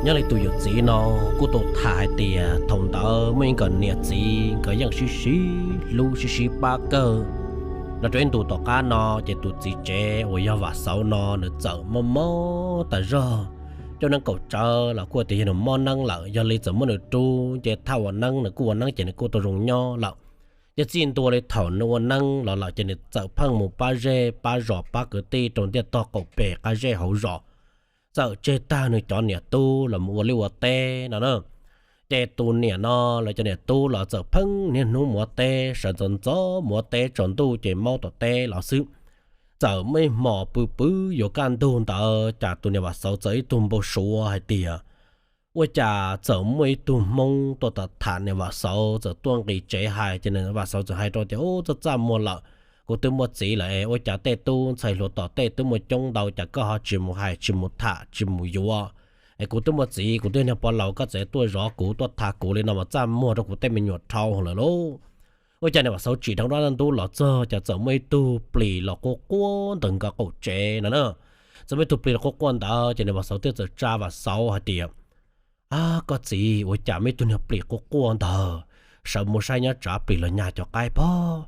Nyob li tus yawm txiv no kuj tau tham hais tias thaum ntawd muaj ib nkawm niam txiv nkawd yeej sib sib hlub sib sib pab kawg. Los rau ib ntus tom qab no ces tus txiv tsev uas yog Vam Xauv no nws txawm mob mob tas zog, cov neeb kaum tsawv los kuj tias yog nws mob neeb lawm, yog li txawm muab nws rub ces thaj ua neeb nws kuj ua neeb ces nws kuj tau zoo nyob lawm. Ces txij ntua li thaum nws ua neeb los lawm ces nws txawm pheej mus pab zej pab zos pab kwv tij rau ntiaj tog qaum pem qab zej hauv zos, txawm tseg tag nws cov niam tub los mus ua liaj ua teb no na. Ces tus niam no lawv cov niam tub los txawm pheej niaj hnub mus ua teb, sawv ntxov ntxov mus ua teb tsaus ntuj ces maub tom teb los xwb. Txawm muaj ib hmos pw pw yuav kaj ntug ntawd cas tus niam Vam Xauv txawm ib tug npau suav hais tias ua cas txawm muaj ib tug Hmoob tuaj tham niam Vam Xauv, txawm tuaj nqis tsev hais ces niam Vam Xauv txawm hais rau tias, Ub, txaj txaj muag lawm, kuv twb muaj txiv lawm es ua cas tej tub ntxhais hluas tom tej twb muaj coob ntau cas koj ho tsis mus hais tsis mus tham tsis mus yuav? Es kuv twb muaj txiv, kuv twb niag pog laus, koj txawm tuaj zov kuv tuaj tham kuv li no mas txaj muag rau kuv tej me nyuam dhau lawm lauj. Ua cas niam Vam Xauv tsim dheev dab ntub los txog cas txawm muaj ib tug plis los quaj quaj ntawm nkawd qaum tsev no na. Txawm muaj ib tug plis los quaj quaj ntawd ces niam Vam Xauv thiaj txawm tsa Vam Xauv hais tias, Koj txiv, ua cas muaj ib tug niag plis quaj quaj ntawd, sawv mus saib nyob tsav plis los nyas cov qaib pob.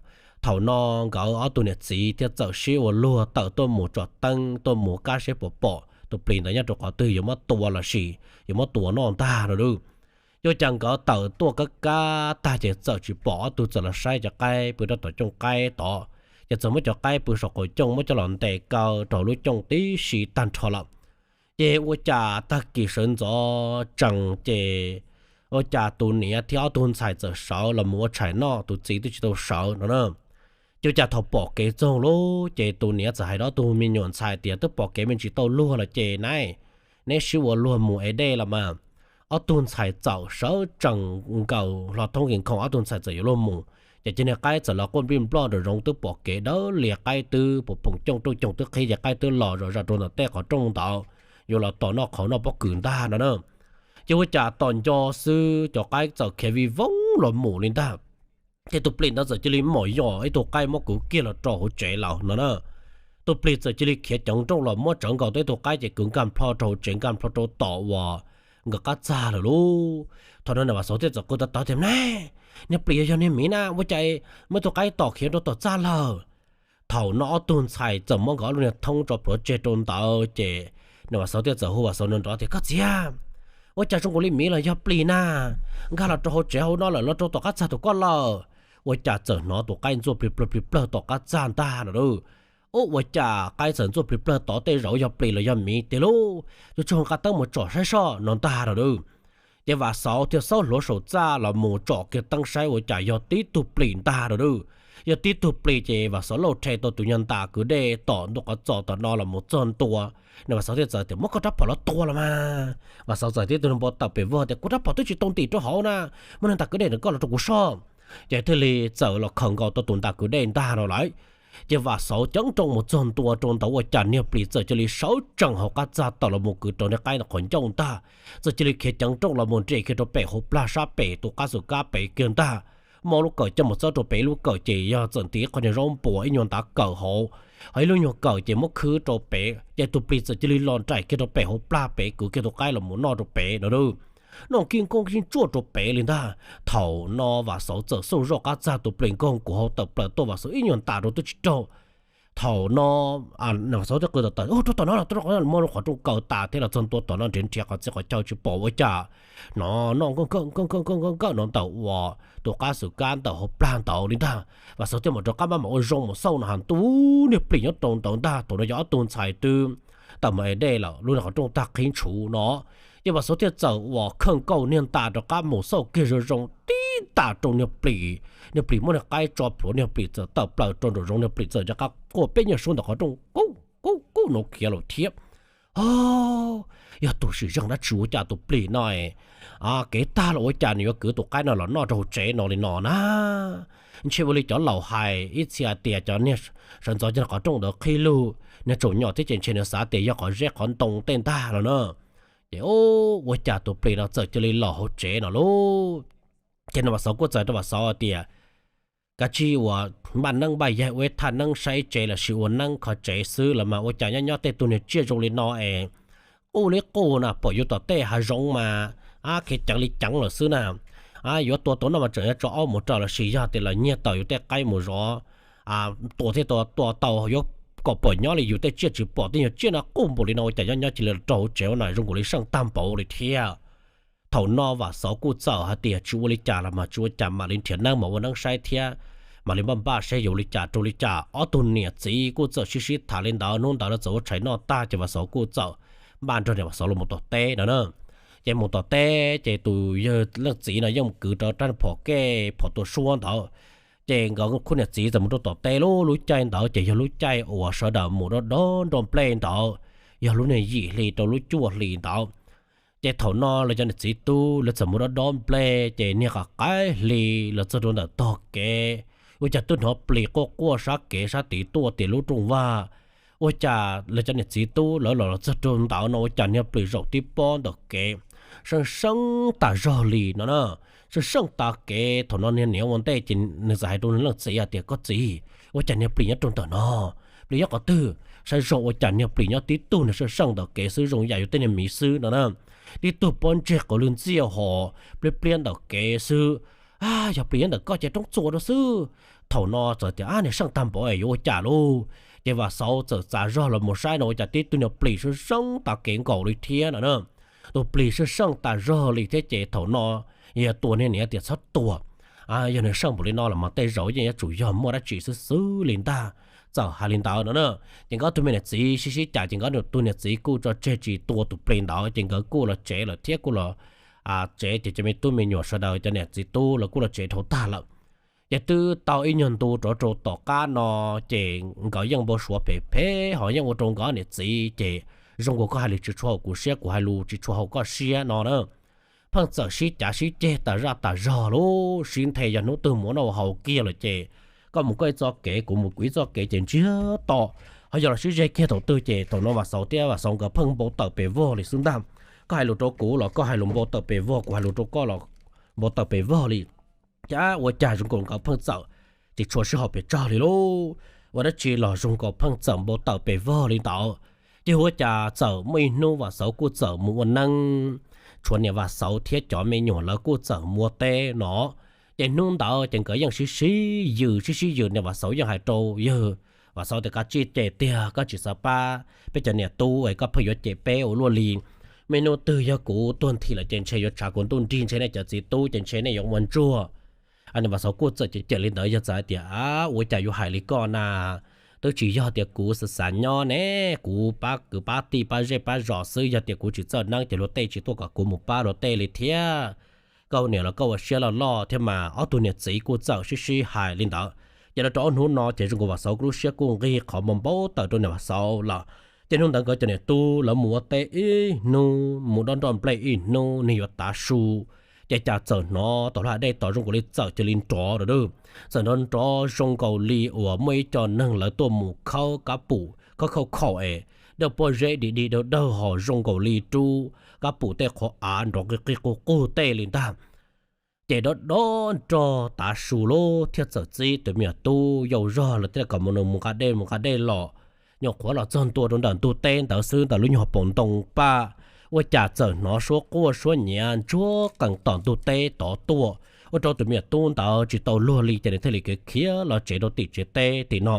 Thaum no nkawd ob tug niam txiv thiaj txawm sib ua luag tawm tuaj mus tsom teeb tuaj mus kab seb puas pom tus plis ntawd nyob rau qhov twg, yuav muab tua los sis yuav muab tua noj ntag no lauj. Ua cas nkawd tawm tuaj kab kab tag ces txawm tsis pom ob tug, txawm los saib cov qaib pw rau tom cooj qaib tod, ces txawm muab cov qaib pw saum qaum cooj muab coj los ntes kaw rau lub cooj tib si tag nrho lawm. Ces ua cas tag kis sawv ntxov tsees ces ua cas tus niam thiab ob tug ntxhais txawm sawv los mus ua tshais noj, tus txiv twb tsis tau sawv no na. Ces ua cas thaum pom kev txog lawm ces tus niam txawm hais rau ob tug me nyuam ntxhais tias, Twb pom kev me ntsis tau luag los ces neb sib ua luag mus ev dej los mas. Ob tug ntxhais txawm sawv tsees nkaus hlo thoob nkis nkhaus, ob tug ntxhais txawm yuav luag mus, ces cov niag qaib txawm los quaj nplij nploj nraum zoov, twb pom kev dawb lias, qaib twb puas phoom cooj rooj coog twb qhib ces qaib twb los zom zaws rau ntawm tej qhov rooj ntawd, yuav los tos noj qhauv noj pob kws ntag no na. Ces ua cas tos nco xwb cov qaib txawm khiav vij voog los mus li ntag. Ces tus plis ntawd txawm cia li mom yos ib tug qaib muab kwv kiag los rau hauv tsev lawm no na. Tus plis txawm cia li khiav ceev nrooj los muab tsawv nkaus tau ib tug qaib ces kwv nkag nplho rau hauv tsev, nkag nplho rau tom uas nkawd qab txag lawm lauj. Thaum no niam Vam Xauv thiaj txawm qw tawv tawv tias, Neb, niag plis yog niag miv na, ua cas muab ib tug qaib tom khiav rau tom txaj lawm? Thaum no ob tug ntxhais txawm muab nkawd ob lub niag thoob tso plhuav tseg rau ntawd ces niam Vam Xauv thiaj txawm hu Vam Xauv nrov nrov tias, Koj txiv, ua cas zoo nkaus li miv los yog plis na, nkag los rau hauv tsev hauv no lawm, los rau tom qab txag tus koj lawm? Ua cas txawm hnov tus qaib ntxuaj plig plawg plig plawg tom qab txag ntag no lauj. Ub, ua cas qaib txawm ntxuaj plig plawg tod, tej zaum yog plis los yog miv tiag lauj. Tus tsis ho nqa teeb mus tsom saib soj no ntag no lauj. Ces Vam Xauv thiaj xauj hluav saum txaj los mus tsom kiag teeb saib ua cas yog tib tug plis ntag no lauj. Yog tib tug plis ces Vam Xauv lauj rhe tau tus nyuag ntas kwv dej tom ntuj qhov txos tom no los mus txog ntua. Niam Vam Xauv thiaj txawm tias, Muab koj rab phom los tua los mas. Vam Xauv txawm tib tug npau taws pem vog tias, Kuv rab phom twb tsis tau ntim rau hauv na, muab niag ntas kwv dej ntawm koj los rau kuv soj. Ces thiaj li txawm los khaws nkaus tau tus ntas kwv dej ntag no lawm. Ces Vam Xauv ceev nrooj mus txog ntua rau ntawd ua cas niag plis txawm cia li sawv tsees hauv qab txag tawm los mus kwv rau niag qaib ntawd qhov ncauj ntag. Txawm cia li khiav ceev nrooj los mus nres kiag rau pem hauv plag sab pem tus qab xus kab pem kiag ntag. Muab lub kawm coj mus txawb rau pem, lub kawm ces yog txawm ntim qhov nyuag zaub npuas ib nyuag ntav kawm hauv, ho ib lub nyuag kawm ces muab khwb rau pem. Ces tus plis txawm cia li los nraim kiag rau pem hauv plag pem kwv kiag tus qaib los mus noj rau pem no lauj. Noj kij nkoj kij ntsuaj rau pem li ntag. Thaum no Vam Xauv txawm xauj zoj qab txag, tus plis nkag kuv hau tawm plaws tuaj, Vam Xauv ib nyuag ntas rau twb tsis raug. Thaum no Vam Xauv thiaj qw tawv tawv, Ua rau tom no los, rau tom no, muab qhov rooj kaw tas thiab los txog ntua tom no nrhiav nrhiav qhov txhia qhov chaw tsis pom ua cas no noj nkawj nkawj nkawj nkawj nkawj nkawj no ntawm uas tus qab xus kab ntawm hauv plag ntawd li ntag. Vam Xauv thiaj mam rov qab maj mam ua zoo mus xauj no has ntuj, niag plis nyob rau ntawd ntag. Thaum no yog ob tug ntxhais twb tawm mus ev dej lawm, lub qhov rooj tag qhib ntshuv no. Ces Vam Xauv thiaj txawm uas khawj nkauj niag ntas rov qab mus xauj kiag zoo zoo tib tas rau niag plis. Niag plis muab niag qaib tso plhuav, niag plis txawm tawm plaws rau nraum zoov, niag plis txawm rov qab quaj peb nyuag suab ntawm qhov rooj, Kuj kuj kuj no khiav lawm thiab. O, yog tus sim zeej dab tsi ua cas tus plis no kev tag los ua cas nws yuav kwv tus qaib no los noj rau hauv tsev no li no na? Ntshe ua li cov laus hais ib txhia tias cov niag sawv ntxov cov qhov rooj ntawd qhib lug, niag tsaum nyom thiab ces ntshe nws xav tias yog qhov zeb qhov ntoo tej ntag los na. Ces ua cas tus plis no txawm cia li los hauv tsev no lauj. Ces niam Vam Xauv kuj txais rau Vam Xauv tias, Kav tsij uas npaj neeb npaj yaig ua ib thaj neeb saib tsev lossis ua neeb kho tsev xwb los mas, ua cas nyob nyob tej tug niag tsiaj zoo li no es qub li qub na, pom yus tom tej hav zoov mas, a, khiav ceev li ceev lawm xwb na. A, yuav tua tau noj mas tseem yuav tso ob mus rau lossis yog tias los nyiag tau yus tej qaib mus zov, tua thiaj tua tau, yuav kom pom nyob li yus tej tsiaj tsis pom tej nyuag tsiaj no qub npaum li no ua cas nyob nyob cia li los rau hauv tsev no zoo nkaus li seej tag npaum li thiab. Thaum no Vam Xauv kuj txawm hais tias tsis ua li cas los mas tsis ua cas, mam li nrhiav neeb mas ua neeb saib thiab, mam li npaj npaj saib yuav li cas rau li cas. Ob tug niam txiv kuj txawm sib sib tham li ntawd, hnub ntawd lawv txawm ua tshais noj tag ces Vam Xauv kuj txawm npaj nrog niam Vam Xauv los mus tom teb no na. Ces mus tom teb ces tus yawg leej txiv no yeej mus kwv rau rab phom kej phom tua suab ntawd. Ces nkawd khub niam txiv txawm mus rau tom teb lub lub caij ntawd ces yog lub caij uas sawv daws mus dob dob nroj nplej ntawd, yog lub niag yim hli rau lub cuaj hli ntawd. Ces thaum no lawv cov niam txiv tub lawv txawm mus dob dob nplej ces niag qab qaib hli los txog rau ntawm tog kev, ua cas twb hnov plis quaj quaj sab kev sab tid tuaj tias lub rooj vag. Ua cas lawv cov niam txiv tub lawv los los txog rau ntawd no ua cas niag plis zaum tib pob ntawm kev, seej seej tas zog li no na. Seej seej tas kev, thaum no niag niam ua ntej ces nws txawm hais rau nws leej txiv hais tias, koj txiv, ua cas niag plis nyob rau ntawm no? Plis nyob qhov twg? Saib zoo ua cas niag plis nyob tib tug niag seej seej ntawm kev xwb, zoo yam yus tej niag miv xwb no na. Tib tug pob ntseg qhov lwg ntxiaj hos pliab pliab ntawm kev xwb. Yog plis nyob ntawm koj ces roob txuas rau xwb. Thaum no txawm tias, ab, niag seej tag npaum es yuav ua cas lauj? Ces Vam Xauv txawm txav zog los mus saib no ua cas tib tug niag plis seej seej tas kev nkaus li thiab no na. Tus plis seej seej tas zog li thiab ces thaum no yog tua niag niam tias txhob tua, yog niag seej npaum li no los mas tej zaum yeej yuav tsum yog muaj dab tsi xwb xwb li ntag. Txawm hais li ntawd no na, ces nkawd tug me niam txiv sib sib cav ces nkawd tus niam txiv kuj tso tseg tsis tua tus plis ntawd ces nkawd kuj los tsev lawm thiab kuj los tsev ces cov me tub me nyuam sawv daws cov niam txiv tub los kuj los tsev dhau tag lawm. Ces twb tau ib nyuag ntu rov rau tom qab no, ces nkawd yeej npau suav phem phem ho yeej ua rau nkawd niam txiv ces zoo nkaus koj hais lus tsis tshua haum kuv siab, kuv hais lus tsis tshua haum koj siab no na. Pheej txawm sib cav sib ceg tas zaj tas zog lub sib nthe, yog hnub twg mus ua noj ua haus kiag lawm ces koj mus koj ib txoj kev, kuv mus kuv ib txoj kev ces ntsiag to. Ho yog los sib ze kiag thaum twg ces thaum no Vam Xauv thiab Vam Xauv nkawd pheej npau taws pes vog li xwb ntag. Koj hais lus rau kuv los koj hais lus npau taws pes vog, kuv hais lus rau koj los npau taws pes vog li. Ces ua cas zoo nkaus nkawd pheej txawm tsis tshua sib haum pes tsawg li lauj, ua dab tsi los zoo nkaus pheej txawm npau taws pes vog li ntawd. Ces ua cas txawm muaj ib hnub Vam Xauv kuj txawm mus ua neeb, tshuav niam Vam Xauv thiab cov me nyuam lawv kuj txawm mus ua teb no. Ces hnub ntawd ces nkawd yeej sib sib yws sib sib yws, niam Vam Xauv yeej hais rau yawg Vam Xauv tias, koj tsis cem tiag, koj tsis xav pab peb cov niam tub es koj pheej yuav cem peb ua luaj li. Muaj ib hnub twg yog kuv tuag nthi lawm ces ntshe yuav tshav kuv ntuj nrig, ntshe nej cov txiv tub ces ntshe nej yuav ua ntsuag. Niam Vam Xauv kuj txawm cem cem li ntawd, yog txawm hais tias, ua cas yuav hais li koj na, twb tsis yog tias kuv xav xav nyob ne, kuv pab kwv pab tij pab zej pab zos xwb, yog tias kuv tsis txawj neeb ces luag tej tsis tuaj kom kuv mus pab luag tej li thiab. Koj niam los koj ua siab loj loj thiab mas. Ob tug niam txiv kuj txawm sib sib hais li ntawd. Ces los rau ob hnub no ces zoo nkaus Vam Xauv lub siab kuj nqig qhov npau npau taws rau niam Vam Xauv lawm. Ces hnub ntawd nkawd cov niam tub lawv mus ua teb ib hnub, mus dob nroj nplej ib hnub, nws yuav tav su, ces cas txawm hnov tom lub hav dej tod zoo nkaus li txawm cia li nrov lawm. Txawm nrov nrov zoo nkaus li uas muaj ib co neeg lawv tuaj mus khawb kab pum khawb khauj khaum es dawj pob zeb dim dim dawg dawg ho zoo nkaus li rub kab pum tej qhov av nrov qig qig qug qug tej li ntag. Ces dob dob nroj tav su lawm thiaj txawm txib tus me nyuam tub yau zog lawm thiaj kom mus nws mus nqa dej mus nqa dej los. Nyuam qhuav los txog ntua rau ntawm ntug teb ntawd xwb, ntawm lub nyuag pob ntoo paj, ua cas txawm hnov suab quaj suab nyiav ntsuag qees tom ntug teb tod tuaj, ua rau tus me nyuam tub ntawd tsis tau luag li ces nws thiaj li khiav khiav los tsev rau tim tsev teb tim no.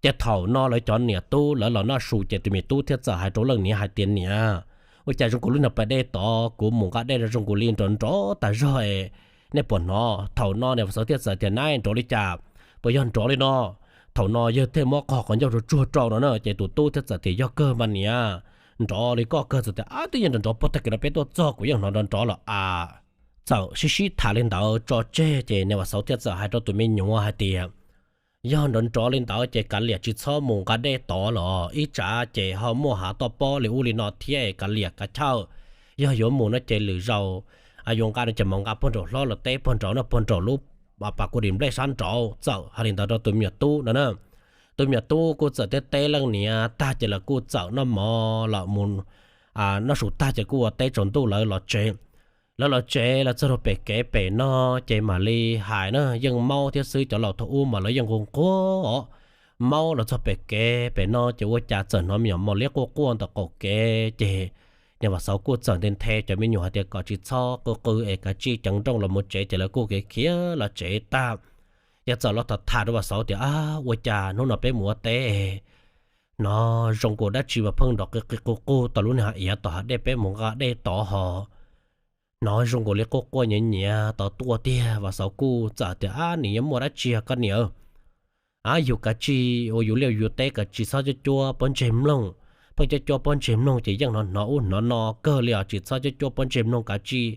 Ces thaum no lawv cov niam tub lawv los noj su ces tus me nyuam tub thiaj txawm hais rau leej niam hais tias, niam, ua cas zoo nkaus lub nyuag pas dej tod kuv mus nqa dej no zoo nkaus li nrov nrov tas zog es nej puas hnov? Thaum no niam Vam Xauv thiaj txawm tias, nab, nrov li cas? Puas yog nrov li no? Thaum no yawg thiaj muab qhov qhov ncauj rau tsuag rau no na, ces tus tub thiaj txawm tias, yog kawg mas niam, nrov li koj kawg. Txawm tias, ab, twb yeej nrov nrov puag tag kis no peb tuaj txog kuv yeej hnov nrov nrov lawm as. Txawm sib sib tham li ntawd tso tseg ces niam Vam Xauv thiaj txawm hais rau tus me nyuam hais tias, yog nrov nrov li ntawd ces kav liam tsis txhob mus nqa dej tod los, ib tsam ces ho muaj hav toj pob li ub li no thiab es kav liam kav chawj. Yog yuav mus no ces lwm zaus yuav nqa no ces mam nqa puag nraum hlob lawv teb puag nraud no, puag nraum lub pas kuv dim nplej sab nraud. Txawm hais li ntawd rau tus me nyuam tub no na. Tus me nyuam tub kuj txawm teb teb leej niam tag ces lawv kuj txawm noj mov los mus noj su tag ces kuj ua teb tsaus ntuj lawv los tsev. Lawv los tsev los txog rau pem kev pem no ces mam li hais na, yeej maub thiab xwb, cov laus thaum ub mas lawv yeej nquag nquag os. Maub los txog pem kev pem no ces ua cas txawm hnov me nyuam mos liab quaj quaj ntawm qaum kev ces Niag Vam Xauv kuj txawm nthe nthe cov me nyuam hais tias kom tsis txhob qw qw es kav tsij ceev nrooj los mus tsev, ces lawv kuj khiav khiav los tsev tag. Ces txawm los tham tham rau Vam Xauv tias, Ab, ua cas hnub no peb mus ua teb, hnov zoo nkaus dab tsi mas pheej nrov qi qi qu qu tau lub niag hav iav tom hav dej peb mus nqa dej tod ho, hnov zoo nkaus li quaj quaj nyiav nyiav tod tuaj tiag. Vam Xauv kuj txawm tias, Ab, nim yuav muaj dab tsi koj niam? Ab, yus kav tsij ua yus liaj yus teb, kav tsij txhob cuab cuab pob ntseg mloog. Pheej cuab cuab pob ntseg mloog ces yeej hnov hnov ub hnov no kawg li os. Tsis txhob cuab cuab pob ntseg mloog, kav tsij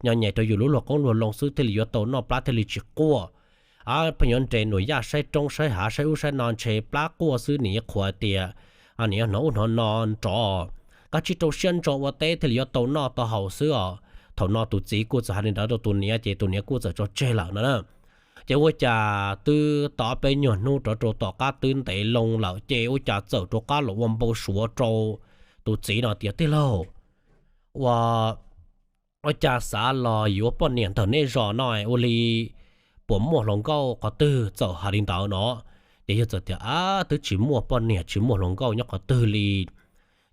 nyo nyem rau yus lub luag qoob luag loo xwb thiaj li yuav tau noj plab thiaj li tsis quaj. Ab, pheej yuav nres nuam yaj saib roob saib hav saib ub saib no ntshe plab quaj xwb, nim yuav qhuas tias nim yuav hnov ub hnov no nrov. Kav tsij rau siab ntso ua teb thiaj li yuav tau noj tau haus xwb os. Thaum no tus txiv kuj txawm hais li ntawd rau tus niam ces tus niam kuj txawm tso tseg lawm no na. Ces ua cas twb tau ob peb nyuag hnub rov rau tom qab twb ntev loo lawm ces ua cas txawm rov qab los ua npau suav rau tus txiv no tias, Tij laug, ua, ua cas xav los yuav poj niam ntawm nej zos no ua li, puas muaj hluas nkauj qhov twg? Txawm hais li ntawd no ces yawg txawm tias, Ab, twb tsis muaj poj niam tsis muaj hluas nkauj nyob qhov twg li.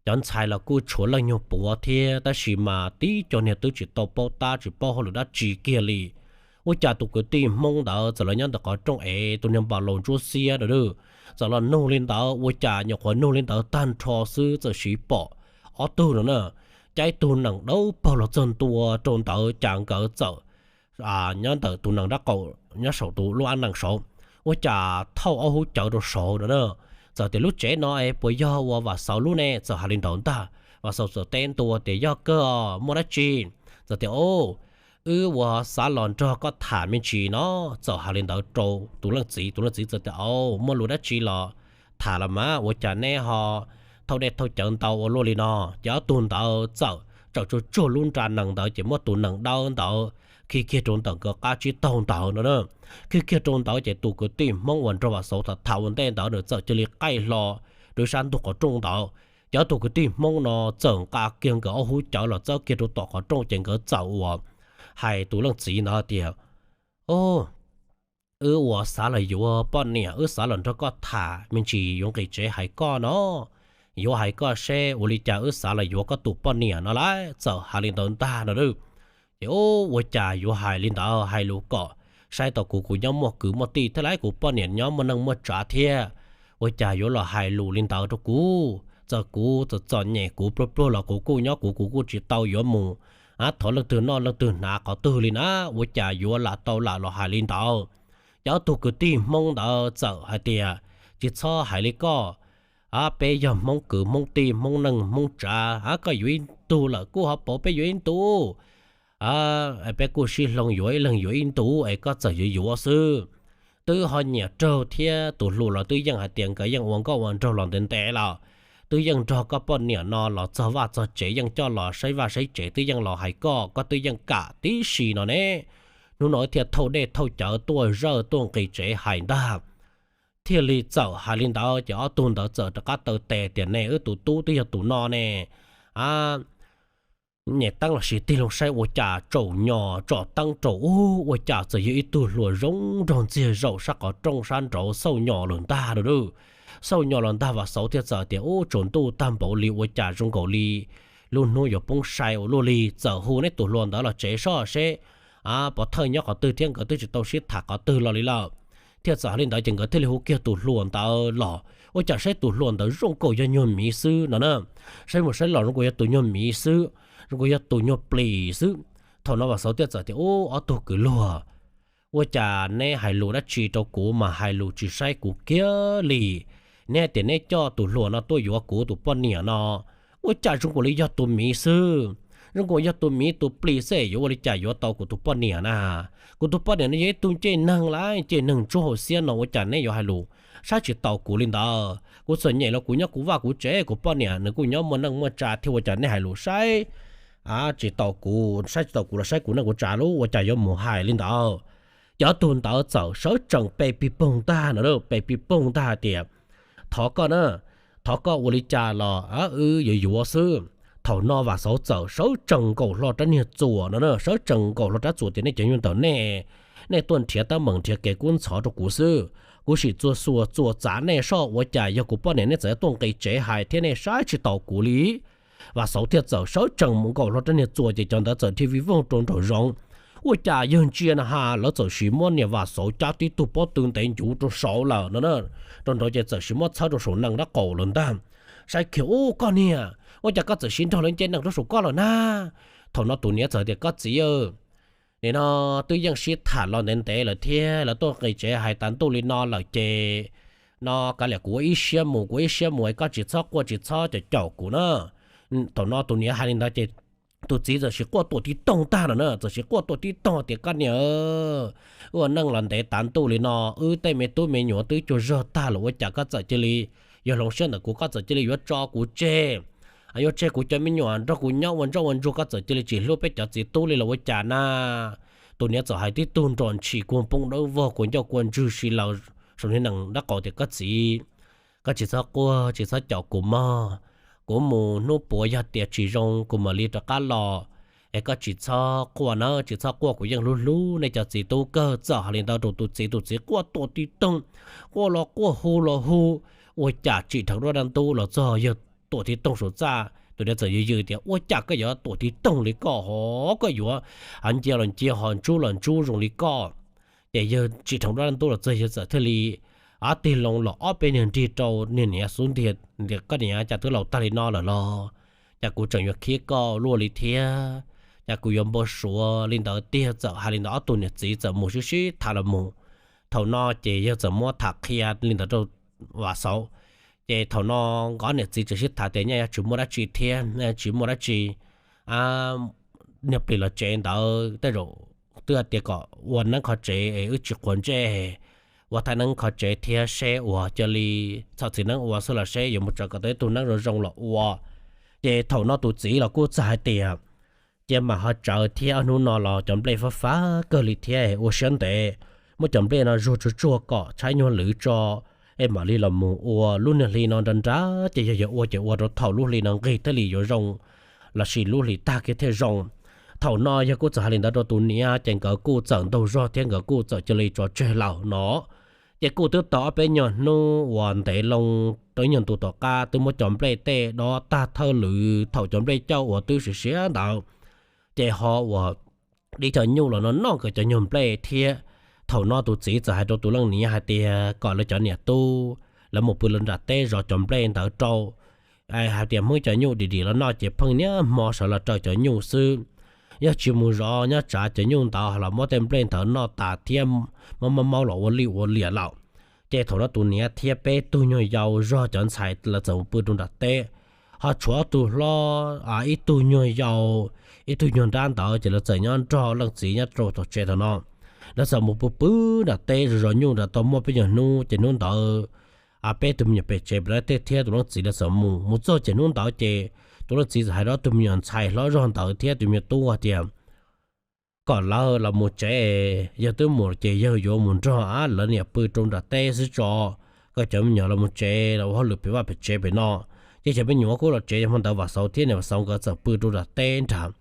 Cov ntxhais los kuj tshuav leej nyuag puav thiab, tab sis mas tib co niag twb tsis tau paub tab tsis paub hauj lwm dab tsi kiag li. Ua cas tus kwv tij Hmoob ntawd txawm los nyob ntawm qhov rooj es tus niag npam laus ntsuab xiab a, txawm los nug li ntawd, ua cas nyuam qhuav nug li ntawd tag nrho xwb txawm siv pom ob tug no na, caij ib tug nees dawb paug los txog ntua rau ntawd, cas nkawd txawm nyob ntawm tus nees dab qaum nyob saum tus lub ab nees saud, ua cas thauj ob hub cawv rau saud no na. Txawm tias, Lub tsev no es puas yog ua Vam Xauv lub ne? Txawm hais li ntawd ntag, Vam Xauv txawm teb ntua tias, Yog kawg, muaj dab tsi? Txawm tias, Wb ua xav los nrog koj tham me ntsis no. Txawm hais li ntawd rau tus leej txiv, tus leej txiv txawm tias, Au, muaj lus dab tsi los tham los mas, ua cas neb ho thauj dej thauj cawv ntau ua luaj li no? Ces ob tug ntawd txawm tsaws tsuag tsuag lub nra nees ntawd ces muab tus nees dawb ntawd khi kiag rau ntawm nkawd qab tsib taug ntawd no na. Khi kiag rau ntawd ces tus kwv tij Hmoob uas nrog Vam Xauv tham tham ua ntej ntawd nws txawm cia li qaij hlo rau sab ntug qhov rooj ntawd. Ces ob tug kwv tij Hmoob no txawm nqa kiag nkawd ob hub cawv los txawb kiag rau tom qhov rooj ces nkawd txawm ua hais tus leej txiv ntawd tias, Wb ua xav los yuav poj niam, wb xav los nrog koj tham me ntsis, yuav nqis tsev hais koj no. Yuav hais koj seb ua li cas wb xav los yuav koj tus poj niam no lawm. Txawm hais li ntawd ntag no. Ces ua cas yuav hais li ntawd, hais lus kom saib tau kuv, kuv nyob muaj kwv muaj tij thiab lauj, kuv poj niam nyob muaj neej muaj tsav thiab. Ua cas yuav los hais lus li ntawd rau kuv? Txawm kuv txom txom nyem kuv pluag pluag los kuv kuj nyob kuv, kuv kuj tsis tau yuav mus thov leej twg noj leej twg hnav qhov twg li na. Ua cas yuav lam tau lam los hais li ntawd? Ces ob tug kwv tij Hmoob ntawd txawm hais tias, Tsis txhob hais li koj. Peb yog Hmoob kwv Hmoob tij, Hmoob neej Hmoob tsav, koj yuav ib tug lawm kuj ho pauv peb yuav ib ntu. Peb kuj sib hloov yuav, ib leeg yuav ib ntu es koj txawm yuav yuav xwb. Twb ho nyiam raug thiab, tus hluas los twb yeej hais tias nkawd yeej ua nkauj ua nraug los ntev ntev lawm, twb yeej nrog koj poj niam no los txog vaj txog tsev, yeej coj los saib vaj saib tsev, twb yeej los hais koj, koj twb yeej kam tib si no ne. Hnub no thiaj thauj dej thauj cawv tuaj zawj tuaj nqis tsev hais ntag. Thiaj li txawm hais li ntawd ces ob tug ntawd txawm rov qab taw tes tias, Ne, wb tus tub twb yog tus no ne. Nyem teeb los sis tig loo saib ua cas tsaus nyos, tsom teeb rau ub ua cas txawm yog ib tug hluas zoo nraug ntxiag zaum sab qhov rooj sab nraud xauj nyos lawm ntag lauj. Xauj nyos los ntag, Vam Xauv thiaj txawm tias, Ub, tsaus ntuj tag npaum li ua cas zoo nkaus li lub hnub yuav poob sai ua luaj li, txawm hu neb tus hluas ntawd los tsev soj seb pov thawj nyob qhov twg thiab nkawd twb tsis tau sib tham qhov twg los li lawm. Thiaj txawm hais li ntawd ces nkawd thiaj li hu kiag tus hluas ntawd los, ua cas saib tus hluas ntawd zoo nkaus yog nyuag miv xwb no na. Saib mus saib los zoo nkaus yog tus nyuag miv xwb, zoo nkaus yog tus nyuag plis xwb. Thaum no Vam Xauv thiaj txawm tias, Ub, ob tug kwv luag, ua cas neb hais lus dab tsi rau kuv mas hais lus tsis saib kuv kiag li? Neb hais tias neb coj tus hluas no tuaj yuav kuv tus poj niam no, ua cas zoo nkaus li yog tus miv xwb, zoo nkaus yog tus miv tus plis xwb, yuav ua li cas yuav tau kuv tus poj niam na? Kuv tus poj niam no yog ib tug ncej neeg lauj, ncej neeg ntsuab hauv xiab no, ua cas neb yuav hais lus saib tsis taus kuv li ntawd? Kuv txom nyem los kuv nyob kuv vaj kuv tsev, kuv poj niam nws kuj nyob muaj neej muaj tsav thiab, ua cas neb hais lus saib tsis taus kuv, saib tsis taus kuv los saib kuv neej kuv tsav lub, ua cas yuav mus hais li ntawd? Ces ob tug ntawd txawm sawv tsees pe pig poog ntag no, pe pig poog ntag hais tias, Thov koj na, thov koj ua li cas los wb yuav yuav xwb. Thaum no Vam Xauv txawm sawv tsees nkaus hlo rab niag txuas no na, sawv tsees nkaus hlo rab txuas tias, Nej cov nyuag ntawm nej, nej tuaj nrhiav teeb meem nrhiav kev kub ntxhov rau kuv xwb. Kuv sim txuas xuas txuas txav nej soj, ua cas yog kuv poj niam nej txawm tuaj nqis tsev hais thiab nej saib tsis taus kuv li. Vam Xauv thiaj txawm sawv tsees mus nkaum hlo rab niag txuas ces cov ntawd txawm dhia vij voog rau nraum zoov. Ua cas yawg ntsia na has lawv txawm sis muab niam Vam Xauv cab tib tug pob tw ntev ncuv rau saud lawm no na. Rau nraud ces txawm sis muab txhawb rau saum nees dab qaum lawm ntag. Saib kiag, Ub, koj niag, ua cas koj txawm sis nrog lawv nce nees rau saum koj lawm na? Thaum no tus niam txawm tias, Koj txiv, nim no twb yeej sib tham los ntev ntev lawm thiab lawv tuaj nqis tsev hais tas ntuj li no lawm ces no kav liam kuv ua ib siab mus, kuv ua ib siab mus es koj tsis txhob quaj tsis txhob caum caum kuv na. Thaum no tus niam hais li ntawd ces tus txiv txawm sis quaj tuam tib toog tag no na, txawm sis quaj tuam tib toog tias, Koj niam, wb ua neej los ntev tas ntuj li no, wb tej me tub me nyuam twb cuag zog tag lawm ua cas koj txawm cia li yuav hloov siab ntawm kuv, koj txawm cia li yuav tso kuv tseg, yuav tseg kuv cov me nyuam nrog kuv nyob ua ntsoj ua ntsuag, koj txawm cia li tsis hlub peb cov txiv tub li los ua cas na? Tus niam txawm hais tib tug nrov ntshis kuag poob dawb vog kua ncauj kua ntswg si laws saum niag nees dab qaum tias, Koj txiv, koj tsis txhob quaj tsis txhob caum kuv mog. Kuv mus hnub puav yog tias tsis zoo kuv mam li rov qab los, es koj tsis txhob quaj na, tsis txhob quaj, kuv yeej hlub hlub nej cov txiv tub kawg. Txawm hais li ntawd rau tus txiv, tus txiv quaj tuam tib toog, quaj los quaj hu los hu, ua cas tsim dheev dab ntub los txog yawg tuam tib toog saum txaj. Tus niam txawm yws yws tias, Ua cas koj yuav tuam tib toog li koj hov, koj yuav ncia los ncia ho ntsub los ntsub zoo li koj? Ces yawg tsim dheev dab ntub los txog yawg txawm thiaj li tig loo los ob peb niag nrig rau niag niam xub ntiag, Koj niam, cas twb laus tag li no lawm los cas kuv tseem yuav khib koj luaj li thiab, cas kuv yuav npau suav li ntawd tiag? Txawm hais li ntawd ob tug niam txiv txawm mus sib sib tham los mus. Thaum no ces yawg txawm muab tham qhia li ntawd rau Vam Xauv. Ces thaum no nkawd niam txiv tseem sib tham tias, Nyaj yuav tsis muaj dab tsi thiab, tsis muaj dab tsi, niag plis los tsev ntawd tej zaum twb hais tias kom ua neeb kho tsev es wb tsis quav ntsej, ua thaij neeb kho tsev thiab seb uas cia li txhom txiv neeb ua xwb los seb yuav mus tsawv kom tau ib tug neeb zoo zoo los ua. Ces thaum no tus txiv los kuj txawm hais tias, Cia mam ho tsawv thiab, ob hnub no los cov nplej fab fab kawg li thiab, ua siab ntev muab cov nplej no zuag tsuag tsuag kom tshaib nyuag lwv tso, es mam li los mus ua. Lub niag hli no nrag nrag ces yog yuav ua ces ua rau thaum lub hli no nqig thiaj li yuav zoo, lossis lub hli tag kiag thiaj zoo. Thaum no yawg kuj txawm hais li ntawd rau tus niam ces nkawd kuj txawm ntaug zog thiab nkawd kuj txawm cia li tso tseg lawm no. Ces kuj twb tau ob peb nyuag hnub uas ntev loo, rau ib nyuag ntu tom qab twb muab cov nplej tej dob tag thawj lwv, thaum cov nplej cauj uas twb siav siav ntawd, ces ho uas dib cov nyuj los no noj nkawd cov nyuag nplej thiab. Thaum no tus txiv txawm hais rau tus leej niam hais tias kom lawv cov niam tub lawv mus pw lawv nram teb zov cov nplej ntawd rau, hais tias muab cov nyuj dim dim los noj ces pheej niaj hmo sawv los raws cov nyuj xwb. Yog tsis mus zov nyob tsav cov nyuj ntawd los muab tej nplej ntawd noj tas thiab, muab maub maub los ua lij ua liam lawm. Ces thaum no tus niam thiab peb tug nyuag yau zog cov ntxhais lawv txawm mus pw rau nram teb, ho tshuav ob tug hlob, ib tug nyuag yau, ib tug nyuag nrab ntawd ces lawv txawm nyob nrog leej txiv nyob rau tom tsev thaum no. Lawv txawm mus pw pw nram teb zov zov nyuj nram tau muaj peb nyuag hnub ces hnub ntawd peb tug me nyuam pem tsev pem lawv tej thiab tus leej txiv lawv txawm mus. Mus txog ces hnub ntawd ces tus leej txiv txawm hais rau ob tug me nyuam ntxhais hlob zog ntawd thiab tus me nyuam tub hais tias kom lawv los mus tsev, yawg twb mus ces yawg yuav mus nrog lawv niam pw rau nram teb xwb tso, kom cov me nyuam los mus tsev los ua hauj lwm pem vaj pem tsev pem no. Ces cov me nyuam kuj los tsev, yog hmo ntawd Vam Xauv thiab niam Vam Xauv nkawd txawm pw rau nram teb nrad.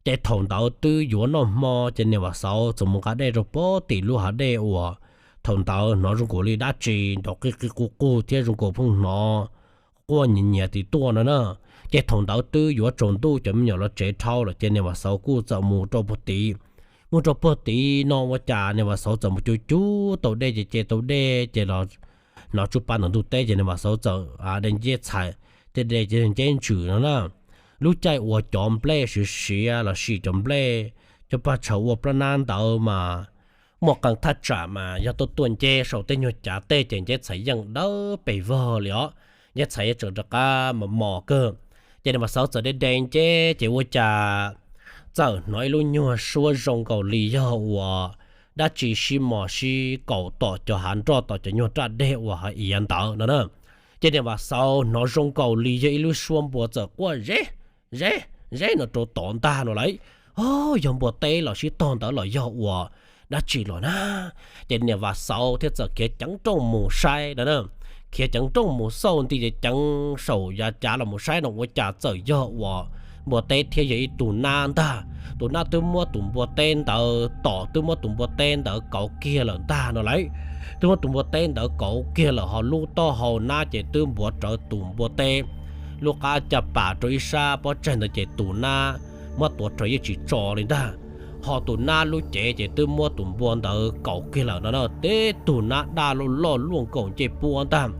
Ces thaum ntawd twb yuav noj hmo ces niam Vam Xauv txawm mus nqa dej rau pob tim lub hav dej uas thaum ntawd hnov zoo nkaus li dab tsi nrov qij qij qug qug thiab zoo nkaus pheej hnov quaj nyiav nyiav tim tuaj no na. Ces thaum ntawd twb yuav tsaus ntuj cov me nyuam los tsev dhau lawm ces niam Vam Xauv kuj txawm mus rau puag tid. Mus rau puag tid no ua cas niam Vam Xauv txawm mus cug cug tau dej ces ce tau dej ces los hnov tsuj pa ntawm ntug teb ces niam Vam Xauv txawm de nceb txhais, thiab de nceb ntsws no na. Lub caij uas cov nplej siav siav los sis cov nplej cov paj tshaws ua plab nab ntawd mas muaj qee thaj tsam mas yog tuaj tuaj nceb saum tej nyuag cav tej ces nceb txhais yeej dawb pes vog li os, nceb txhais yeej tseem rov qab mos mos kawg. Ces niam Vam Xauv txawm de de nceb ces ua cas txawm hnov ib lub nyuag suab zoo nkaus li yog uas dab tsi sib mos sib kaum tom cov hav nroj tom cov nyuag raj deg uas hav iav ntawd no na. Ces niam Vam Xauv hnov zoo nkaus li yog ib lub suab npua txawm quaj zeb zeb zeb no rau tod ntag no lauj. O, yog npua teb los sib tog ntawd los yog uas dab tsi los na? Ces niam Vam Xauv thiaj txawm khiav ceev rooj mus saib no na. Khiav ceev rooj mus xauj nti ceev ceev saum yav cav los mus saib no ua cas txawm yog uas npua teb thiab yog ib tug nab ntag. Tus nab twb muab tus npua teb ntawd tom, twb muab tus npua teb ntawd kauv kiag lawm ntag no lauj. Twb muab tus npua teb ntawd kauv kiag lawm ho lub taub hau nab ces twb npuav rawv tus npua teb. lub qab caj pas rau ib sab pob tsaig ntawd ces tus nab muab tuav rawv yeej tsis tso li ntag. Ho tus nab lub cev ces twb muab tus npua ntawd kaum kiag lawm no na, tib tug nab daj loj loj luaj nkaus ncej puab ntag.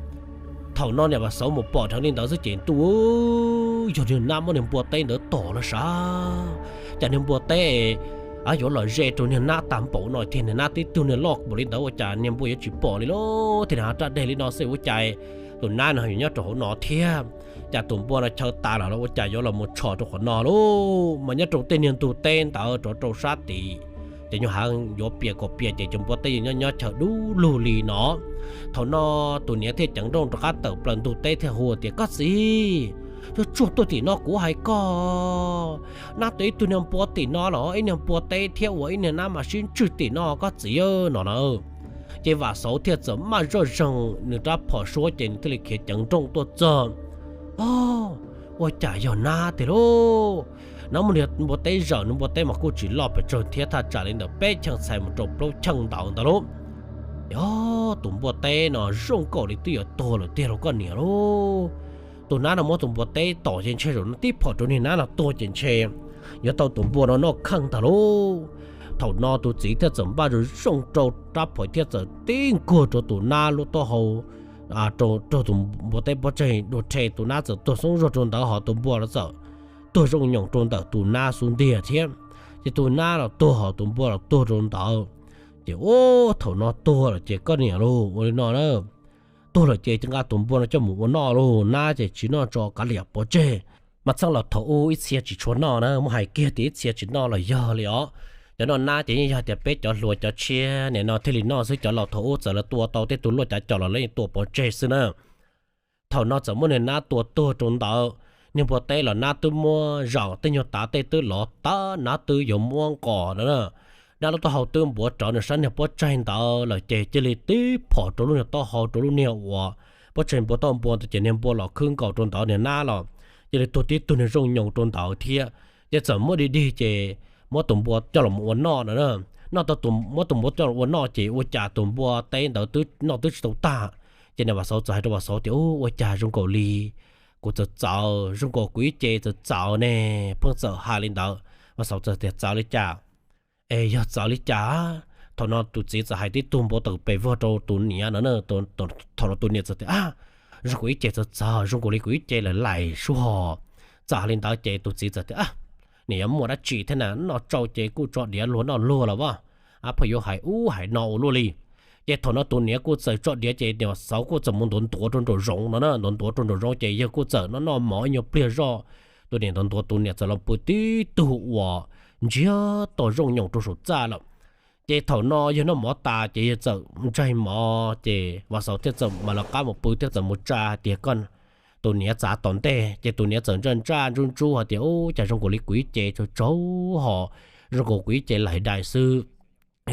Thaum no niam Vam Xauv mus pom dheev li ntawd xwb ces ntuj, yog niag nab muab niag npua teb ntawd tom lawm sav. Cas niag npua teb yuav los ze rau niag nab tag npaum no thiab, niag nab tib tug niag loj npaum li ntawd ua cas niag npua yuav tsis pom li lauj, thiaj li ho rab deg li no xwb ua cas tus nab no yuav nyob rau hauv no thiab. Cas tus npua no chaw tas lawm los ua cas yuav los mus tshos rau qhov no lauj, mas nyob rau tej niag ntug teb ntawd rov rau sab tid, ces nyuag heev yuav pias kom pias ces cov npua teb yeej nyob nyob chaw dub lug li no. Thaum no tus niam thiaj ceev nrooj rov qab tawm plaws ntug teb thiaj hu tias, Koj txiv, yuav tsuag tuaj tim no kuv hais koj, nab tom ib tug niag npua tim no los ib niag npua teb thiab ua ib niag nab mas sib ntswg tim no koj txiv no na. Ces Vam Xauv thiaj txawm maj zoj zeeg nws rab phom suab ces nws thiaj li khiav ceev nrooj tuaj txog. O, ua cas yog nab tiag lauj. Nab muab niag npua teb zawm, nws npua teb mas kuj tsis loj pes tsawg thiab, thaj tsam li ntawm peb cheej txhais mus rau plaub cheej ntawd ntawd lauj. Tus npua teb no zoo nkaus li twb yuav tuag lawm tiag lauj koj niam lauj. Tus nab no muab tus npua teb tom ces ntshe zaum no tib phom rau niag nab no tuag ces ntshe yuav tau tus npua no noj kheej ntag lauj. Thaum no tus txiv thiaj txawm npaj zoo zoo rau rab phom thiab txawm tib nkuag rau tus nab lub taub hau, raug tus npua teb pob tsaig dua rhe, tus nab txawm tuag xoob zog rau ntawd ho tus npua los txawm tuag zoo nyoos rau ntawm tus nab xub ntiag thiab. Ces tus nab los tuag ho tus npua los tuag rau ntawd. Ces ub, thaum no tuag lawm ces koj niam lauj, ua li no na, tuag lawm ces nqa tus npua no coj mus ua noj lauj, nab ces tsis noj tso kav liam pov tseg. Mas txheej laus thaum ub ib txhia tsis tshua noj na, muab hais kiag tias ib txhia tsis noj los yog li os. Cov noj nab ces yeej yog tias peb cov hluas cov tshiab nim no thiaj li noj xwb, cov laus thaum ub txawm lawv tua tau tej tug luaj cav cos los lawv yeej tua pov tseg xwb na. Thaum no txawm muab niag nab tua tuag rau ntawd, niag npua teb los nab twb muab zaum tej nyuag tav tej twb lov tag, nab twb yuav muab nqos no na. Nab lub taub hau twb npuav rawv nws sab niag pob tsaig ntawd lawm ces cia li tib phom rau lub niag taub hau rau lub niag uas pob tsaig npuav tau npua ntawd ces niag npua los khwb nkaus rau ntawd, niag nab los cia li tuag tib tug niag zoo nyoos rau ntawd thiab. Ces txawm muab dig dig ces muab tus npua coj los ua noj no na. Noj tau, muab tus npua coj los ua noj ces ua cas tus npua teb ntawd twb noj twb tsis tau tag. Ces niam Vam Xauv txawm hais rau Vam Xauv tias, Ub, ua cas zoo nkaus li kuv txawv txawv, zoo nkaus kuv ib ce txawv txawv ne? Pheej txawm hais li ntawd. Vam Xauv txawm tias, Txawv li cas? Es yog txawv li cas? Thaum no tus txiv txawm hais tib tug npau taws pes vog rau tus niam no na. Thaum no tus niam txawm tias, Ab, zoo kuv ib ce txawv txawv, zoo nkaus li kuv ib ce lawm laim suag. Txawm hais li ntawd ces tus txiv txawm tias, Ab, nim yuav muaj dab tsi thiab na, noj tsau ces kuj tso diav luag noj luag los as, pheej yuav hais ub hais no ua luaj li. Ces thaum no tus niam kuj txawm tso diav ces niam Vam Xauv kuj txawm mus ntuav ntuav rau nraum zoov no na, ntuav ntuav rau nraum zoov ces yawg kuj txawm noj noj mov ib nyuag pliag zoj. Tus niam ntuav ntuav, tus niam txawm los pw tib tug uas ntsiag to zoo nyoos rau saum txaj lawm. Ces thaum no yawg noj mov tas ces yawg txawm ntsaig mov ces Vam Xauv thiaj txawm mam lawv qab mus pw thiab txawm mus tsa hais tias, Koj, tus niam txav tom ntej. Ces tus niam txawm ntsaj ntsaj ntsub ntsub hais tias, Ub, cas zoo nkaus li kuv ib ce tsaug tsaug ho, zoo nkaus kuv ib ce laim dais xwb.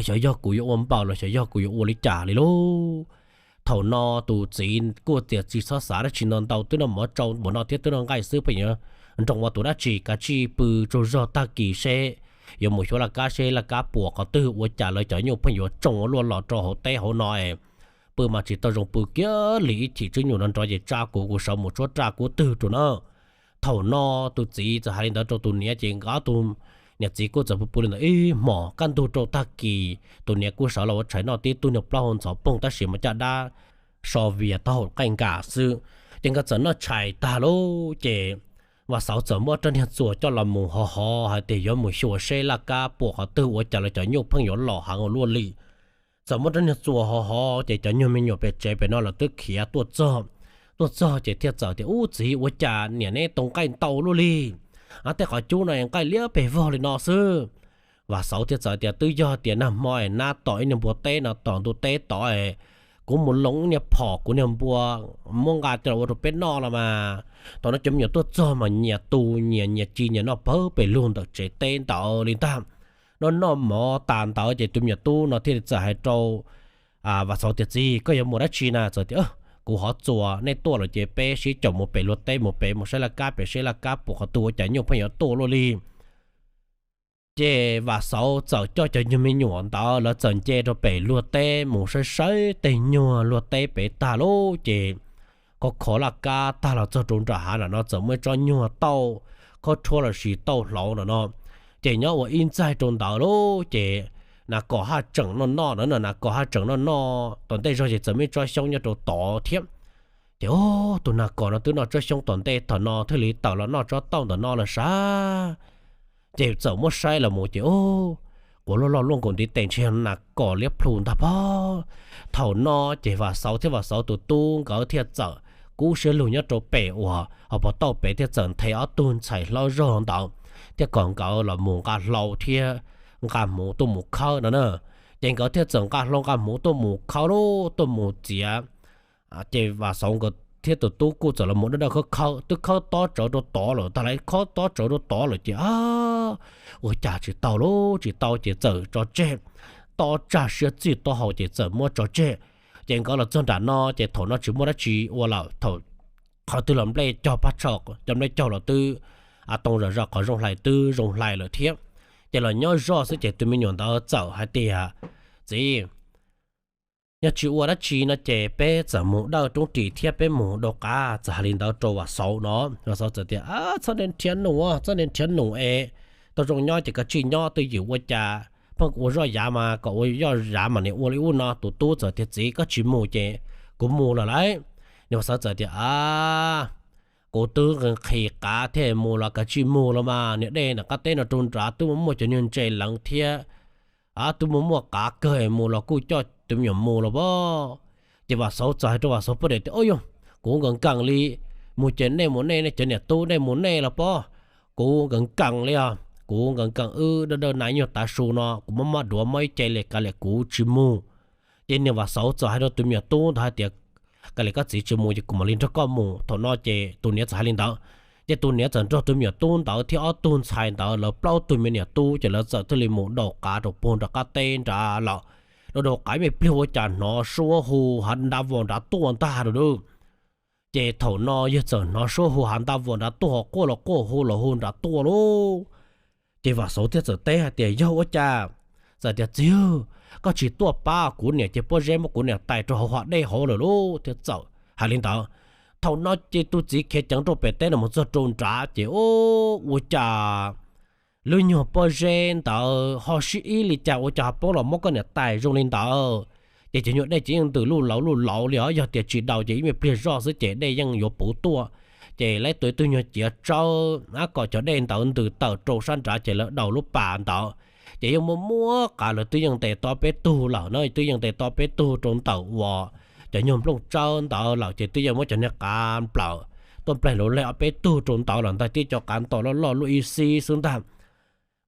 Xyov yog kuv yuav ua npaum los xyov yog kuv yuav ua li cas li lauj. Thaum no tus txiv kuj tias tsis txhob xav dab tsi ntau ntau, twb noj mov tsau npaum no thiab twb noj nqaij xwb, pheej yuav nroo ua tus dab tsi, kav tsij pw tsaug zog tag kis seb yuav mus xyuas laj kab seb laj kab puas qhov twg, ua cas lawv cov nyuj pheej yuav tsoo ua luaj los rau hauv teb hauv no es pw mas tsis tau zoo pw kiag li, ib chim tswb nyuj no nrov ces tsa kuv, kuv sawv mus tshuab raj kub twg rau na. Thaum no tus txiv txawm hais li ntawd rau tus niam ces nkawd ob tug niam txiv kuj txawm pw pw li ntawd ib hmos kaj ntug rau tag kis, tus niam kuj sawv los ua tshais noj tib tug niag plaub hau ntxhov poog tab sis mas caj dab so vias taub hau qaij nkam xwb. Ces nkawd txawm noj tshais tag lauj ces Vam Xauv txawm muab rab niag txuas coj los mus hov hov hais tias yuav mus xyuas seb laj kab puas qhov twg, ua cas lawv cov nyuj pheej yuav los heev ua luaj li. Txawm muab rab niag txuas hov hov ces cov nyuag me nyuam pem tsev pem no lawv twb khiav tuaj txog. Tuaj txog ces thiaj txawm tias, Ub txiv, ua cas niam neb tua nqaij ntau luaj li? Ab, tej qhov cub no nqaij liab pes vog li no xwb. Vam Xauv thiaj txawm tias, Twb yog tias nag hmo es nab tom ib niag npua teb no tom ntuj teb tod es kuv mus loo ib niag phom kuv niag npua muab nqa coj los ua rau peb noj los mas. Thaum no cov me nyuam tuaj txog mas nyias tu nyias, nyias ci nyias noj pawg pes lug ntawm tsev teb ntawd li ntag. Noj noj mov tas ntawd ces tus me nyuam tub no thiaj li txawm hais rau Vam Xauv tias, Txiv, koj yuav mus dab tsi na? Txawm tias, Kuv hov txuas, nej tuaj lawm ces peb sib caum mus pem luag teb, mus pem mus saib laj kab pem, saib laj kab puas qhov twg ua cas nyuj pheej yuav tuaj luaj li. Ces Vam Xauv txawm coj cov nyuag me nyuam ntawd lawv txawm nce rau pem luag teb mus saib saib tej nyuag luag teb pem tag lauj ces khov khov laj kab tag los txog rau nram hav nram no txawm muaj ib tsob nyuag tauj khob rhuab los sis tauj hlauv nram no. Ces nyob ua ib ntxaig rau ntawd lauj ces nas kos haj tseem noj noj na, nas kos haj tseem noj noj tom ntej zog ces txawm muaj ib tsob xyoob nyob rau tod thiab. Ces tus nas kos no twb noj tsob xyoob tom ntej thaum no thiaj li tawm los noj tsob tauj ntawm no lawm sav. Ces txawm muab saib los mus ces quas loj loj luaj nkaus ntiv tes ntshe nas kos liab plhu ntag pob. Thaum no ces Vam Xauv thiab Vam Xauv tus tub nkawd thiaj txawm kub siab lug nyob rau pem uas hauv paus tauj pem thiaj txawm nthe ob tug ntxhais hlob zog ntawd thiab kom nkawd los mus nqa hlau thiab nqa hmuv tuaj mus khawb no na. Ces nkawd thiaj txawm nqa hlau nqa hmuv tuaj mus khawb lauj, tuaj mus txiav. Ces Vam Xauv nkawd thiab tus tub kuj txawm los mus dawb dawb khawb khawb, twb khawb tob tsawv rau tod lawm, tag lawv khawb tob tsawv rau tod lawm ces ua cas tsis tau lauj, tsis tau ces txawm tso tseg, tob tsag siab txij taub hau ces txawm muab tso tseg. Ces nkawd los txog nram no ces thaum no tsis muaj dab tsi ua lawm, thaum qhov twg los nplej caug pab tsho, cov nplej caug los twb too zom zaws, qhov zoo hlais twb zoo hlais lawm thiab. Ces los nyob zoj xwb ces tus me nyuam ntawd txawm hais tias, Txiv, yog tsis ua dab tsi no ces peb txawm mus dawj roob ris thiab peb mus dau qav. Txawm hais li ntawd rau Vam Xauv no, Vam Xauv txawm tias, Txhob nrhiav num, txhob nrhiav num es tau zoo nyob ces koj tsij nyob twj ywm ua cas, pheej ua zoj yav mas kom ua zoj yav mas niam ua li ub no. Tus tub txawm tias, Txiv, koj tsis mus ces kuv mus lawm lauj. Niag Vam Xauv txawm tias, Kuv twb nqhis qav thiab mus los koj tsij mus los mas, niag dej nram qab teb no rau nrad twb muaj muaj cov niag ntses leev thiab twb muaj muaj qav kawg, mus los kuj coj tus me nyuam mus los pob. Ces Vam Xauv txawm hais rau Vam Xauv poj niam tias, Ub yog, kuv nkees nkees li, mus ces nej mus nej, nej cov niam tub nej mus nej los pob, kuv nkees nkees li os, kuv nkees nkees wb dawb dawb na nyuag tav su no kuv mob mob duav mob ib ce li, kav liam kuv tsis mus. Ces niag Vam Xauv txawm hais rau tus me nyuam tub ntawd hais tias, Kav liam koj txiv tsis mus ces kuv mam li nrog koj mus. Thaum no ces tus niam txawm hais li ntawd. Ces tus niam txawm nrog tus me nyuam tub ntawd thiab ob tug ntxhais ntawd lawv plaub tug me niam tub ces lawv txawm thiaj li mus dau qav rau puag nram qab teb nrad lawm. Dau dau qav me pliag ua cas hnov suab hu hav nrad vos nrad tuaj ntag lauj. Ces thaum no yawg txawm hnov suab hu hav nrad vos nrad tuaj, quaj los quaj hu los hu nrad tuaj lauj. Ces Vam Xauv thiaj txawm teb hais tias, Yog ua cas? Txawm tias, Txiv, koj tsis tuaj pab kuv niam ces pob zeb muab kuv niam tais rau hauv hav dej hauv lawm lauj. Thiaj txawm hais li ntawd. Thaum no ces tus txiv khiav ceev rau pem teb no mus txog rau nrad ces ua cas lub nyuag pob zeb ntawd ho sib ib li cas ua cas ho poob los muab koj niam tais zoo li ntawd. Ces cov nyuag dej ces yeej ntws luj lauv luj lauv li os, yog tias tsis daus ces ib me pliag zoj xwb ces dej yeej yuav puv tuaj. Ces lawv tua ib tug nyuag ciav tsawb kom cov dej ntawd ntws tawm rau sab nrad ces lawv daus lub pas ntawd. Ces yeej muaj muab qav lawv twb yeej ntes tau peb tug lawm na, twb yeej ntes tau peb tug rau ntawm uas cov nyuag nplooj tsawb ntawd lawm ces twb yeej muab cov niag qav nplawm tuaj nplaig luv leg ob peb tug rau ntawd lawm ntag, tib co qav ntaus loj loj luaj ib xib xwb ntag.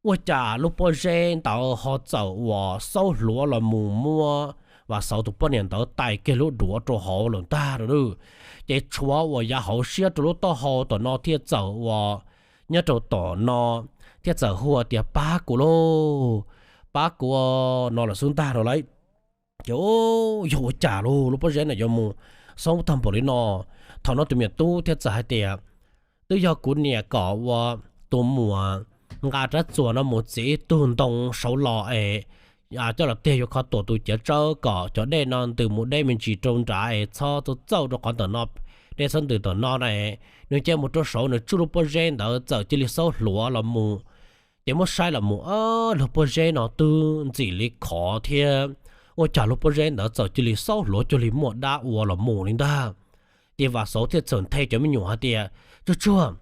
Ua cas lub pob zeb ntawd ho txawm uas xaub hluav los mus muab Vam Xauv tus poj niam ntawd tais kiag lub duav rau hauv lawm ntag lauj. Ces tshuav uas yav hauv siab rau lub taub hau tom no thiaj txawm uas nyob rau tom no thiaj txawm hu tias, Pab kuv lauj, pab kuv no lawm xwb ntag lauj. Ces yog ua cas lauj, lub pob zeb no yuav mus xaub tag npaum li no? Thaum no tus me nyuam tub thiaj txawm hais tias, Twb yog kuv niam kom ua tus muam nqa rab txuas no mus txiav ib tug ntoo saud los es coj los tiag yuav kho tuam tus ciav tsawb kom cov dej no ntws mus deb me ntsis rau nrad es txhob txaus txaus rau qhov ntawm no, dej txhob ntws tom no na. Nws cia mus rau saud nws tsuj lub pob zeb ntawd txawm cia li xaub hluav los mus. Ces muab saib los mus, lub pob zeb no twb ntxim li khov thiab, ua cas lub pob zeb ntawd txawm cia li xaub hluav cuag li muaj dab ua los mus li ntag. Ces Vam Xauv thiaj txawm nthe cov me nyuam hais tias, Tsuag tsuag,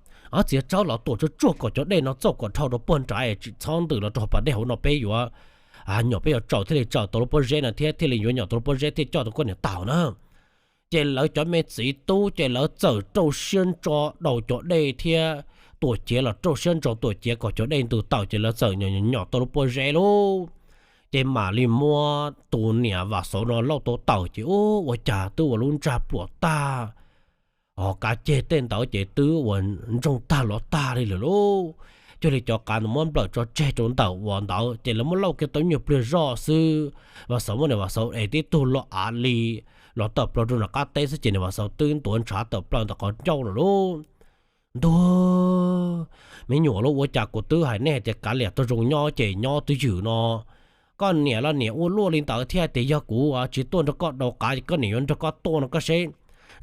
txiav tsawb los tuam tsuag tsuag kom cov dej no txaus kom dhau rau puag nrad es tsis txhob ntws los rau pas dej hauv no, peb yuav nyuam peb yuav tsaus thiaj li tsaus tau lub pob zeb no thiab thiaj li yuav nyom tau lub pob zeb thiaj coj tau koj niam tau na. Ces lawv cov me txiv tub ces lawv txawm rau siab ntso daus cov dej thiab tuam ciav los rau siab ntso tuam ciav kom cov dej ntws tawm ces lawv txawm nyom tau lub pob zeb lauj. Ces mam li muab tus niam Vam Xauv no lauj tau tawm ces ua cas twb ua lub ntsag pluam tag, ho kav ceg tej ntawd ces twb ua ntsoog tag los tag li lawm lauj. Cuag li cov qav muab nplawm tso tseg rau ntawm uas ntawd ces lawv muab lauj kiag tau nyuag pliag zoj xwb, Vam Xauv muab niam Vam Xauv es tib tug lo av li los tawm plaws rau nram qab teb xwb ces niam Vam Xauv twb ntuav ntshav tawm plaws ntawm qhov ncauj lawm lauj. Ntuag, me nyuam lauj, ua cas kuv twb hais nej hais tias kav liam tau zoo nyob ces nyob twj ywm no. Koj niam los niam ua luaj li ntawd thiab tias yog kuv tsis tuaj nrog koj daus qav koj niam yuav nrog koj tuaj no koj seb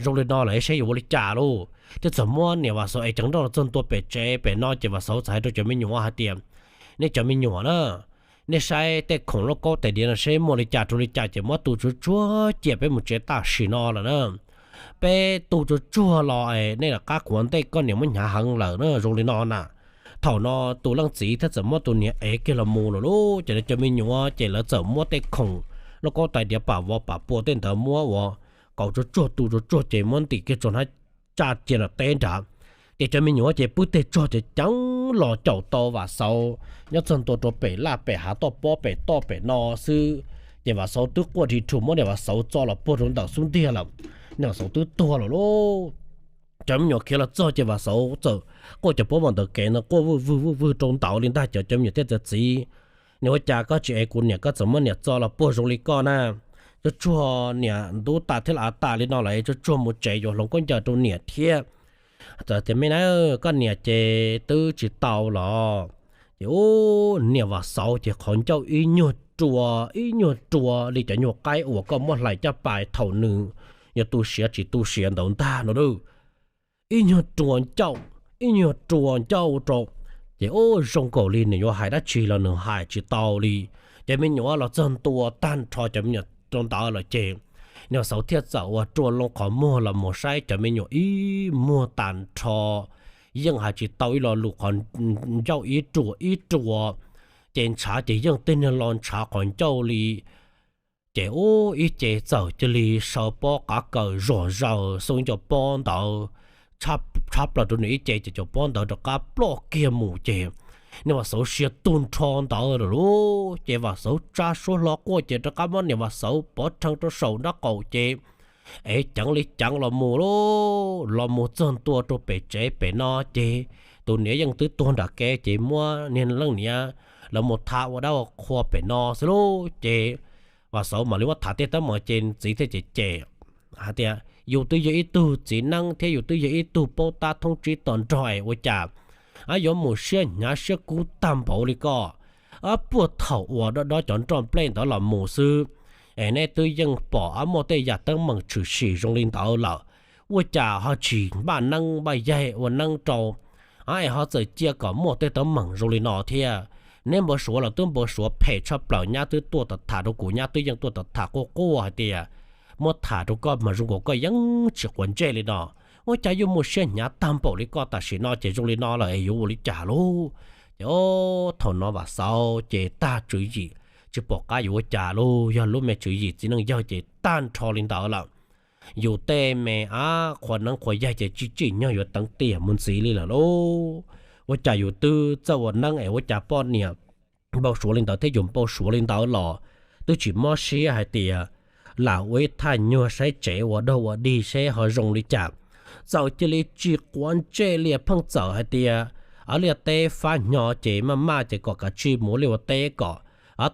zoo li no lawm seb yuav ua li cas lauj. Thiab txawm muab niam Vam Xauv ev ceev nrooj los txog ntua pem tsev pem no ces Vam Xauv txawm hais rau cov me nyuam hais tias, nej cov me nyuam na, nej saib tej khoom lauj kaub tais diav no seb muaj li cas rau li cas ces muab tu tsuag tsuag cia peb mus tsev tam sim no lawm na. Peb tu tsuag tsuag los nej lawv qab kuv ua ntej koj niam muab hnyav heev lawm na, zoo li no na. Thaum no tus leej txiv thiaj txawm muab tus niam ev kiag los mus lawm lauj. Ces cov me nyuam ces lawv txawm muab tej khoom lauj kaub tais diav pam vov pam pua tej ntawd muab ua kauv tsuag tsuag tu tsuag tsuag ces muab ntim kiag tso hnab tsaj cia nram teb nrad. Ces cov me nyuam ces pw tej tsog ces ceev los caum tau Vam Xauv nyob txog ntua rau pem laj pem hav toj pob pem toj pem no xwb. Ces Vam Xauv twb quaj ri rhu muab niam Vam Xauv txo los puag rau ntawm xub ntiag lawm, niam Vam Xauv twb tuag lawm lauj. Cov me nyuam khiav los txog ces Vam Xauv txawm quaj cov pob mas ntawm kev ntawd quaj vwj vwg vwj vwg rau ntawd li ntag. Cov cov me nyuam thiaj txawm txiv, niam ua cas koj tsis ev kuv niam, koj txawm muab niam txo los puag zoo li koj na. Tsuag tsuag niam ntub tas thiab av tas li no lawm tsuag tsuag mus tsev yuav hloov khaub ncaws rau niam thiab. Txawm tias me na, koj niam ces twb tsis tau los. Ces ub, niam Vam Xauv ces qhov ncauj ib nyuag rua ib nyuag rua li cov nyuag qaib uas koj muab hlais caj pas thaum nws yog tu siav tsis tu siav ntawd ntag no lauj. Ib nyuag rua ncauj, ib nyuag rua ncauj rau. Ces ub, zoo nkaus li nws yuav hais dab tsi los nws hais tsis tau li. Ces me nyuam los txog ntua tag nrho cov me nyuam rau ntawd lawm ces niam Vam Xauv thiaj txawm ua rua loo qhov muag los mus saib cov me nyuam ib muag tag nrho, yeej hais tsis tau ib lo lus, qhov ncauj ib rua ib rua. Ces ntshav ces yeej tej niag lo ntshav qhov ncauj li. Ces ub, ib ce txawm cia li saw pob qav kaws zom zaws xoo ib co pob ntawd tshab plaws rau nws ib ce ces cov pob ntawd rov qab ploj kiag mus ces niam Vam Xauv sia tu nrho ntawd lawm lauj. Ces Vam Xauv tsa suab hlo quaj ces rov qab muab niam Vam Xauv pov rhees rau saum nraub qaum ces ev ceev li ceev los mus lauj. Los mus txog ntua rau pem tsev pem no ces tus niam yeej twb tuag nram kev ces muab niag leej niam lawv mus tha ua dab ua qhua pem no xwb lauj. Ces Vam Xauv mam li muab tham tej teeb meem ces txiv thiaj cem cem hais tias, yus twb yog ib tug txiv neeb thiab yus twb yog ib tug paub tab thoob tsib to nrog es ua cas yuav mus siab hnyav siab kub tag npaum li koj. Puag thaum uas dob dob cov nroj nplej ntawd los mus xwb es neb twb yeej pom muaj tej yam teeb meem tshwm sim zoo li ntawd lawm, ua cas ho tsis npaj neeb npaj yaig ua neeb rau es ho txawm cia kom muaj tej teeb meem zoo li no thiab. Neb npau suav los twb npau suav phem tshaj plaws, nyab twb tuaj tham rau kuv, nyab twb yeej tuaj tham quaj quaj hais tias muab tham rau koj mas zoo nkaus koj yeej tsis quav ntsej li no. Ua cas yuav muaj siab hnyav tag npaum li koj tam sim no ces zoo li no lawm es yuav ua li cas lauj? Ces thaum no Vam Xauv ces tag tswv yim, tsis pom qab yuav ua cas lauj, yog lub me tswv yim txiv neej yawg ces tag nrho li ntawd lawm. Yus tej me ab qhua neeb qhua yaig ces tsis tsim nyog yuav teev tiam mus ntxiv li lawm lauj. Ua cas yus twb txawj ua neeb es ua cas poj niam npau suav li ntawd thiab yus npau suav li ntawd los twb tsis mob siab hais tias lam ua ib thaj nyuag saib tsev ua dog ua dig seb ho zoo li cas. Txawm cia li tsis quav ntsej li, pheej txawm hais tias liaj teb fab hnyo ces maj maj ces kom kav tsij mus liaj ua teb kom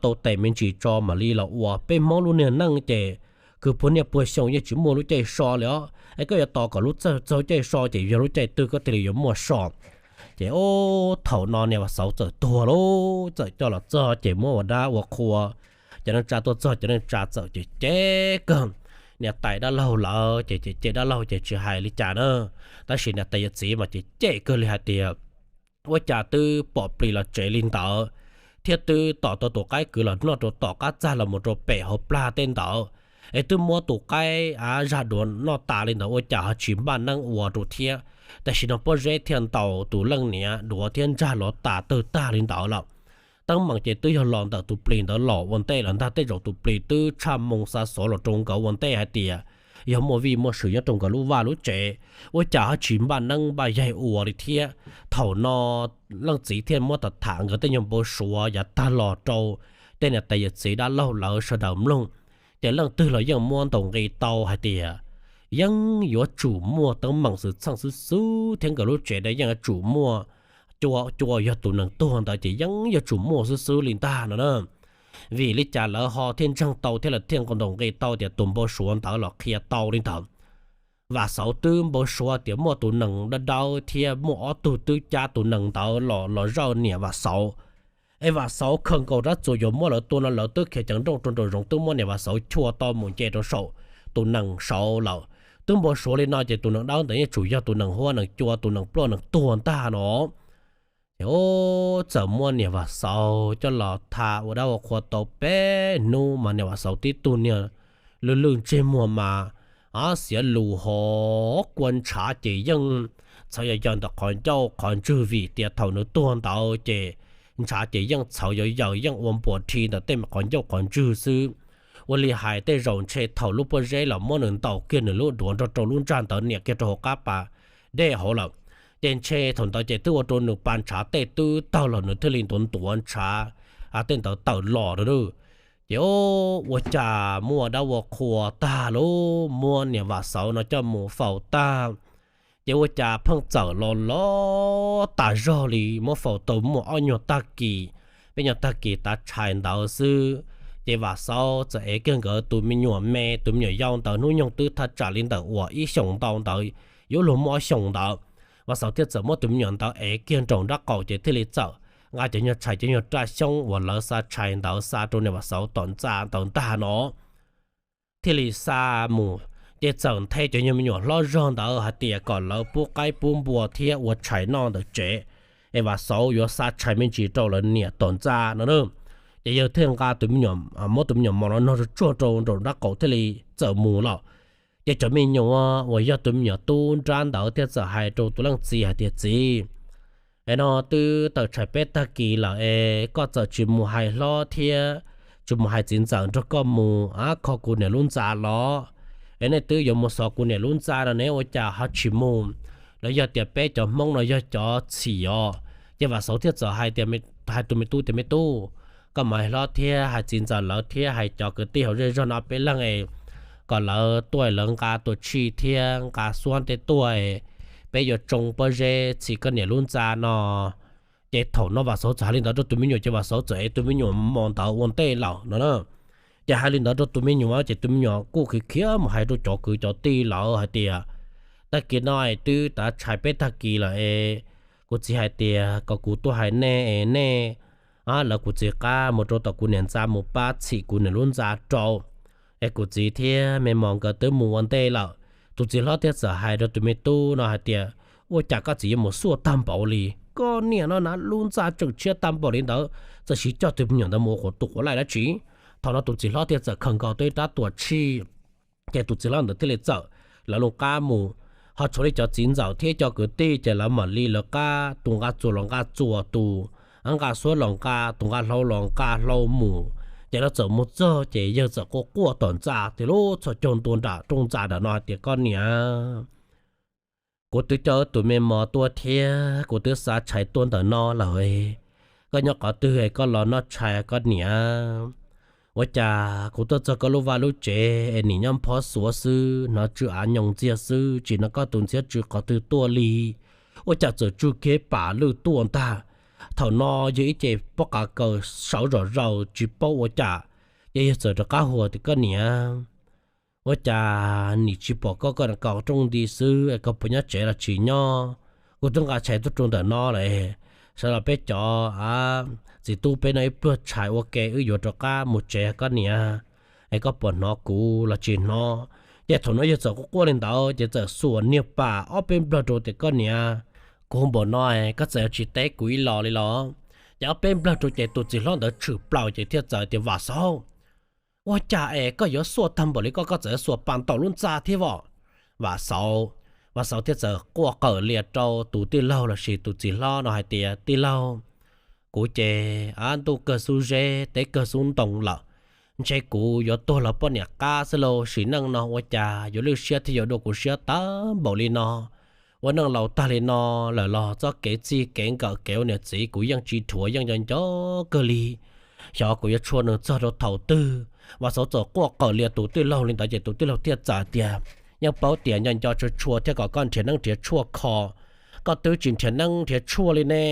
tau tes me ntsis tso mam li los ua. Peb Hmoob lub niag neej ces kws puag niaj puag xyoo yeej tsis muaj lub caij so li os. Es koj yuav tos kom lub txog caij so ces yog lub caij twg koj thiaj li yuav muaj so. Ces thaum no niam Vam Xauv txawm tuag lauj, txawm coj los txog ces muab ua dab ua qhua, cov neej tsa tuaj txog cov neej tsa txawm cem cem kawg niam tais dab laug lawm ces cem cem dab laug ces tsis hais li cas na. Tab sis niam tais yawm txiv mas cem cem kawg li hais tias ua cas twb pom plis los tsev li ntawd, thiab twb tom tau tus qaib kwv los noj rau tom qab txag los mus rau pem hauv plag tej ntawd, es twb muab tus qaib av zaj duav noj tas li ntawd ua cas ho tsis npaj neeb ua rau thiab. Tam sim no pob zeb thiaj ntaus tus leej niam duav thiab ntsag los tas tawg tag li ntawd lawm. Teeb meem ces twb yog los ntawm tus plis ntawd los ua ntej lawm ntag. Tej zaum tus plis twb tshaj moo xa xov los rau nkawd ua ntej hais tias yog muaj vij muaj sws nyob rau nkawd lub vaj lub tsev, ua cas ho tsis npaj neeb npaj yaig ua li thiab. Thaum no leej txiv thiaj muab tham tham nkawd tej nyuag npau suav yav tag los rau tej niam tais yawm txiv dab laug lawv sawv daws mloog. Ces leej twg los yeej muab ntaus nqi tau hais tias yeej yuav tsum muaj teeb meem xwm txheej xwb xwb thiab nkawd lub tsev yeej yuav tsum muaj cua, cua yog tus nees tuag ntawd ces yeej yuav tsum muaj xwb xwb li ntag no na. Vim li cas lawv ho thiaj ntseeg tau thiab lawv thiaj ntaus nqi tau tias tus npau suav ntawd los qhia tau li ntawd. Vam Xauv twb npau suav tias muaj tus nees dawb dawb thiab muaj ob tug twb cab tus nees ntawd los los zawj niam Vam Xauv. Es Vam Xauv khaws nkaus rab txuas yuav muab lawv tua no lawv twb khiav ceev nrooj rau nraum zoov twb muab niam Vam Xauv chua tau mus nce rau saum tus nees saud lawm. Twb npau suav li no ces tus nees dawb ntawd yeej tsum yog tus nees huab nees cua, tus nees ploj nees tuag ntag no. Ces txawm muab niam Vam Xauv coj los tham ua dab ua qhua tau peb hnub mas niam Vam Xauv tib tug niag lwj lwj ntsej muag mas xiav lus hov kua ntshav ces yeej txhawv yog yawg ntawm qhov ncauj qhov ntswg vim tias thaum nws tuag ntawd ces ntshav ces yeej txhawv yog yawg yeej ua npuas rhi ntawm tej qhov ncauj qhov ntswg xwb. Ua li hais tej zaum ntshe thaum lub pob zeb los muab nws ntaus kiag nws lub duav nrog rau lub ntsag ntawd niam kiag rau hauv qab pas dej hauv lawm. Ces ntshe thaum ntawd ces twb ua rau nws pas ntshav tej twb tawg los nws thiaj li ntuav ntuav ntshav tej ntawd tawm los lawm. Ces ua cas muaj dab ua qhua tag lub muab niam Vam Xauv no coj mus faus tag. Ces ua cas pheej txawm los los tas zog li muab faus tau muaj ob nyuag tag kis, peb nyuag tag kis tav tshais ntawd xwb. Ces Vam Xauv txawm ev kiag nkawd tus me nyuam me tus me nyuam yau ntawd hnub nyoog twb thaj tsam li ntawm uas ib xyoos ntau ntawd, yuav luag muaj ob xyoos ntawd. Vam Xauv thiaj txawm muab tus me nyuam ntawd ev kiag nraum nraub qaum ces thiaj li txawm nqa cov nyuag tshais cov nyuag raj xyoob uas lawv xa tshais ntawd xa rau niam Vam Xauv tom ntxa ntawd ntag no thiaj li xa mus. Ces txawm nthe cov nyuag me nyuam hlob zog ntawd hais tias kom lawv pub qaib pub npua thiab ua tshais noj ntawm tsev, es Vam Xauv yuav xa tshais me ntsis rau lawv niam tom ntxa no na. Ces yawg thiaj nqa tus me nyuam, muab tus me nyuam mos no nog tsuag tsuag rau nraum nraub qaum thiaj li txawm mus lawm. Ces cov me nyuam uas yog tus me nyuam tub nrab ntawd thiaj txawm hais rau tus leej txiv hais tias, Txiv, es no twb tawm tshais peb tag kis lawm es koj txawm tsis mus hais hlob thiab tsis mus hais txiv ntxawm nrog koj mus kho kuv niam lub ntxa los? Es nej twb yuav mus xov kuv niam lub ntxa no ne ua cas ho tsis mus? Los yog tias peb cov Hmoob no yog cov txhim os? Ces Vam Xauv thiaj txawm hais tias, hais tus me tub tias, Me tub, koj mus hais hlob thiab hais txiv ntxawm lawv thiab hais cov kwv tij hauv zej zog no peb leeg es kom lawv tuaj, lawv nqa tua tshij thiab nqa xuab tej tuaj, peb yuav tsoo pob zeb txhim koj niam lub ntxa no. Ces thaum no Vam Xauv txawm hais li ntawd rau tus me nyuam ces Vam Xauv txawm ev tus me nyuam mos ntawd ua ntej lawm no na. Ces hais li ntawd rau tus me nyuam ces tus me nyuam kuj khiav khiav mus hais rau cov kwv cov tij lawv hais tias, Tag kis no es twb tav tshais peb tag kis lawm es kuv txiv hais tias kom kuv tuaj hais nej es nej, lawv kuv txiv qab mus rau tom kuv niam ntxa mus pab txhim kuv niam lub ntxa rau. Es kuv txiv thiab me mos nkawd twb mus ua ntej lawm. Tus txiv hlob thiaj txawm hais rau tus me tub no hais tias, Ua cas koj txiv yuav mus xuaj tag npaum li? Koj niam no na lub ntxa tseem tshiab tag npaum li ntawd, txawm siv coj tus me nyuam ntawd mus ua quav tus quav laij dab tsi? Thaum no tus txiv hlob thiaj txawm khaws nkaus tau ib rab tua tshij, ces tus txiv hlob ntawd thiaj li txawm lawv lub qab mus. Ho tshuav li cov txiv ntxawm thiab cov kwv tij ces lawv mam li lawv qab tus nqa txuas los nqa txuas, tus nqa xuab los nqa, tus nqa hlau los nqa hlau mus. Ces lawv txawm mus txog ces yawg txawm quaj quaj tom ntxa tias lub txhos caug ntua nram rooj ntxa nram no hais tias, Koj niam, kuv twb coj tus me mos tuaj thiab kuv twb xa tshais tuaj ntawm no lawm. Koj nyob qhov twg es koj los noj tshais koj niam? Ua cas kuv tuaj txog koj lub vaj lub tsev es nim nyob phob xuav xwb, hnov tsw av nyoos ntxiag xwb, tsis hnov koj tus ntxhiab tsw qhov twg tuaj li. Ua cas txawm tsw kev pam lwj tuaj ntag. Thaum no yog ib ce pob qa kaws sawv zom zaws tsis paub ua cas, ces yawg txawm rov qab hu tias, Koj niam, ua cas nim tsis pom koj, koj kaus rooj nti xwb es koj puas nyob tsev los tsis nyob? Kuv twb nqa tshais tuaj rau ntawm no lawm, sawv los peb cov txiv tub peb noj ib pluag tshais ua ke wb yuav rov qab mus tsev koj niam, es koj puas hnov kuv los tsis hnov? Ces thaum no yawg txawm quaj quaj li ntawd ces txawm xuas niag pas ob peb nplog rau tias, Koj niam, kuv hu npaum no koj txawm yuav tsis teb kuv ib los li los? Ces ob peb nplog rau ces tus txiv hlob ntawd tshwm plaws ces thiaj txawm tias, Vam Xauv, ua cas es koj yuav xuaj tag npaum li koj, koj txawm yuav xuas pas ntaus lub ntxa thiab os? Vam Xauv, Vam Xauv thiaj txawm quaj qawm lias rau tus tij laug lossis tus txiv hlob no hais tias, Tij laug, kuv ces ntuj kawg xub zeb teb kawg xub ntoo lawm, ntshe kuv yuav tuag los poj niam qab xwb lauj. Sim neej no ua cas yuav lwj siab thiab yuav dua kuv siab tag npaum li no? Ua neej laus tag li no lawm los txoj kev txij kev nkawm kev ua niam txiv kuv yeej tsis dhuav, yeej nco nco kawg li. Xyov kuv yuav tshua nws txog rau thaum twg. Vam Xauv txawm quaj qawm lias tus tij laug li ntawd ces tus tij laug thiaj txawm tias, Yeej paub tias nco nco tshua tshua thiab kom koj nrhiav neeb nrhiav tshuaj kho, koj twb tsis nrhiav neeb nrhiav tshuaj li ne.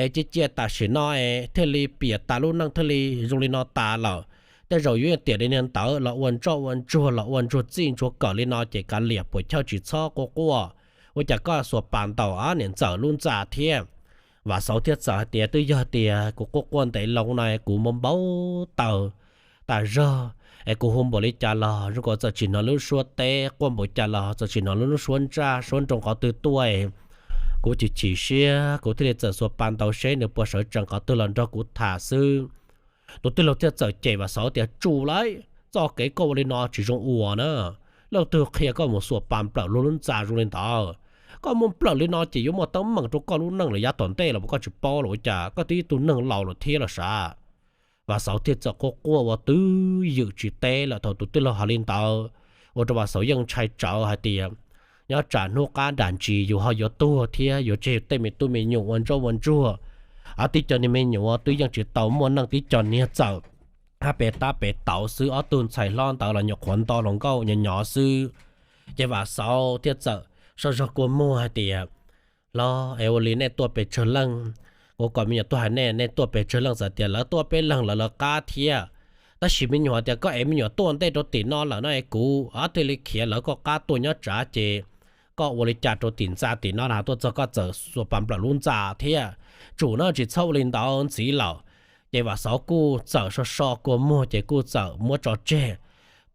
Es cia cia tam sim no es thiaj li piam tas lub neej thiaj li zoo li no tas lawm. Tej zaum yuav tiam li niag ntawd los ua ntsoj ua ntsuag los ua ntsuag txij ntsuag kawm li no ces kav liam puas chawj tsis txhob quaj quaj. Ua cas koj xuas pas ntaus niam ntxawm lub ntxa thiab? Vam Xauv thiaj txawm hais tias, Twb yog tias kuv quaj quaj ntev loo no kuv npau npau taws tas zog, Es kuv hu npaum li cas los zoo nkaus txawm tsis hnov lub suab teb, quaj npaum cas los txawm tsis hnov lub suab ntsaj, suab nroo qhov twg tuaj. Kuv chim chim siab, kuv thiaj li txawm xuas pas ntaus seb nws puas sawv tsees qhov twg los nrog kuv tham xwb. Tus tij laug thiaj txawm cem Vam Xauv tias, Tsum lauj, txoj kev koj ua li no tsis zoo ua na. Leej twg qhia koj mus xuas pas nplawm luag lub ntxa zoo li ntawd? Koj muaj nplawm li no ces yuav muaj teeb meem rau koj lub neej lawm yav tom ntej los koj tsis paub los ua cas? Koj twb ib tug neeg laus lawm thiab los sav. Vam Xauv thiaj txawm quaj quaj ua twb ywm tsis teb lawm. Thaum tus tij laug hais li ntawd, ua rau Vam Xauv yeej ntshai tsawv hais tias, nyob tsam hnub qab nram ntsis yus ho yuav tuag thiab yuav tseg tej me tub me nyuam ua ntsoj ua ntsuag. Ob tib co niag me nyuam twb yeej tsis tau muaj neej, tib co niag txawm hab pem tab pem tauv xwb, ob tug ntxhais hlob ntawd los nyuam qhuav nto hluas nkauj nyob nyob xwb. Ces Vam Xauv thiaj txawm sau zog kua muag hais tias, Hlob, es ua li nej tuaj pes tsawg leej? Kuv kom me nyuam tuaj hais nej, nej tuaj pes tsawg leej? Txawm tias lawv tuaj peb leeg lawv lawv qab thiab. Tab sis me nyuam tias koj ev me nyuam tuaj ntej rau tim no lawm no es kuv thiaj li khiav lawv koj qab tuaj nyob tsav ces koj ua li cas rau tim ntxa tim no na, tuaj txog koj txawm xuas pas nplawm lub ntxa thiab. Tsum no tsis txhob ua li ntawd ntxiv lawm. Ces Vam Xauv kuj txawm so so kua muag ces kuj txawm muab tso tseg.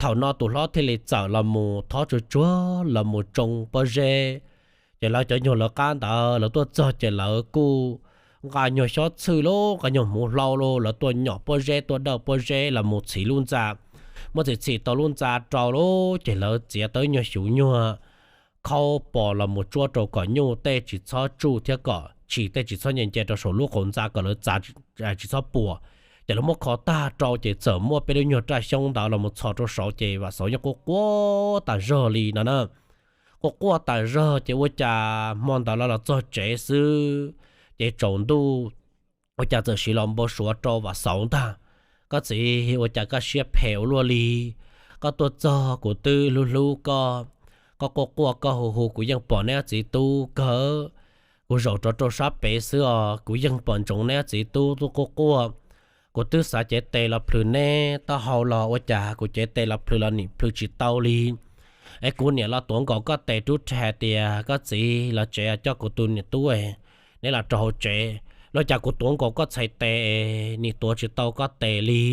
Thaum no tus hlob thiaj li txawm los mus thob tsuag tsuag los mus tsoo pob zeb. Ces lawv cov nyuag lawv qab ntawd lawv tuaj txog ces lawv kuj nqa nyuag xyob txhwj los nqa nyuag hmuv hlau los lawv tuaj nyom pob zeb tuaj dawj pob zeb los mus txhiv lub ntxa. Muab txhim txhim tau lub ntxa rau lawm ces lawv txiav tau nyuag xyuv nyuag khaub pos los mus tsuab rau kom nyuj tej tsis txhob tsuj thiab kom tshis tej tsis txhob nce nce rau saum lub qaum ntxa kom lawv txav tsis txhob puas. Ces lawv muab kho tag rau ces txawm muab peb lub nyuag raj xyoob ntawd los mus txhos rau saud ces Vam Xauv yeej quaj quaj tas zog li no na. Quaj quaj tas zog ces ua cas hmo ntawd los los txog tsev xwb ces tsaus ntuj ua cas txawm siv los npau suav rau Vam Xauv ntag. Koj txiv, ua cas koj siab phem ua luaj li? Koj tuaj txog kuv twb hlub hlub koj, koj quaj quaj koj hu hu kuv yeej pom neb txiv tub kawg. Kuv zaum rov rau sab pem xwb os kuv yeej pom ntsoov neb txiv tub twb quaj quaj. Kuv twb xav cev tes los plhws neb taub hau los ua cas kuv cev tes los plhws los nim plhws tsis tau li. Es kuv niam los tuav nkaus koj tes rub rhe hais tias koj txiv los tsev coj kuv tus niam tub, neb los rau hauv tsev. Los cas kuv tuav nkaus koj txhais tes nim tuav tsis tau koj tes li.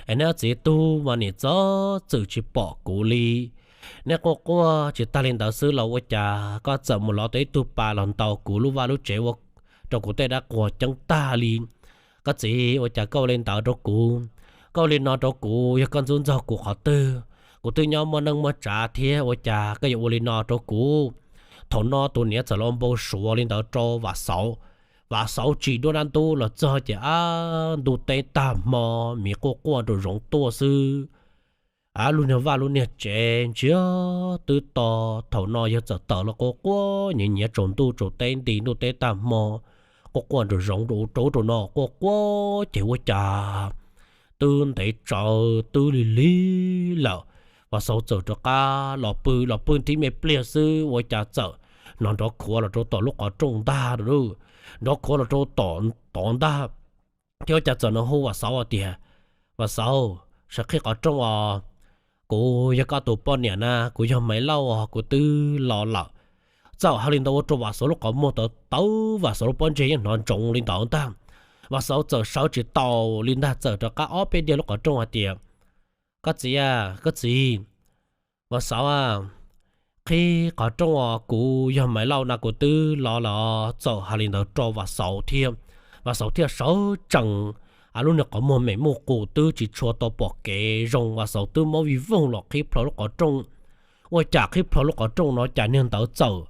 Es neb txiv tub mas nim txhob txwm tsis pom kuv li. Neb quaj quaj tsis tag li ntawd xwb los ua cas koj txawm mus lov tau ib tug pas los ntaus kuv lub vaj lub tsev ua rau kuv tej dab quag ceeb tag li. Koj txiv, ua cas koj ua li ntawd rau kuv? Koj ua li no rau kuv yog koj ntxub ntxaug kuv qhov twg? Kuv twb nyob muaj neej muaj tsav thiab ua cas koj yuav ua li no rau kuv? Thaum no tus niam txawm los npau suav li ntawd rau Vam Xauv. Vam Xauv tsim duab dab ntub los txog ces ab ntuj teb tag hmo, miv quaj quaj nraum zoov tuaj xwb. Ab lub niag vaj lub niag tsev ntsia twb to. Thaum no yawg txawm tawm los quaj quaj nyiav nyiav tsaus ntuj tsaus teb nti ntuj teb tag hmo, quaj quaj nraum zoov rau ub rau no quaj quaj ces ua cas twb ntev tsawv twb lig lig lawm. Vam Xauv txawm rov qab los pw, los pw nti me pliag xwb ua cas txawm hnov nrov khuav los rau tom lub qhov rooj ntag. Nrov khuav los rau tom tod ntag. Ces ua cas txawm hnov hu Vam Xauv hais tias, Vam Xauv, sawv qhib qhov rooj os. Kuv yog koj tus poj niam na, kuv yog Maiv Lauj os, kuv twb los lawm. Txawm hais li ntawd ua rau Vam Xauv lub qhov muag tawv tawv, Vam Xauv lub pob ntseg yeej hnov ntsoov li ntawd ntag. Vam Xauv txawm sawv tsis tau li ntag, txawm rov qab ob peb diag lub qhov rooj hais tias, Koj txiv, koj txiv, Vam Xauv a, qhib qhov rooj os, kuv yog Maiv Lauj na, kuv twb los lawm. Txawm hais li ntawd rau Vam Xauv thiab, Vam Xauv thiaj sawv tsees, lub niag qhov muag me muj qus twb tsis tshua tau pom kev zoo, Vam Xauv twb mob vij voog los qhib plho lub qhov rooj. Ua cas qhib plho lub qhov rooj no cas niag ntawd txawm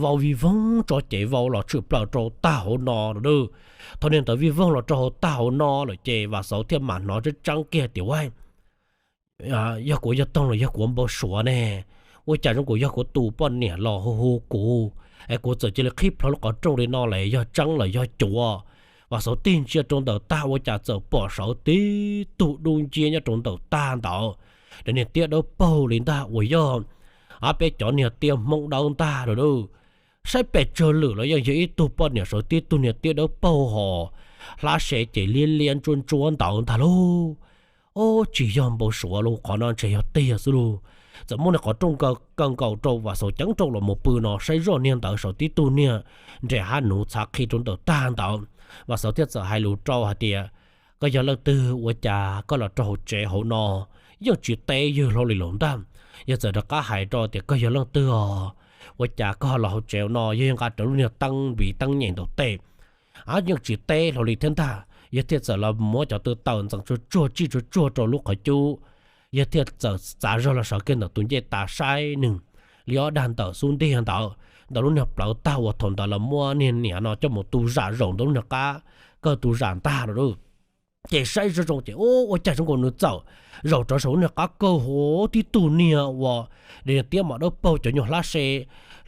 vau vij voog tso cev vau los tshwm plaws rau tag hauv no lawm. Thaum niag ntawd vij voog los rau hauv tag hauv no lawm ces Vam Xauv thiaj mam hnov tseeb tseeb kiag tias, Ua, yog kuv yog toog los yog kuv npau suav ne? Ua cas zoo kuv yog kuv tus poj niam los hu hu kuv, es kuv txawm cia li qhib plho lub qhov rooj li no los yog tseeb los yog cuav? Vam Xauv tig ntsia rau ntawm tag ua cas txawm pom sawv tib tug dub nciab nyob rau ntawm tag ntawd. Niag tiab dawb paug li ntag uas yog peb cov niag tiab Hmoob dawb ntag lawm. Saib pes tsawg lwm los yeej yog ib tug poj niam sawv tib tug niag tiab dawb paug ho hlab se ces liab liab ntsuab ntsuab ntawd ntag lauj. Ob, tsis yog npau suav lauj, qhov no ntshe yog tiag xwb lauj. Txawm muab niag qhov rooj kaw nkaus rau Vam Xauv ceeb rau los mus pw no saib zoj niag ntawd sawv tib tug niag nres hab nuv txhav qhi rau ntawm tag ntawd. Vam Xauv thiaj txawm hais lus rau hais tias, Koj yog leej twg ua cas koj los rau hauv tsev hauv no? yeej tsis teb yawg hlo li lawm ntag. Yawg txawm rov qab hais rau tias, Koj yog leej twg os? Ua cas koj los hauv tsev no? Yawg yeej nqa rawv lub niag teeb npiv teeb nyem ntaus tej, yeej tsis teb hlo li thiab ntag. Yawg thiaj txawm los muab cov tw taws ntxeev tsuag tsuag tsij tsuag tsuag rau lub qhov cub. Yawg thiaj txawm txav zog los sawv kiag ntawm tus ncej tas saib nws li ob dag ntawm xub ntiag ntawd, ntawm lub niag plawv tag uas thaum ntawd los muab niag niam no coj mus tu zam zaum ntawm lub niag qab kawg tu zam ntag lawm. Ces saib zoo zoo ces ua cas zoo nkaus nws txawm zaum rov saum lub niag qab kawg hauv tib tug niag uas tiab mos dawb paug cov nyuag hlab se,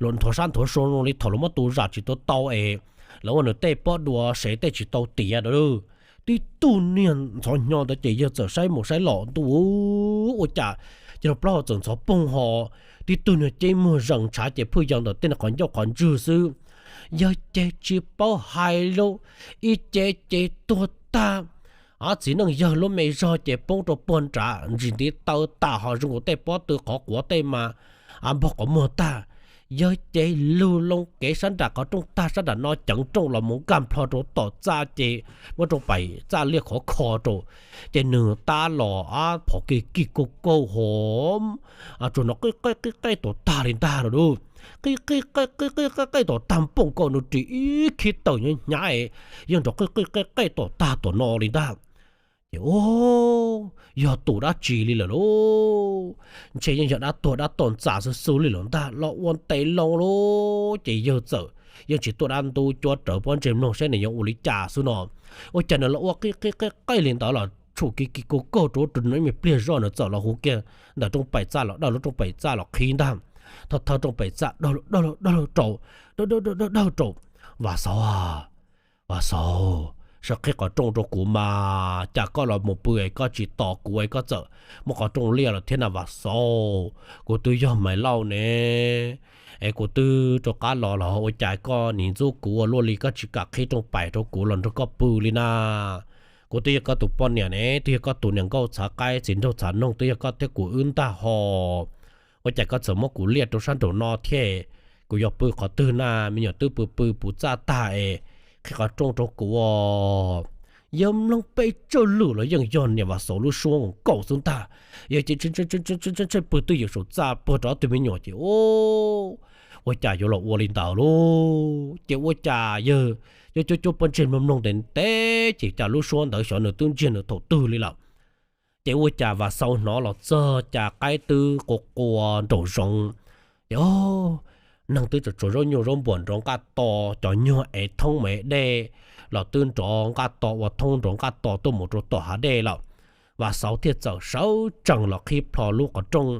los nthuav sab nthuav sua zoo li thaum lawv muab tu zam tsis tau tau es lawv ua nws tej pob dua sev tej tsis tau tiav lawm. Tib tug niag ntxhov hnyo ntawd ces yawg txawm saib mus saib los ntuj, ua cas ces los plaub hau txawm ntxhov poog ho, tib tug niag ceb muag zees ntshav ces phwj yog ntawm tej niag qhov ncauj qhov ntswg xwb. Yawg ces tsis paub hais lus, ib ce ces tuag tag. Txiv neej yawg lub me zog ces poob rau puag nrad ntsis ntiv taw tas ho zoo nkaus tej pob tw qhov quav tej mas npog qhov muag tag. Yawg ces lug loo kev sab nram qhov rooj tag sab nram no ceev rooj los mus nkag nplho rau tom txaj ces muab rau pais txaj liaj khov kho rau, ces nws tab los phom kis kis kaug kaug hov, tsuas hnov qij qej qij qej tom tag li ntag lawm lauj. Qij qij qej qij qej qej qej tom tag npoo nkaus nws ris ib khib taws hnyav hnyav, yeej nrov qij qij qej qej tom tag tom no li ntag. Ces yog tus dab tsi li lawm lauj, ntshe yeej yog dab tuag dab tom ntxas xwb xwb li lawm ntag los ua ntev loo lauj. Ces yawg txawm yeej tsis tuaj dab ntub cuab rawv pob ntseg mloog saib nws yuav ua li cas xwb no. Ua cas nws los ua qij qij qej qej li ntawd los tshum kis kis kaug kaug rau ub rau no ib me pliag zoj nws txawm los hu kiag ntawm rooj pem txaj los dawj lub rooj pem txaj los qhib ntag. Thawj thawj rooj pem txaj dawj dawj dawj rau, dawj dawj dawj rau, Vam Xauv, Vam Xauv, sawv qhib qhov rooj rau kuv mas, cas koj los mus pw es koj tsis tos kuv es koj txawm muab qhov rooj liaj lawm thiab na Vam Xauv. Kuv twb yog Maiv Lauj ne, es kuv twb rov qab los los ua cas koj nim ntxub kuv ua luaj li, koj tsis kam qhib rooj pem rau kuv los nrog koj pw li na. Kuv twb yog koj tus poj niam ne, twb yog koj tus niam nkauj txhav qaib txiv nraug txhav noog, twb yog koj thiab kuv wb ntag ho. Ua cas koj txawm muab kuv liaj rau sab nraum no thiab? Kuv yuav pw qhov twg na? Me nyuam twb pw pw puv txaj tag es qhib qhov rooj rau kuv os. Yawg mloog peb tsawg lwm los yeej yog niam Vam Xauv lub suab nkaus xwb ntag. Yawg ces ntshe pw twj ywm saum txaj puag rau ob tug me nyuam ces ua cas yuav los ua li ntawd lauj. Ces ua cas yawg yuav cuab cuab pob ntseg mloog mloog ntev ntev ces cas lub suab ntawd xyov nws twb ntsiag nws thaum twg li lawm. Ces ua cas Vam Xauv hnov los txog cas qaib twb qua qua nraum zoov. Ces neeg twb tsuas tsuav zaub nyuj zaub npuas nrov nqaj to, cov nyuag ev thoob ev dej los twb nrov nqaj to ua thoob nrov nqaj to tuaj mus rau tom hav dej lawm. Vam Xauv thiaj txawm sawv tsees los qhib plho lub qhov rooj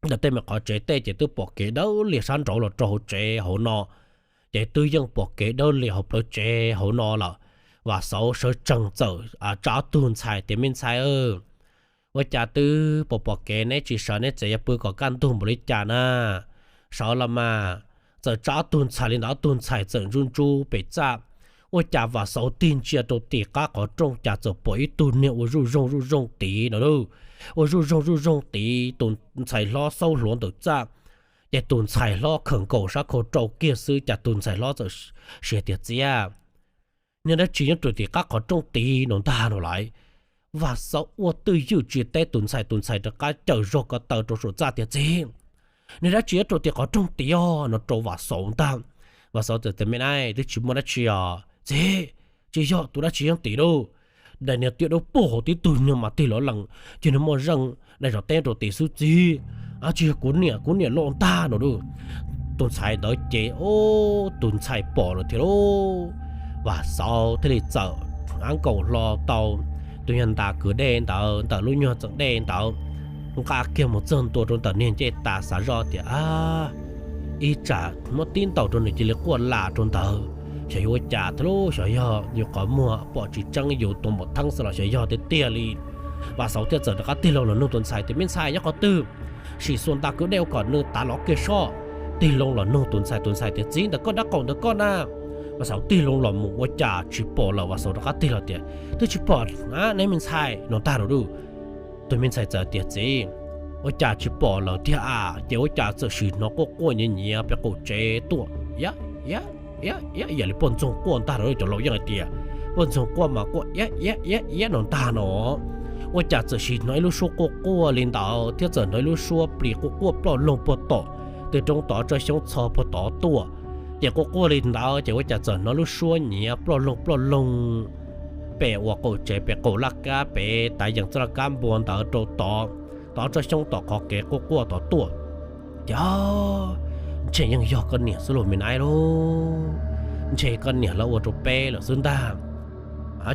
ntawm tej me qhov tsev tej ces twb pom kev dawb lias sab nraud los rau hauv tsev hauv no. Ces twb yeej pom kev dawb lias hauv plawv tsev hauv no lawm. Vam Xauv sawv tsees txawm tsa ob tug ntxhais tias, Me ntxhais, ua cas twb pom pom kev neb tsis sawv, neb txawm yuav pw kom kaj ntug npaum li cas na? Sawv los mas. Txawm tsa ob tug ntxhais li ntawd, ob tug ntxhais txawm ntsub ntsub pem txaj. Ua cas Vam Xauv tig ntsia rau tim qab qhov rooj cas txawm pom ib tug niag ua zuj zoog zuj zoog tid no lauj. Ua zuj zoog zuj zoog tid, tus ntxhais hlob xaub hluav ntawm txaj. Ces tus ntxhais hlob khawm nkaus sab khau rau kiag xwb cas tus ntxhais hlob txawm siv tias, Txiv, niag dab tsi nyob rau tim qab qhov rooj tid no ntag no lauj. Vam Xauv ua twj ywm tsis teb tus ntxhais, tus ntxhais rov qab cawm zog ko taw rau saum txaj tias, Txiv, niag dab tsi nyob rau tim qhov rooj tid os no rau Vam Xauv ntag. Vam Xauv txawm tias, Me na, twb tsis muaj dab tsi os txiv, tsis yog tus dab tsi nyob tid lauj. Daim niag tiaj dawb paug hauv tib tug niag mas tig los lees ces niag muaj zeej daim zom teb rau tim xwb txiv. Tsis yog kuv niam, kuv niam los ntag no lauj. Tus ntxhais ntawd ces tus ntxhais pom lawm thiab lauj. Vam Xauv thiaj li txawm ab nkaus hlo tau tus nyuag nta kwv dej ntawd ntawm lub nyuag txeem dej ntawd, nqa kiag mus txog ntua rau ntawm niag ncej tas xav zoj tias, ib tsam muab tib ntaus rau nws cia li quaj lam rau ntawd, xyov yuav ua cas thiab lauj, xyov yog yus qhov muag pom tsis tseeb yus tus npau theeb xwb los xyov yog tiag tiag li. Vam Xauv thiaj txawm rov qab tig loo los nug tus ntxhais tias, Me ntxhais, nyob qhov twg? Sim xuas nta kwv dej ua kom nws tav los kiag soj. Tig loo los nug tus ntxhais, tus ntxhais tias, Txiv, ntawm koj nrab qaum ntawd koj na. Vam Xauv tig loo los mus ua cas tsis pom lawm, Vam Xauv rov qab tig los tias, Twb tsis pom neb me ntxhais no ntag lauj. Tus me ntxhais txawm tias, Txiv, ua cas tsis pom lawm tiag a? Ces ua cas txawm sim hnov quaj quaj nyiav nyiav pem qaum tsev tuaj, iab iab iab iab, yam li poj ntxoog quaj ntag lauj. Cov laus yeej hais tias poj ntxoog quaj mas quaj iab iab iab iab no ntag no. ua cas txawm sim hnov ib lub suab quaj quaj li ntawd thiab txawm hnov ib lub suab plis quaj quaj ploj loog puag tom tej roob tod tsob xyoob txho puag tod tuaj. Ces quaj quaj li ntawd ces ua cas txawm hnov lub suab nyiav ploj loog ploj loog pem uas qaum tsev pem qaum laj kab pem tav yees txoj laj kab npua ntawd rau tod, tod tsob xyoob tom qhov kev quaj quaj tod tuaj. Ces ntshe yeej yog koj niam xwb lauj me nab lauj, ntshe koj niam lawv ua rau peb lawm xwb ntag.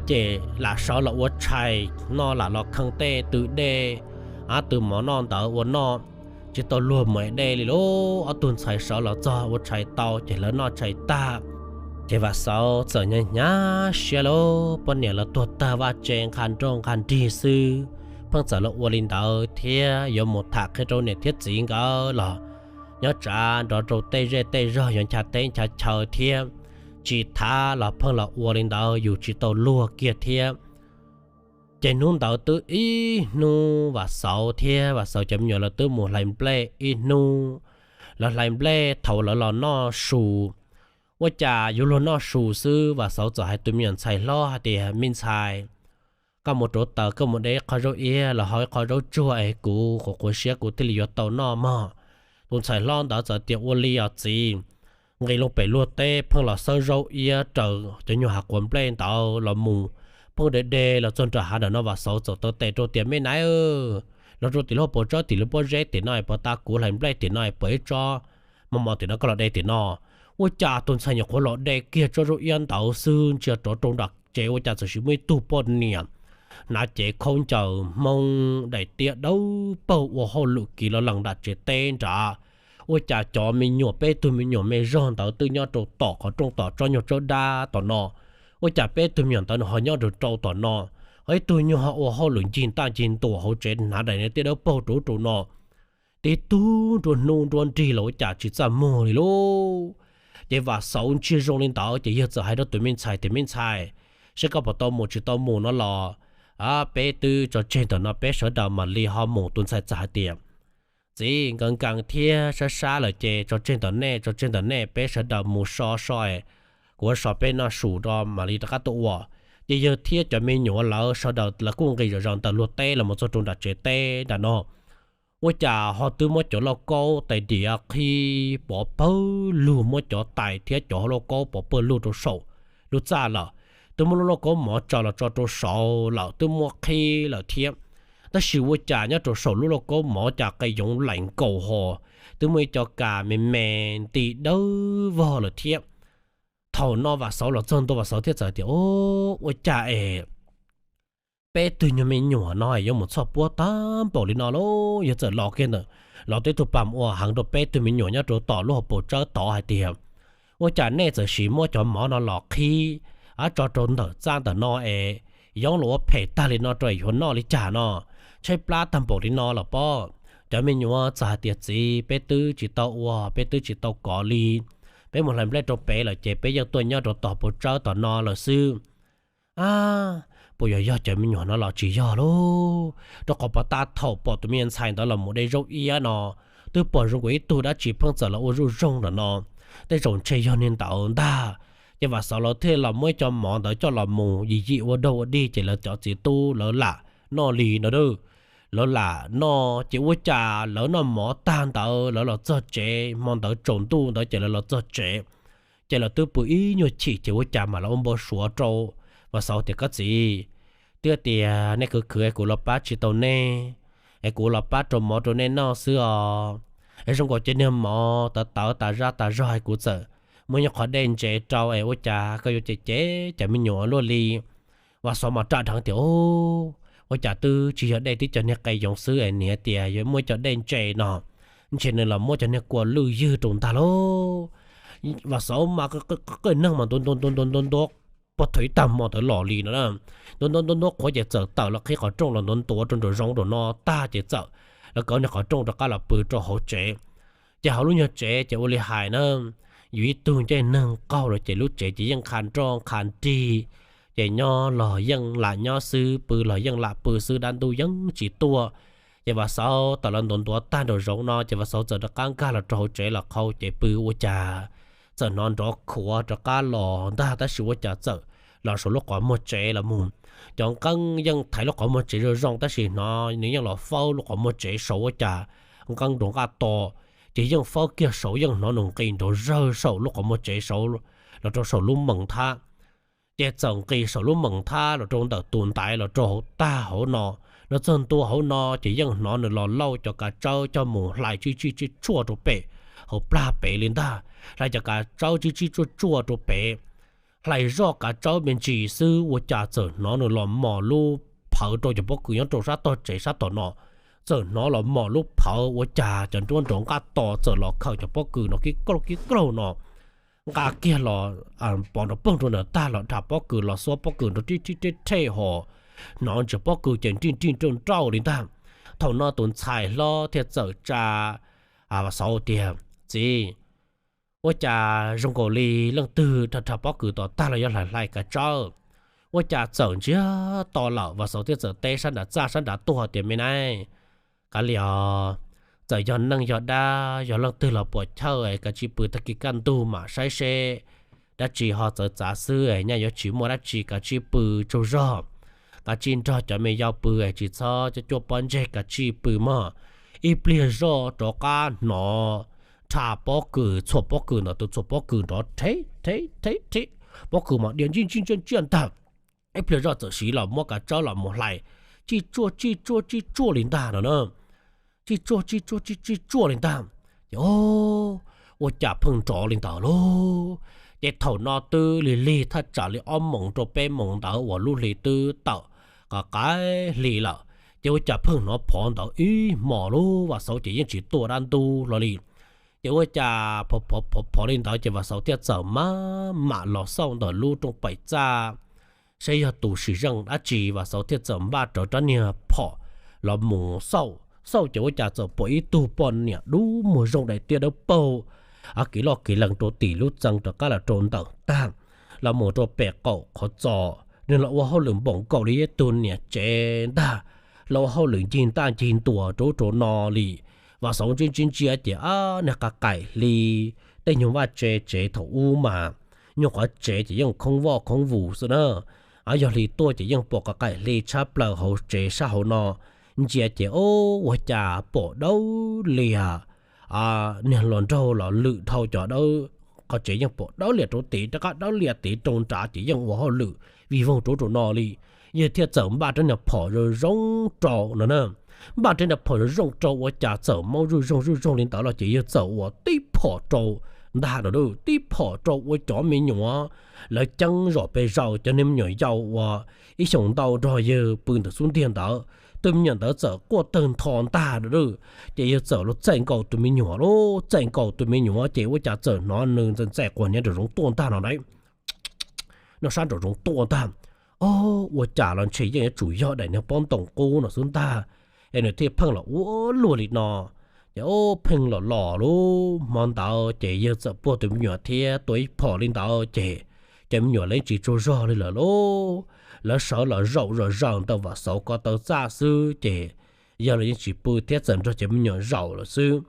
Ces lam sawv los ua tshais noj, lam los khee tej tw dej, tw mov noj ntawd ua noj, tsis tau luag mus ev dej li lauj. Ob tug ntxhais sawv los txog ua tshais tau ces lawv noj tshais tag, ces Vam Xauv txawm hnyav hnyav siab lauj, poj niam los tuag tag vaj tse nqha nroj nqha nrig xwb, pheej txawm los ua li ntawd thiab yuav mus tham qhia rau niam thiab txiv nkawd los nyob tsav nrov rau tej zej tej zog yuav ncha teb ncha chaw thiab, tsis thav los pheej los ua li ntawd yus tsis tau luag kiag thiab. Ces hnub ntawd twb ib hnub Vam Xauv thiab Vam Xauv cov me nyuam lawv twb mus hlais nplej ib hnub. Lawv hlais nplej thaum lawv los noj su, ua cas yuav luag noj su xwb Vam Xauv txawm hais tus me nyuam ntxhais hlob hais tias, Me ntxhais, koj mus rauv taws, koj mus de ib qho zaub iab los hau ib qho zaub tsuag es kuv qhuav qhuav siab kuv thiaj li yuav tau noj mog. Tus ntxhais hlob ntawd txawm tias, Ua li os txiv. Nqis loo pem luag teb pheej los xawb zaub iab raws cov nyuag hav quav nplej ntawd los mus, pheej de de los txog nram hav ntawm no. Vam Xauv txawm taw tes rau tias, Me nab, los rau tim lub hauv paus tsawb tim lub pob zeb tim no es puas tas kuv hlais nplej tim no es puas ib tsob mos mos tim no koj los de tim no. Ua cas tus ntxhais nyuam qhuav los de kiag tsob zaub iab ntawd xwb ntsia rov rau nram tsev ua cas txawm sis muaj ib tug poj niam hnav cev khaub ncaws Hmoob daim tiab dawb paug ua hauj lwm kiv los lees nram tsev teb nrad. Ua cas cov me nyuam, peb tug me nyuam me zog ntawd twb nyob rau tom qhov rooj tom tsob nyuag tsawb dab tom no, ua cas peb tug me nyuam ntawd nws ho nyob rau rau tom no, ho ib tug nyuag ho ua hauj lwm ncig ntaj ncig ntuas hauv tsev hnav daim tiab dawb paug rau rau no. Tib tug nruab hnub nruab nrig los ua cas tsis txaj muag li lauj. Ces Vam Xauv ntsia zoo li ntawd ces yawg txawm hais rau tus me ntxhais tias, Me ntxhais, saib koj puas tau mus tsis tau mus no los peb twb tso tseg ntawm no peb sawv daws mam li ho mus. Tus ntxhais txawm hais tias, Txiv, nkees nkees thiab sab sab lawm ces tso tseg ntawm nej, tso tseg ntawm nej peb sawv daws mus so so es kuv ua so peb noj su rau mam li rov qab tuaj ua. Ces yawg thiab cov me nyuam lawv sawv daws lawv kuj nqis zom zaws ntawm luag teb los mus txog rau nram tsev teb nram no. Ua cas ho twb muab cov lauj kaub tais diav qhib pov pawg lug, muab cov tais thiab cov hauv lauj kaub pov pawg lug rau saum lub txaj lawm. Twb muab lub lauj kaub mov tsaws los tso rau saud lawm, twb muab qhib lawm thiab. Tab sis ua cas nyob rau saum lub lauj kaub mov cas qe yoov laim nkaus ho, twb muaj ib co kas me me nti dawb vog lawm thiab. Thaum no Vam Xauv los txog ntua Vam Xauv thiaj txawm tias, Ua cas es peb tug nyuag me nyuam no yuav mus txhoj puab tag npaum li no lauj? Yawg txawm los kiag ntawm, los tib tug pam ua heev rau peb tug me nyuam nyob rau tom lub hauv paus tsawb tod hais tias, Ua cas nej txawm sim muab cov mov no los qhib tso rau ntawm txaj ntawm no es yoov los ua phem tag li no rau es yuav noj li cas no? Tshaib plab tag npaum li no los pob. Cov me nyuam txawm hais tias, Txiv, peb twb tsis tau ua, peb twb tsis tau kov li. Peb mus hlais nplej rau pem lawm ces peb yeej tuaj nyob rau tom paus tsawb tom no lawm xwb. Puas yuav yog cov me nyuam no los tsis yog lauj? Rau qhov pov tas thaum pom tus me nyuam ntxhais ntawd los mus de zaub iab no, twb pom zoo nkaus ib tug dab tsi pheej txawm los ua zuj zoog ntawm no, tej zaum ntshe yog niag ntawd ntag. Ces Vam Xauv lawv thiaj los muab ib co mov ntawd coj los mus yim yim ua daug ua dig ces lawv cov txiv tub lawv lam noj li no. Lawv lam noj ces ua cas lawv noj mov tag ntawd lawv los txog tsev, hmo ntawd tsaus ntuj ntawd ces lawv los txog tsev, ces lawv twb pw ib nyuag chim ces ua cas mam los ua npau suav rau Vam Xauv tias, Koj txiv, twb tias nej khwv khwv es kuv los pab tsis tau nej, es kuv los pab rau mov rau nej noj xwb os. Es zoo nkaus cov niag mov tawv tawv tas zaj tas zog es kuv txawm muab nyob qhov dej ntsev rau es ua cas koj yuav cem cem cov me nyuam luaj li. Vam Xauv mas ras dheev tias, Ua cas twb tsis yog dej, twb cov niag qe yoov xwb es nws hais tias yuav muaj cov dej ntse no, ntshe nws los muab cov niag kua lwj ywg rau ntag lauj. Vam Xauv mas qw neeg mas ntuav ntuav ntuav ntuav ntuav ntuav puag thaum ib tag hmo ntawd los li no, ntuav ntuav ntuav ntuav qhuav ces txawm tawm los qhib qhov rooj los ntuav ntuav rau nraum zoov rau no tag ces txawm los kaw niag qhov rooj rov qab los pw rau hauv tsev. Ces hauv lub nyuag tsev ces ua li hais na, yus ib tug ncej neeg qaug lawm ces lub tsev ces yeej nqha nroj nqha nrig, ces nyob los yeej lam nyob xwb, pw los yeej lam pw xwb, dab ntub yeej tsis tuaj. Ces Vam Xauv tawm los ntuav ntuav tag nraum zoov no ces Vam Xauv txawm rov qab nkag los rau hauv tsev los qhau ces pw ua cas txawm hnov nrov khuav rov qab los ntag, tab sis ua cas txawm los saum lub qhov muag tsev los mus. Cov nqeeb yeej thaiv lub qhov muag tsev zoo zoo tab sis hnov nws yeej los faub lub qhov muag tsev saud ua cas nqeeb nrov nqaj to, ces yeej faub kiag saud yeej hnov nws nqis nrov zawg saum lub qhov muag tsev saud los rau saum lub mees thab. Ces txawm nqis saum lub mees thab los rau ntawm tus ntaiv los rau hauv tag hauv no, los txog ntua hauv no ces yeej hnov nws los lauj cov kav tsawb coj mus hlais tsib tsib tsib tsuaj rau pem hauv plag pem li ntag, hlais cov kav tsawb tsib tsib tsuaj tsuaj rau pem. Hlais zoj kav tsawb me ntsis xwb ua cas txawm hnov nws los mos lub phawv rau cov pob kws nyob rau sab tog tsev sab tom no. Txawm hnov los mos lub phawv ua cas cov nruab nrov nqaj to txawm los khaws cov pob kws no kib kaug kib kaug no, nqa kiag los pov nrov poog rau ntawm tag los dhas pob kws los xuab pob kws nrov rib rib reb rhej hos, hnov ntsis pob kws ces nrij nrij nrauj nrauj li ntag. Thaum no tus ntxhais hlob thiaj txawm tsa Vam Xauv tias, Txiv, ua cas zoo nkaus li leej twg dhas dhas pob kws tom tag los yog hlais hlais kav tsawb? Ua cas txawm ntsiag to lawm? Vam Xauv thiaj txawm teb sab nrad txaj sab nrad tuaj tias, Me nab, kav liam, txawm yog neeg yog dab yog leej twg los puas chawj, kav tsij pw tag kis kaj ntug mam saib seb dab tsi ho txawv txav xwb, nyaj yuav tsis muaj dab tsi, kav tsij pw tsaug zog, kav tsij nrog cov me yau pw, tsis txhob coj cuaj pob ntseg, kav tsij pw mog. Ib pliag zoj rov qab hnov rhas pob kws, txhuam pob kws ntawm tus txhuam pob kws nrov rheb rheb rheb rheb, pob kws mas dias ntsij ntsij ntsiaj ntsiaj ntag. Ib pliag zoj txawm siv los muab kav tsawb los mus hlais tsij tsuaj tsij tsuaj tsij tsuaj li ntag no na. Tsij tsuaj tsij tsuaj tsij tsij tsuaj li ntag. Ces ua cas pheej nrov li ntawd lauj? Ces thaum no twb lig lig thaj tsam li ob moos rau peb moos ntawd uas lub hli twb tawm qaim hli lawm, ces ua cas pheej hnov phov ntawd ib hmos lauj. Vam Xauv ces yeej tsis tuaj dab ntub hlo li. Ces ua cas phov phov phov li ntawd ces Vam Xauv thiaj txawm maj mam los xauj ntawm lub rooj paim txaj seb yog tus sim zeej dab tsi. Vam Xauv thiaj txawm npaj rawv rab niag phom los mus xauj. Xauj ces ua cas txawm pom ib tug poj niam dub muag zoo daim tiab dawb paug, kev loj kev lees rau tim lub txee rov qab los rau ntawm tag, los mus rau pem qaum qhov txos, nws los ua hauj lwm npaum nkaus li ib tug niam tsev ntag, los ua hauj lwm ncig ntaj ncig ntuas rau ub rau no li. Vam Xauv ntsia ntsia ntsia ces niag qa qaim hli, tej nyuag vaj tse tsev thaum ub mas nyuag qhov tsev ces yeej khoob voj khoob vus xwb na. Yog hli tuaj ces yeej pom qa qaim hli tshab plaws hauv tsev sab hauv no. Ntsia ces ua cas pom dawb lias, niag hluas nraug los lwm dhau cov dawb, qhov tsev yeej pom dawb lias rau tid, rov qab dawb lias tid rau nrad ces yeej ua hauj lwm vij voog rau ub rau no li. Yawg thiaj txawm npaj rab niag phom zoo zoo rau no na. Npaj rab niag phom zoo zoo rau ua cas txawm maub zuj zoog zuj zoog li ntawd los ces yawg txawm ua tib phom rau ntag no, tib phom rau ua cov me nyuam lawv ceeb zom pes zaws, cov niag me nyuam yaus uas ib xyoos ntau nrog yawg pw ntawm xub ntiag ntawd, tus me nyuam ntawd txawm quaj tawg ntho ntag no. Ces yawg txawm los txais nkaus tus me nyuam lauj, txais nkaus tus me nyuam ces ua cas txawm hnov nws ntxais ntxais quas niav nraum zoov tuaj ntag no na. Nws sab nraum zoov tuaj ntag. Ua cas los ntshe yeej yuav tsum yog daim niag pob ntoos qub no xwb ntag, es nws thiaj pheej los ua luaj li no. Ces pheej los los lub hmo ntawd ces yawg txawm puag tus me nyuam thiab tua ib phom li ntawd ces cov me nyuam lawv tsis tsaug zog li lawm lauj. Lawv sawv los zaum zom zaws ntawm Vam Xauv ko taw txaj xwb ces yawg los yeej tsis pw thiab txawm nrog cov me nyuam zaum lawm xwb.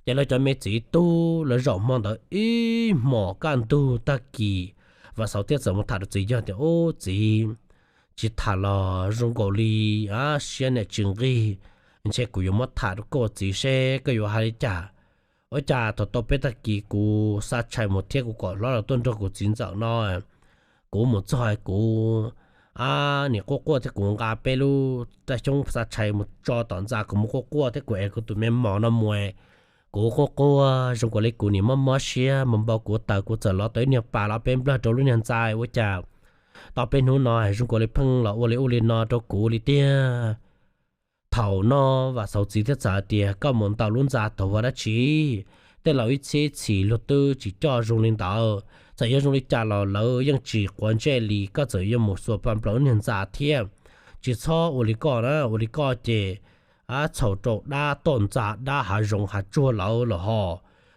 Ces lawv cov me txiv tub lawv zaum hmo ntawd ib hmos kaj ntug tag kis, Vam Xauv thiaj txawm mus tham rau txiv yawg tias, Ub txiv, tsis tham los zoo nkaus li siab niam tsis nqig, ntshe kuv yuav muab tham rau koj txiv seb koj yuav hais li cas. Ua cas thaum tau peb tag kis kuv xa tshais mus thiab kuv kom hlob los tuaj nrog kuv txiv ntxawm no, kuv mus txog kuv nim quaj quaj thiab kuv nqa peb lub taj xyoob xa tshais mus tso tom ntxa, kuv mus quaj quaj thiab kuv es kuv tus me mos no mus, kuv quaj quaj zoo nkaus li kuv nim mob mob siab mus npau kuv taws kuv txawm lov tau ib niag pas los peb nplawg rau lub niag ntxa. Ua cas tau peb hnub no zoo nkaus li pheej los ua li ub li no rau kuv li tiag. Thaum no Vam Xauv txiv thiaj txawm hais tias, Koj mus ntaus lub ntxa tau ua dab tsi? Tej laus ib txhiab ib txhis luag twb tsis coj zoo li ntawd, txawm yog zoo li cas los lawv yeej tsis quav ntsej li, koj txawm yuav mus xuas pa nplaws lub niag ntxa thiab. Tsis txhob ua li koj na, ua li koj ces txhaum rau dab toj ntxa dab hav zoov hav tsuag lawv los ho.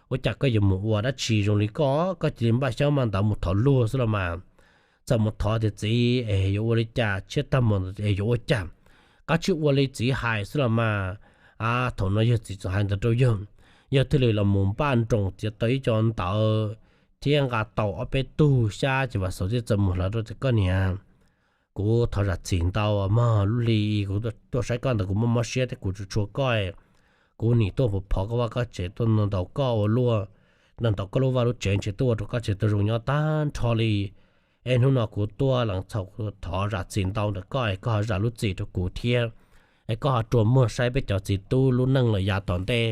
Ua cas koj yuav mus ua dab tsi zoo li koj? Koj cia li npaj xyoob npaj ntawv mus thov luag xwb los mas. Txawm mus thov tias, Txiv es yuav ua li cas, tshiab tag mus es yuav ua cas? Koj tsis ua li txiv hais xwb los mas. Thaum no yawg txiv txawm hais ntawd rau yawg, yawg thiaj li los mus npaj nroos txiav tau ib co ntawv thiab nqa tau ob peb tug xyab ces Vam Xauv thiaj txawm mus hlo rau tias, Koj niam, kuv thov zam txim ntau mog, lub hli kuv tuaj saib koj ntawd kuv muaj mob siab thiab kuv tsis tshua koj, kuv nim tuaj phov koj vaj koj tsev tuaj ntaus koj ua luaj, ntaus koj lub vaj lub tsev ntshe tuaj ua rau koj tsev tuag zoo nyob tag nrho li. Es hnub no kuv tuaj lees txhaum kuv thov zam txim ntau ntawm koj es koj ho zam lub txim rau kuv thiab, es koj ho rua muag saib peb cov txiv tub lub neej lawm yav tom ntej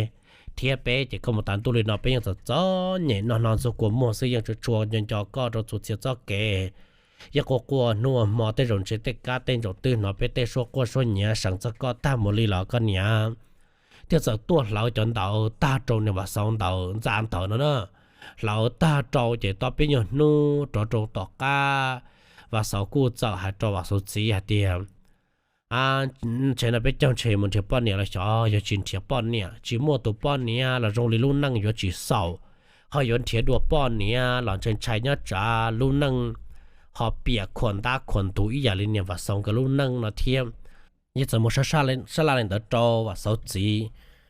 thiab peb ces koj mus tas ntuj li no peb yeej txom txom nyem noj hno ntxuag kua muag xwb yeej tsuas tshua nco nco koj rau txhua txhia txoj kev. Yeej quaj quaj hnub ua hmo tej zaum ntshe tej kab tej ntsaum twb hnov peb tej suab quaj suab nyiav seev txog koj tag mus li los koj niam. Thiaj txawm tuaj hlawv cov ntawd tag rau niag Vam Xauv ntawd ntxa ntawd no na. Hlawv tag rau ces tob peb nyuag hnub rov rau tom qab, Vam Xauv kuj txawm hais rau Vam Xauv txiv hais tias, Ntshe no peb caug ntshe mus nrhiav poj niam los xyov yog tsis nrhiav poj niam tsis muaj tus poj niam los zoo li lub neej yuav tsis xaus, ho yuav nrhiav dua poj niam los ntshai ntshai nyob tsav lub neej ho piam khuam ntab khuam ntuv ib yam li niag Vam Xauv nkawd lub neej no thiab. Yeej txawm mus sab laj li ntawd rau Vam Xauv txiv.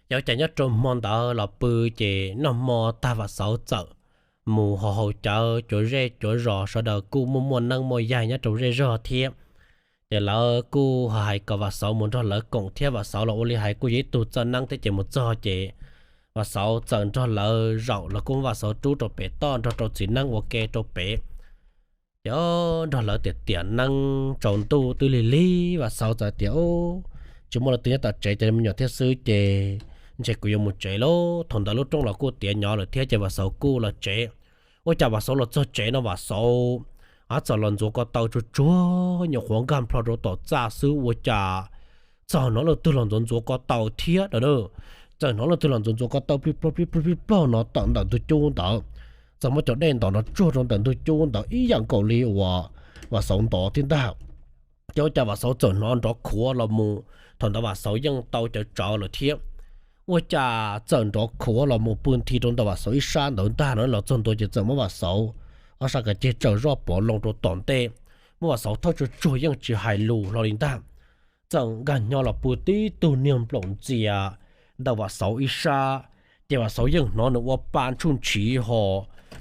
Yog ua cas nyob rau hmo ntawd los pw ces noj hmo tag Vam Xauv txawm mus haus haus cawv, cuav zej cuav zos sawv daws kuj muaj muaj neeb muaj yaig nyob rau zej zog thiab. Ces lawv kuj hais kom Vam Xauv mus nrog lawv koom thiab Vam Xauv los ua li hais kuj yog ib tug txawj neeb thiab ces mus txog ces Vam Xauv txawm nrog lawv zaum, lawv kuj muab Vam Xauv rub rau pem toj nrog rau txiv neeb ua ke rau pem. Ces nrog lawv tiam tiam neeb tsaus ntuj twb lig lig Vam Xauv txawm tias, Tsis muaj leej twg nyob tom tsev ces me nyuam thiab xwb ces ntshe kuv yuav mus tsev lauj. Thaum ntawd lub rooj los kuj tiav nyo lawm thiab ces Vam Xauv kuj los tsev. Ua cas Vam Xauv los txog tsev no Vam Xauv txawm los ntxuav ko taw tsuag tsuag nyuam qhuav nkag nplho rau tom txaj xwb ua cas txawm hnov leej twg los ntxuav ntxuav ko taw thiab no. Txawm hnov leej twg los ntxuav ntxuav ko taw plig plaug plig plaug plig plaug no tawm ntawm ntug cub ntawd. Txawm muab cov dej ntov no tsuag rau ntawm ntug cub ntawd ib yam nkaus li uas Vam Xauv ntov thiab ntag. Ces ua cas Vam Xauv txawm hnov nrov khuav los mus, thaum ntawd Vam Xauv yeej tau cawv tsawv lawm thiab. Ua cas txawm nrov khuav los mus pw nthi rau ntawm Vam Xauv ib sab ntawd ntag no. Los txog ntua ces txawm muab Vam Xauv ob sab kav ceg tsaws zoj pov loo rau tom ntej, muab Vam Xauv thauj tsuag tsuag yeej tsis hais lus hlo li ntag. Txawm nkag nyo los pw tib tug niag nplaum ntxias ntawm Vam Xauv ib sab, ces Vam Xauv yeej hnov nws ua pa ntshuj ntshiv ho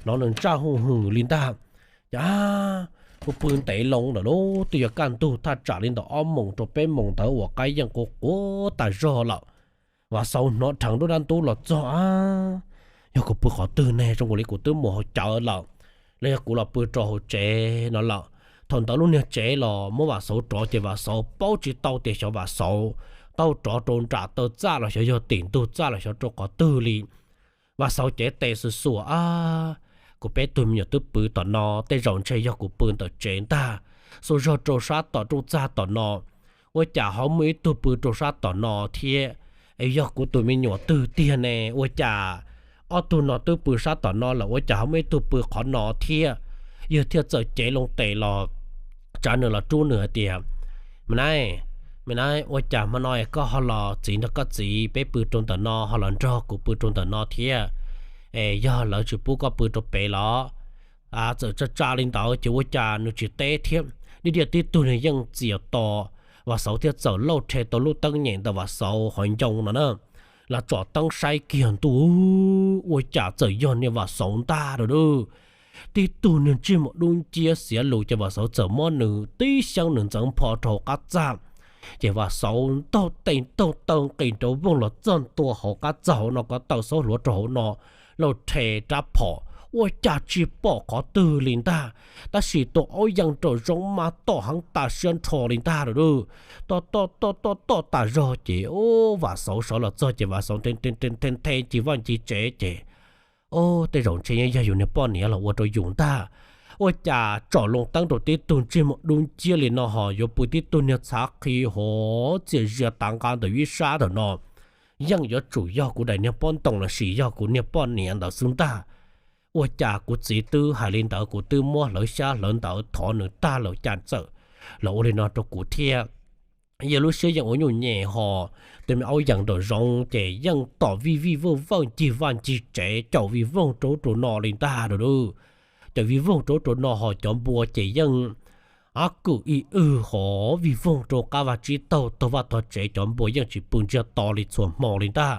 hnov nws ntsaj huj hwm li ntag. Ces pw pw ntev loo lawm lauj, twb yog kaj ntug thaj tsam li ntawm ob moos rau peb moos ntawd uas qaib yeej quv quav tas zog lawm. Vam Xauv hnov dheev dub dab ntub los txog, Ab, yog kuv pw qhov twg ne, zoo nkaus li kuv twb mus haus cawv lawm, los yog kuv los pw rau hauv tsev no lawm. Thaum ntawd lub niag tsev los muab Vam Xauv rov ces Vam Xauv paub tsis tau tias xyov Vam Xauv tau rov rau nram taw txaj los xyov yog tim ntug txaj los xyov rau qhov twg li. Vam Xauv cev tes xuas xuas, Ab, kuv peb tug me nyuam twb pw tom no, tej zaum ntshe yog kuv pw ntawm tsev ntag. Xuas zog rau sab tom rooj txag tom no, ua cas ho muaj ib tug pw rau sab tom no thiab, es yog kuv tus me nyuam twg tiag ne? Ua cas ob tug no twb pw sab tom no lawm ua cas ho muaj ib tug pw qhov no thiab? Yawg thiaj txawm cev loo tes los tsav nws los rub nws hais tias, Me nab, me nab, ua cas hmo no koj ho los txiv nrog koj txiv peb pw rau ntawm no ho los nrog kuv pw rau ntawm no thiab? Es yog lawv tsis pub koj pw rau pem los? Txawm tsa tsa li ntawd ces ua cas nws tsis teb thiab. Diaj diaj tib tug nws yeej txias to. Vam Xauv thiaj txawm lauj rhe tau lub teeb nyem ntawm Vam Xauv hauv ncoo no na, los tsom teeb saib kiag ntuj, ua cas txawm yog niag Vam Xauv ntag lawm. Tib tug niag ntsej muag dub nciab xiav lus ces Vam Xauv txawm muab nws tib xyeeb nws ntxeev npho rau hauv qab txaj. Ces Vam Xauv ntaug tes ntaug taw nqis nrov voog los txog ntua hauv qab txaj hauv no, ko taw xaub hluav rau hauv no, lauj rhe rab phom, ua cas tsis pom qhov twg li ntag. Tab sis tus aub yees nraum zoov mas tom heev tas siab nrho li ntag lawm. Tom tom tom tom tom tas zog ces Vam Xauv sawv los txog ces Vam Xauv nthe nthe ncig vaj ncig tsev ces, Ob, tej zaum ntshe yeej yog yus niag poj niam los ua rau yus ntag. Ua cas tsom loo teeb rau tib tug ntsej muag dub nciab li no ho yuav pw tib tug niag txhav qhi hov txias zias tav nqa ntawm ib sab ntawm no, yeej yuav tsum yog kuv daim niag pob ntoos lossis yog kuv niag poj niam ntawd xwb ntag. Ua cas kuv txiv twb hais li ntawd, kuv twb muab hlawv xyab hlawv ntawv thov nws tag lawm cas txawm los ua li no rau kuv thiab. Yawg lub siab yeej ua nyuj nyem ho, tus me aub yees nraum zoov ces yeej tom vij vij vawj vawj ncig vaj ncig tsev caum vij voog rau ub rau no li ntag lawm. Caum vij voog rau ub rau no ho cov npua ces yeej ab kwm ib wg ho vij voog rau qab vaj tsib taug taug vaj tog tsev, cov npua yeej tsis pw ntsiag to li txhua hmo li ntag.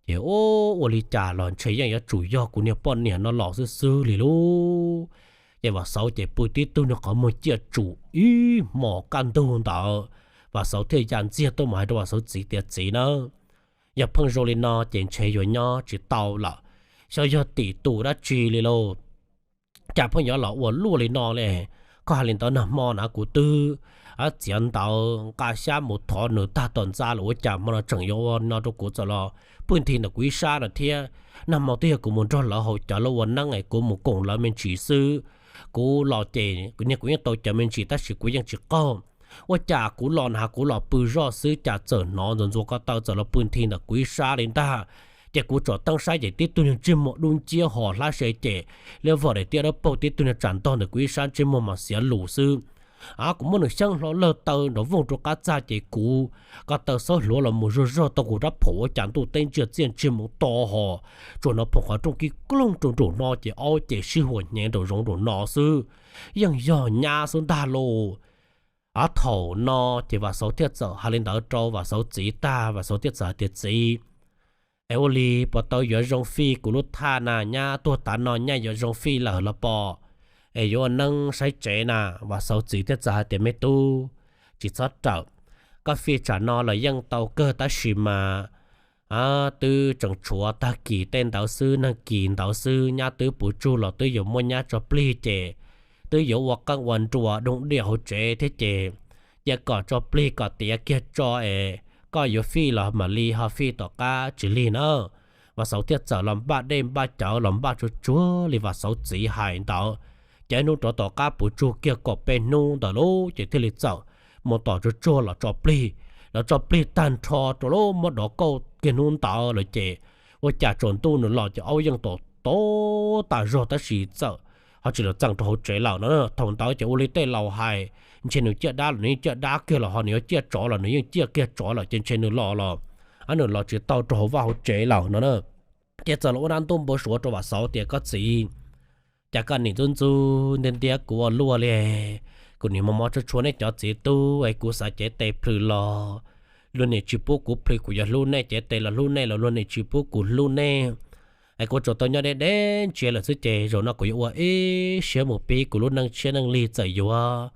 Ces ua li cas los ntshe yeej yuav tsum yog kuv niag poj niam no los xwb xwb li lauj. Ces Vam Xauv ces pw tib tug niag qhov muag ciaj tsum ib hmos kaj ntug ntawd, Vam Xauv thiaj ya ntxiag tuaj mus hais rau Vam Xauv txiv tias, Txiv na, yog pheej zoo li no ces ntshe yuav nyob tsis tau lawm, xyov yog tim tus dab tsi li lauj. Cas pheej yuav los ua luaj li no li? Koj hais li ntawd nag hmo na kuv twb txiav ntawv nqa xyab mus thov nws tag tom ntxa lawm, ua cas hmo no tseem yuav ua no rau kuv? Txawm los pw nthi ntawm kuv ib sab no thiab. Nag hmo twb yog kuv mus nrog lawv haus cawv lawv ua neeb es kuv mus koom lawv me ntsis xwb. Kuv los ces niag kuv yeej tau cawv me ntsis tab sis kuv yeej tsis qaug. Ua cas kuv los na kuv los pw zoj xwb cas txawm hnov ntxuav ntxuav ko taw txawm los pw nthi ntawm kuv ib sab li ntag. Ces kuv tsom teeb saib ces tib tug niag ntsej muag dub nciab ho hlab se ces liab vog daim tiab dawb paug, tib tug niag tsam ntog ntawm kuv ib sab ntsej muag mas xiav lus xwb. Kuv muab nws xyeeb hlo lawg taw nrov voog rau qab txaj ces kuv ko taw xaub hluav los mus zog zog tau kuv rab phaum, ua cas ntuj teb ntsiag txiaj ntsig mus to ho, tsuas hnov phoom qhov rooj kib kloog rau nraum no ces aub ces sib huam hnyev nraum zoov nraum no xwb. Yeej yog nyab xwb ntag lauj. Thaum no ces Vam Xauv thiaj txawm hais li ntawd rau Vam Xauv txiv tag, Vam Xauv thiaj txawm hais tias, Txiv, es ua li puas tau yuav zoo fij kuv lub thaj na? Nyab tuag tav no nyab yuav zoo fij lawm los pom? Es yuav ua neeb saib tsev na. Vam Xauv txiv thiaj txawm hais tias, Me tub, tsis txhob rawm. Koj fij tsam no los yeej tau kawg tab sis mas twb tseem tshuav tag kis tej ntawd xwb, nag kis ntawd xwb, nyab twb puv tsug los twb yuav muab nyab tso plig ces twb yuav ua qeej ua nruas doog diaj hauv tsev thiab ces cia kom tso plig kom tiav kiag tso es koj yuav fij los mam li ho fij tom qab tsis lig na. Vam Xauv thiaj txawm los npaj dej npaj cawv los npaj tsuag tsuag li Vam Xauv txiv hais ntawd. Ces hnub rov tom qab puv tsug kiag kaum peb hnub ntawd lauj ces thiaj li txawm mus tom tsuag tsuag los tso plig. Los tso plig tag nrho rau lub muab dov kauj kiag hnub ntawd lawm ces ua cas tsaus ntuj nws los ces aub yeej tom tau tas zog tab sis txawm ho tsis los txeem rau hauv tsev lawm no. Thaum ntawd ces ua li tej laus hais, ntshe nws ciaj dab los nws yeej ciaj dab kiag los ho nws yuav ciaj tsov los nws yeej ciaj kiag tsov lawm ces ntshe nws los los nws los tsis tau rau hauv vaj hauv tsev lawm no na. Ces txawm los ua dab ntub npau suav rau Vam Xauv tias, Koj txiv, cas koj nim ntxub ntxub ntiab ntiab kuv ua luaj li? Kuv nim mob mob tshua tshua nej cov txiv tub es kuv xav cev tes plhws los luag nim tsis pub kuv plhws, kuv yuav hlub nej cev tes los hlub nej los luag nim tsis pub kuv hlub nej. Es kuv tsuas tau nyob deb deb ntsia lawm xwb ces zaum no kuv yuav ua ib siab mus pib kuv lub neej tshiab neej lig, txawm yuav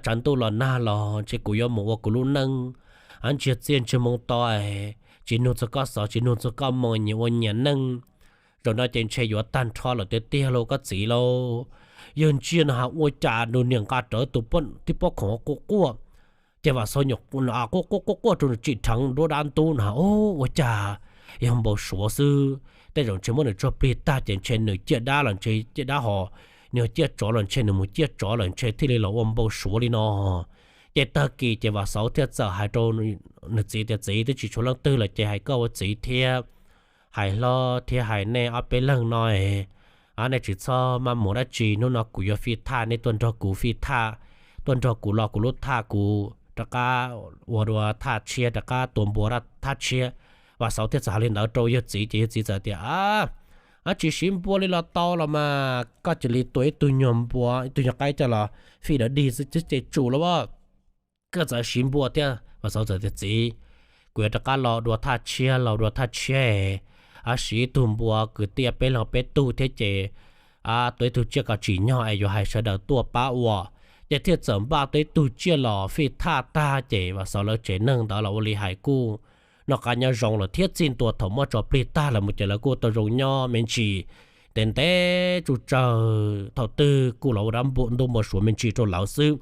tshav ntuj los nag los ntshe kuv yuav mus ua kuv lub neej ntsiag txiaj ntsiag moo to, tsis nug txog koj xov tsis nug txog koj moo, nyias ua nyias neej. Zaum no ces ntshe yuav tag nrho lawm tiag tiag lauj koj txiv lauj. Yawg ntsia no ha ua cas nws niam nqa rawv tus tib pob khoom quaj quaj, ces Vam Xauv nyuam quaj quaj quaj rau nws tsim dheev nruab dab ntub no ha, ua cas yog npau suav xwb. Tej zaum ntshe muab nws tso plig tag ces ntshe nws ciaj dab los ntshe ciaj dab ho, nws yog ciaj tsov los ntshe nws mus ciaj tsov lawm ntshe thiaj li los ua npau suav li no. Ces tag kis ces Vam Xauv thiaj txawm hais rau nws txiv tias, Txiv, twb tsis tshuav leej twg lawm ces hais koj ua txiv thiab hais hlob thiab hais nej ob peb leeg no es nej tsis txhob maj mus dab tsi, hnub no kuv yuav fij thaj, nej tuaj nrog kuv fij thaj, tuaj nrog kuv lo kuv lub thaj, kuv rov qab ua dua thaj tshiab, rov qab tua npua thaj tshiab. Vam Xauv thiaj txawm hais li ntawd rau yawg txiv ces yawg txiv txawm tias, Ab, tsis siv npua li los tau los mas, koj cia li tua ib tug nyuag npua ib tug nyuag qaib coj los fij dav dig xwb ces tsum los as. Koj txawm siv npua thiab. Vam Xauv txawm tias, Txiv, kuv yuav rov qab lo dua thaj tshiab, lo dua thaj tshiab, siv ib tug npua kwv tij peb leeg peb tug thiab ces tua ib tug tsiaj kom tsim nyog es yuav hais sawv daws tuaj pab ua. Ces thiaj txawm npaj tau ib tug tsiaj los fij thaj tag ces Vam Xauv lawv tsev neeg ntawd los ua li hais kuj noj qab nyob zoo lawm thiab txij ntua thaum muab tso plig tag lawm mus ces lawv kuj tau zoo nyob me ntsis ntev ntev tsuj tsawg, thaum twg kuj los ua dab ntuj npau suav me ntsis rau lawv xwb.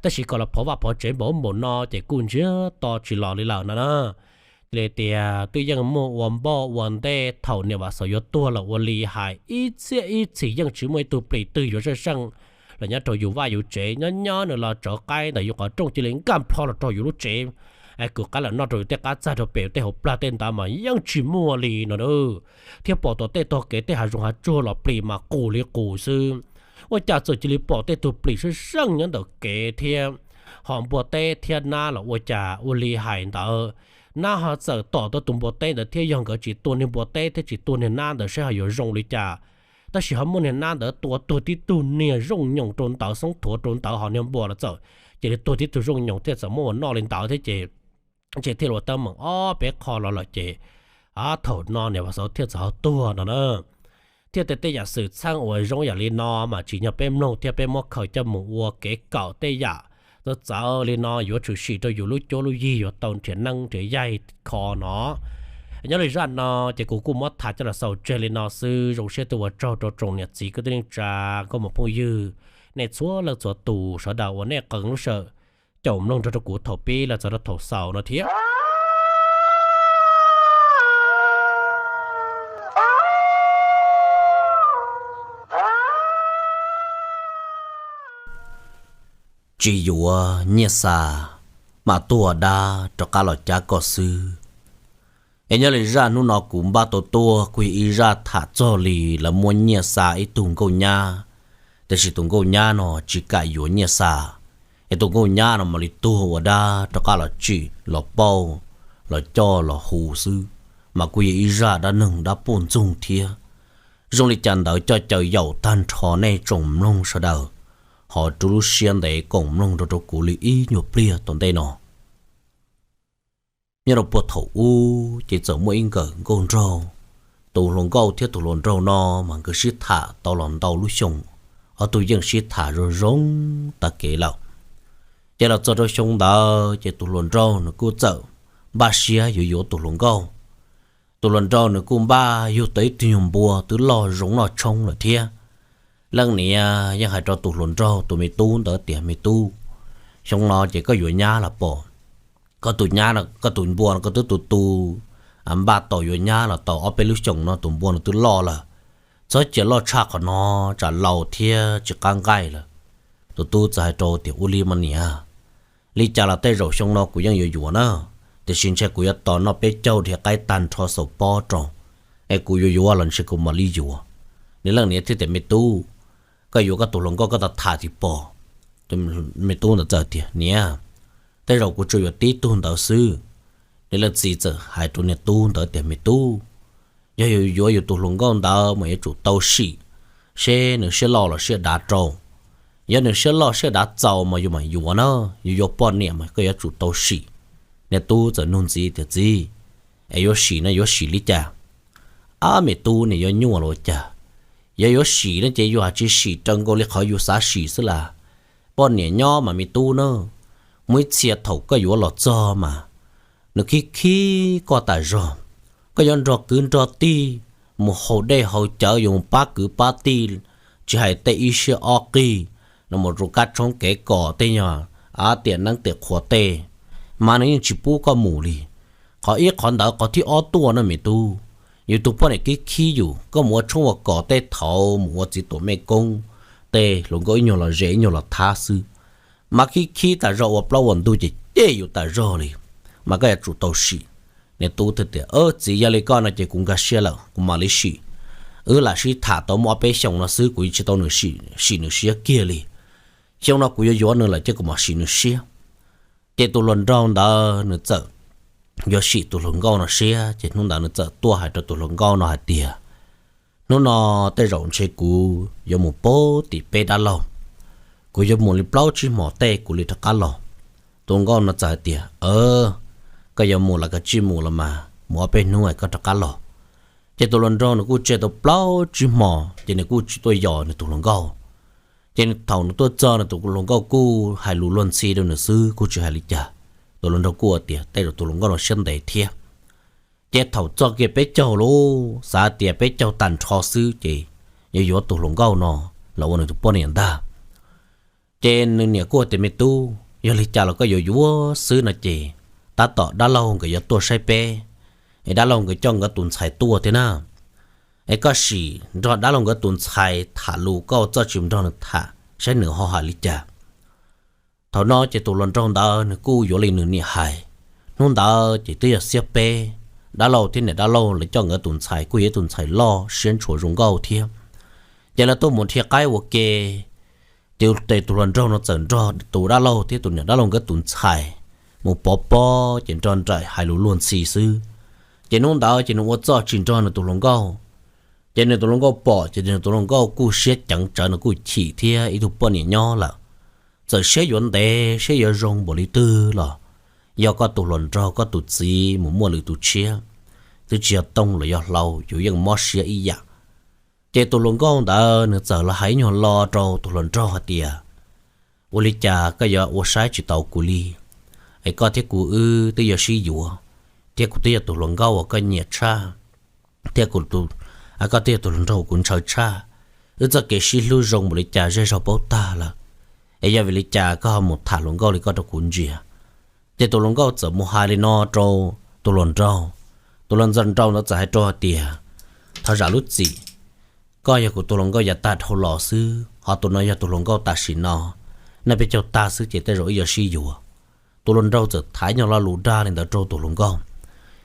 Tab sis kom los phov vaj phov tsev npaum ub npaum no ces kuj ntsiag to tsis los li lawm no na. Cia li tias twb yeej muaj ua npoj ua ntej thaum niam Vam Xauv yuav tuag lawm ua li hais ib txhiab ib txhis yeej tsis muaj ib tug plis twg yuav saj seej los nyob rau yus vaj yus tsev, nyob nyob nws los tsawv qaib ntawm yus qhov rooj cia li nkag plho los rau yus lub tsev, es kwv qaib los noj rau yus tej qab txag rau pem tej hauv plag tej ntawd mas yeej tsis muaj li no. Thiab pom tom tej tog kev tej hav zoov hav tsuag los plis mas qus li qus xwb. Ua cas txawm cia li pom tej tug plis saj seej nyob ntawm kev thiab ho npua teb thiab nab los ua cas ua li hais ntawd, nab ho txawm tom tau tus npua teb ntawd thiab yog nkawd tsis tua niag npua teb thiab tsis tua niag nab ntawd saib ho yuav zoo li cas. Tab sis ho muaj niag nab ntawd tua tuag tib tug niag zooj nyoos rau ntawd, xoob thuav rau ntawd, ho niag npua los txawm cia li tuag tib tug zooj nyoos thiab txawm muab ua noj li ntawd thiab ces ntshe thiaj li ua teeb meem ob peb qho los lawm ces Thaum no niam Vaj Xauv thiaj txawm ho tuag no na. Thiaj tej tej yam xwm txheej uas zoo yam li no mas tsim nyog peb mloog thiab peb muab khaws coj mus ua kev kawm tej yam txawv txawv li no yuav tshwm sim rau yus lub cuab lub yig yuav tau nrhiav neeb nrhiav yaig kho no. Nyob li zaj no ces kuv kuj muab tham coj los xaus tseg li no xwb. Zoo siab tuaj ua tsaug rau tsoom niam txiv kwv tij neej tsa nkauj muam phooj ywg, nej txhua leej txhua tus sawv daws uas nej qee lub sij hawm caum mloog nrog rau kuv thaum pib los txog rau thaum xaus no thiab. Tsis yuav nyiaj xa, mam tuaj dab rov qab los cab koj xwb. Es nyob li zaj hnub no kuv npaj tau tuaj kuj yog ib zaj tham txog li lawv muab nyiaj xa ib tug nkauj nyab, tiam sis tus nkauj nyab no tsis kam yuav nyiaj xa, es tus nkauj nyab no mam li tuag ua dab rov qab los tsim los pauj, los coj los hu xwb, mas kuj yog ib zaj dab neeg dab puj ntxoog thiab. Zoo li cas ntawd coj caw yaum tag nrho nej tsoom mloog sawv daws ho rub lub siab ntev koom mloog rau rau kuv li ib nyuag pliag tom ntej no. Nyob rau puag thaum ub ces txawm muaj ib nkawm nkauj nraug. Tus hluas nkauj thiab tus hluas nraug no mas nkawd sib tham tau los ntau lub xyoo, ob tug yeej sib tham zoo zoo tag kev lawm. Ces los txog rau xyoo ntawd ces tus hluas nraug nws kuj txawm npaj siab yuav yuav tus hluas nkauj. Tus hluas nraug nws kuj npaj yug tau ib tug nyuag npua twb loj zoo noj tshoob lawm thiab. Leej niam yeej hais rau tus hluas nraug tus me tub ntawd tias, me tub, xyoo no ces koj yuav nyab los pom. Koj tus nyab, koj tus npua no koj twb tu tu, npaj tau yuav nyab los tau ob peb lub xyoos no tus npua no twb loj lawm. Txhob cia loj tshaj qhov no, tsam laus thiab tsis qab nqaij lawm. Tus tub txawm hais rau tias, ua li mas niam, li cas los tej zaum xyoo no kuv yeej yuav yuav na, tiam sis ntshe kuv yuav tos noj peb caug dhia qaib tag nrho xaus pob rau, es kuv yuav yuav los ntshe kuv mam li yuav. Nws leej niam thiaj tias, me tub, koj yuav koj tus hluas nkauj koj tau tham tim pom. Me tub ntawd txawm tias, niam, tej zaum kuv tsuas yuav tib tug ntawd xwb. Nws leej txiv txawm hais rau niag tub ntawd tias, me tub, yog yuav yuav yus tus hluas nkauj ntawd mas yuav tsum tau sim seb nws siab loj los siab dav rau. Yog nws siab loj siab dav txaus mas yus mam yuav na, yus yuav poj niam mas koj yuav tsum tau sim. Niag tub txawm nug ntxiv tias, txiv, es yuav sim no yuav sim li cas? Ab me tub, niam yuav nyuaj los cas, yog yuav sim no ces yus hais tsis sim raws nkaus li qhov yus xav sim xwb las. Poj niam nyob mas me tub na, muaj ib txhia thaum koj yuav los txog mas nws khib khib koj tas zog. Koj yuav nrog kwv nrog tij mus haus dej haus cawv, yuav mus pab kwv pab tij, tsis hais tej ib siab ob qig, no mus rau kab tshoob kev kom tej nyuag tiam neeb tiam qhuav tej, mas nws yeej tsis pub koj mus li. Qhov ib qhov ntawd, qhov thib ob tuaj na me tub, yus tus poj niam khib khib yus, koj mus ua tshoob ua kos tej thaud mus ua txiv tuam mej koob, tej hluas nkauj ib nyuag los ze ib nyuag los thab xwb, mas khib khib tas zog ua plaub ua ntug ces cem yus tas zog li, mas koj yuav tsum tau sim. Niag tub thiaj tias, txiv, yog li koj no ces kuv nkag siab lawm, kuv mam li sim. Wb lam sib tham tau muaj ob peb xyoos no xwb, kuv yeej tsis tau sim nws siab kiag li. Xyoo no kuv yuav yuav nws lawm ces kuv mam sim nws siab. Ces tus hluas nraug ntawd nws txawm yuav sim tus hluas nkauj no siab, ces hnub ntawd nws txawm tuaj hais rau tus hluas nkauj no hais tias, hnub no tej zaum ntshe kuv yuav mus pab tim peb dab laug, kuv yuav mus li plaub tsib hmos tej kuv li rov qab los. Tus hluas nkauj no txawm hais tias, koj yuav mus los koj tsij mus los mas, mus ob peb hnub es koj rov qab los. Ces tus hluas nraug nws kuj tseg tau plaub tsib hmos ces nws kuj tsis tuaj yos nws tus hluas nkauj. Ces thaum nws tuaj txog nws tus hluas nkauj kuj hais lus luag ntxhi rau nws xwb, kuj tsis hais li cas. Tus hluas nraug kuj tias tej zaum tus hluas nkauj no siab ntev thiab. Ces thaum txog kiag peb caug lub, xav tias peb caug tag nrho xwb ces yuav yuav tus hluas nkauj no los ua nws tus poj niam ntag. Ces nws niam kuj tias, me tub, yog li cas los koj yuav yuav xwb no ces tab tom dab laug nkawd yuav tuaj saib peb, es dab laug nkawd coj nkawd tus ntxhais tuaj thiab na. Es koj sim nrog dab laug nkawd tus ntxhais tham lus, koj txhob tsis nrog nws tham saib nws ho hais li cas. Thaum no ces tus hluas nraug ntawd nws kuj yuav li nws niam hais. Hnub ntawd ces twb yog xiab peb, dab laug thiab niam dab laug lawv coj nkawd tus ntxhais kuj yog ib tus ntxhais loj siab ntshua zoo nkauj thiab. Ces lawv tuaj mus dhia qaib ua ke, ces tus hluas nraug no txawm nrog tus dab laug thiab tus niam dab laug nkawd tus ntxhais mus pov pob, ces nrog nraim hais lus luag ntxhi xwb. Ces hnub ntawd ces nws ua txuj tsis nrog nws tus hluas nkauj. Ces nws tus hluas nkauj pom ces nws tus hluas nkauj kuj siab ceev tsawv, nws kuj chim thiab, ib tug poj niam nyob lawm, txawm siab yuav ntev siab yuav zoo npaum li twg los yog koj tus hluas nraug koj tus txiv mus muaj lwm tus tshiab, twb tsis yog tooj los yog hlau, yus yeej mob siab ib yam. Ces tus hluas nkauj ntawd nws txawm los hais ib nyuag lo rau tus hluas nraug hais tias, ua li cas koj yuav ua saib tsis taus kuv li? Es koj thiab kuv wb twb yog sib yuav, thiab kuv twb yog tus hluas nkauj uas koj nyiam tshaj, thiab koj twb yog tus hluas nraug kuv ntshaw tshaj. Wb txoj kev sib hlub zoo npaum li cas zej zog paub tag lawm, es yog vim li cas koj ho mus tham hluas nkauj li koj rau kuv ntsia? Ces tus hluas nkauj txawm mus hais li no rau tus hluas nraug. Tus hluas nraug ntawd txawm hais rau hais tias, thov zam lub txim, koj yog kuv tus hluas nkauj yav tag dhau los xwb, ho tus no yog tus hluas nkauj tam sim no, noj peb caug tag xwb ces tej zaum wb yuav sib yuav. Tus hluas nraug txawm thaiv nyuag lo lus dag li ntawd rau tus hluas nkauj.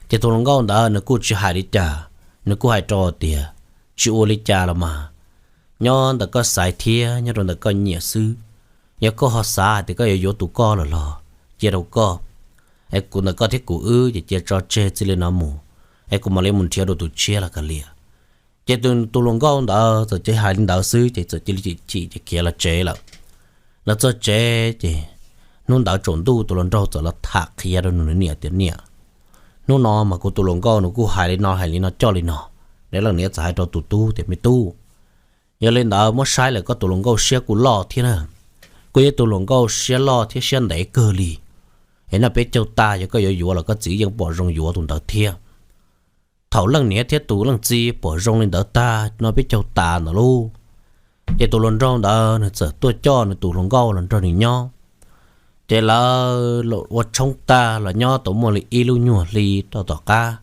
Ces tus hluas nkauj ntawd nws kuj tsis hais li cas, nws kuj hais rau tias, tsis ua li cas los mas, nyob ntawm koj xaiv thiab nyob rau ntawm koj nyiam xwb. Yog koj ho xav hais tias koj yuav yuav tus koj lawm los cia rau koj, es kuv ntawm koj thiab kuv wb ces cia tso tseg txij li no mus, es kuv mam li mus nrhiav dua tus tshiab los kav liam. Ces tus hluas nkauj ntawd txawm cia li hais li ntawd xwb ces txawm cia li chim chim ces khiav los tsev lawm. Los txog tsev ces hnub ntawd tsaus ntuj tus hluas nraug txawm los tham qhia rau nws niam tias, niam, hnub no mas kuv tus hluas nkauj nws kuj hais li no hais li no coj li no. Nws leej niam txawm hais rau tus tub tias, me tub, yog li ntawd muab saib lawm koj tus hluas nkauj siab kuj loj thiab na, kuj yog tus hluas nkauj siab loj thiab siab ntev kawg li. Es noj peb caug tag yog koj yuav yuav los koj txiv yeej pom zoo yuav tus ntawd thiab. Thaum leej niam thiab tus leej txiv pom zoo li ntawd tag noj peb caug tas ntawd lauj, ces tus hluas nraug ntawd nws txawm tuaj coj nws tus hluas nkauj los nrog nws nyob. Ces lawv ua tshoob tag los nyob tau muaj li ib lub nyuag hli rau tom qab,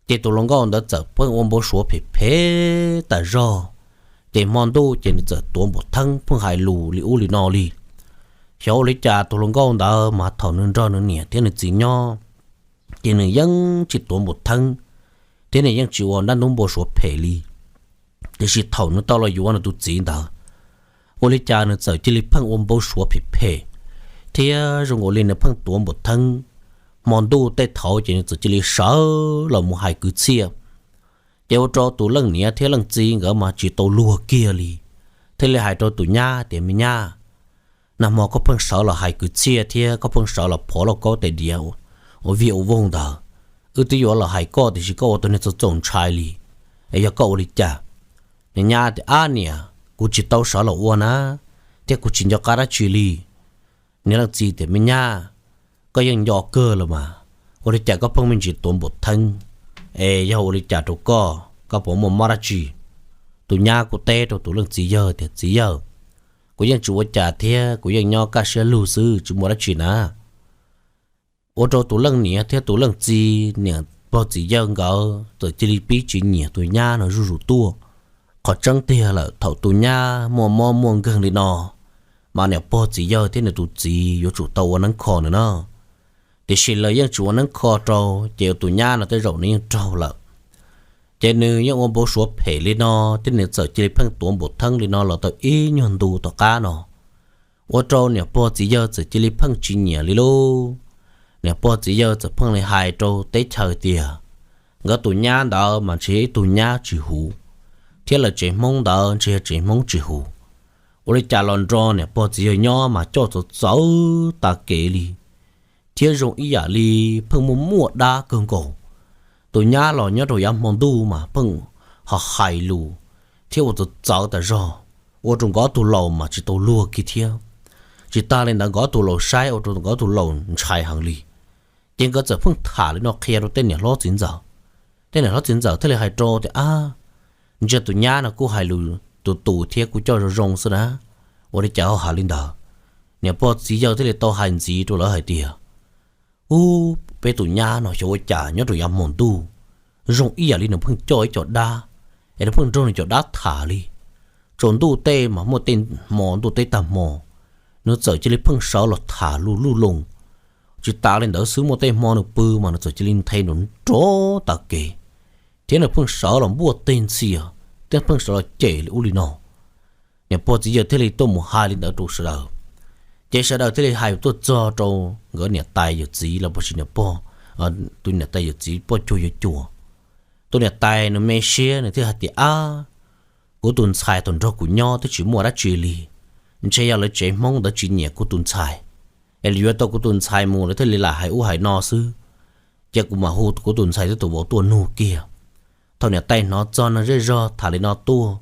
ces tus hluas nkauj ntawd txawm pheej ua npau suav phem phem tas zog. Ces hmo ntuj ces nws txawm tuav npum theeb pheej hais lus li ub li no li. Xyov ua li cas tus hluas nkauj ntawd mas thaum nws nrog nws niam thiab nws txiv nyob, ces nws yeej tsis tuav npum theeb, thiab nws yeej tsis ua dab ntub npau suav phem li. Tiam sis thaum nws tau los yuav nws tus txiv ntawd, ua li cas nws txawm cia li pheej ua npau suav phem phem, thiab zoo ua li nws pheej tuav npum theeb. Hmo ntuj tej thaud ces nws txawm cia li sawv los mus hais kwv txhiaj. Ces ua rau tus leej niam thiab leej txiv nkawd mas tsis tau luag kiag li, thiaj li hais rau tus nyab tias, me nyab, nag hmo koj pheej sawv los hais kwv txhiaj thiab koj pheej sawv los phov lauj kaub tais diav ua vij ua voog ntawd, wb twb yuav los hais koj tiam sis koj ua tus neeg txaus txaus ntshai li, es yog koj ua li cas? Nws nyab tias, ab niam, kuv tsis tau sawv los ua na, thiab kuv tsis nco qab dab tsi li. Nws leej txiv tias, me nyab, koj yeej nco kawg los mas, ua li cas koj pheej me ntsis tuav npum theeb? Es yog ua li cas rau koj, koj puas muaj mob dab tsi? Tus nyab kuj teb rau tus leej txiv yawg tias, txiv yawg, kuv yeej tsis ua cas thiab kuv yeej nyob kaj siab lug xwb tsis muaj dab tsi na. Ua rau tus leej niam thiab tus leej txiv niam pog txiv yawg nkawd txawm cia li pib tsis nyiam tus nyab no zuj zus tuaj. Qhov tseeb tiag lawm thaum tus nyab muaj mob muaj nkeeg li no, mas niam pog txiv yawg thiab nws tus txiv yuav tsum tau ua neeb kho nws na. Tiam sis lawv yeej tsis ua neeb kho rau, ces tus nyab no tej zaum nws yeej raug lawm. Ces nws yeej ua npau suav phem li no, thiab nws txawm cia li pheej tuav npum theeb li no los tau ib nyuag ntu tom qab no, ua rau niam pog txiv yawg txawm cia li pheej tsis nyiam li lauj. Niam pog txiv yawg txawm pheej li hais rau teb chaws tias nkawd tus nyab ntawd mas ntshe yog ib tug nyab tsis huv, thiab lawv tsev Hmoob ntawd ntshe yog tsev Hmoob tsis huv. Ua li cas los nrog niam pog txiv yawg nyob mas coj txawv txawv tas kev li, thiab zoo ib yam li pheej muaj muaj dab kawg nkaus. Tus nyab los nyob rau yav hmo ntuj mas pheej ho hais lus thiab ua txawv txawv tas zog, ua rau nkawd ob tug laus mas tsis tau luag kiag thiab. Tsis tas li ntawd nkawd ob tug laus saib ua rau nkawd ob tug laus ntshai heev li. Ces nkawd txawm pheej tham li no qhia rau tej niam hlob txiv ntxawm. Tej niam hlob txiv ntxawm thiaj li hais rau tias, ab, ntsia tus nyab no kuj hais lus tus tus thiab kuj coj zoo zoo xwb na, ua li cas ho hais li ntawd? Niam pog txiv yawg thiaj li tau hais ntxiv rau lawv hais tias, ub, peb tus nyab no xyov ua cas nyob rau yav hmo ntuj zoo ib yam li nws pheej coj ib co dab, es nws pheej nrog nws cov dab tham li. Tsaus ntuj tej mas muaj tej hmo ntuj teb tag hmo, nws txawm cia li pheej sawv los tham lus luj loos. Tsis tas li ntawd xwb muaj tej hmo nws pw mas nws txawm cia li nthe nrov nrov tas kev, thiab nws pheej sawv los npuaj teg ntxhias, thiab pheej sawv los cem li ub li no. Niam pog txiv yawg thiaj li tuaj mus hais li ntawd rau sawv daws. Ces sawv daws thiaj li hais tuaj txog rau nkawd niam tais yawm txiv los puas tsis niam pog, tus niam tais yawm txiv poj cuag yuav cuag. Tus niam tais nws me siab nws thiaj hais tias, ab, kuv tus ntxhais thaum nrog kuv nyob twb tsis muaj dab tsi li, ntshe yog lawv tsev Hmoob ntawd tsis nyiam kuv tus ntxhais, es yuav tau kuv tus ntxhais mus lawv thiaj li lam hais ub hais no xwb. Ces kuv mam hu kuv tus ntxhais thiab tus vauv tuaj nug kiag. Thaum niam tais hnov txog neeg zej zog tham li no tuaj,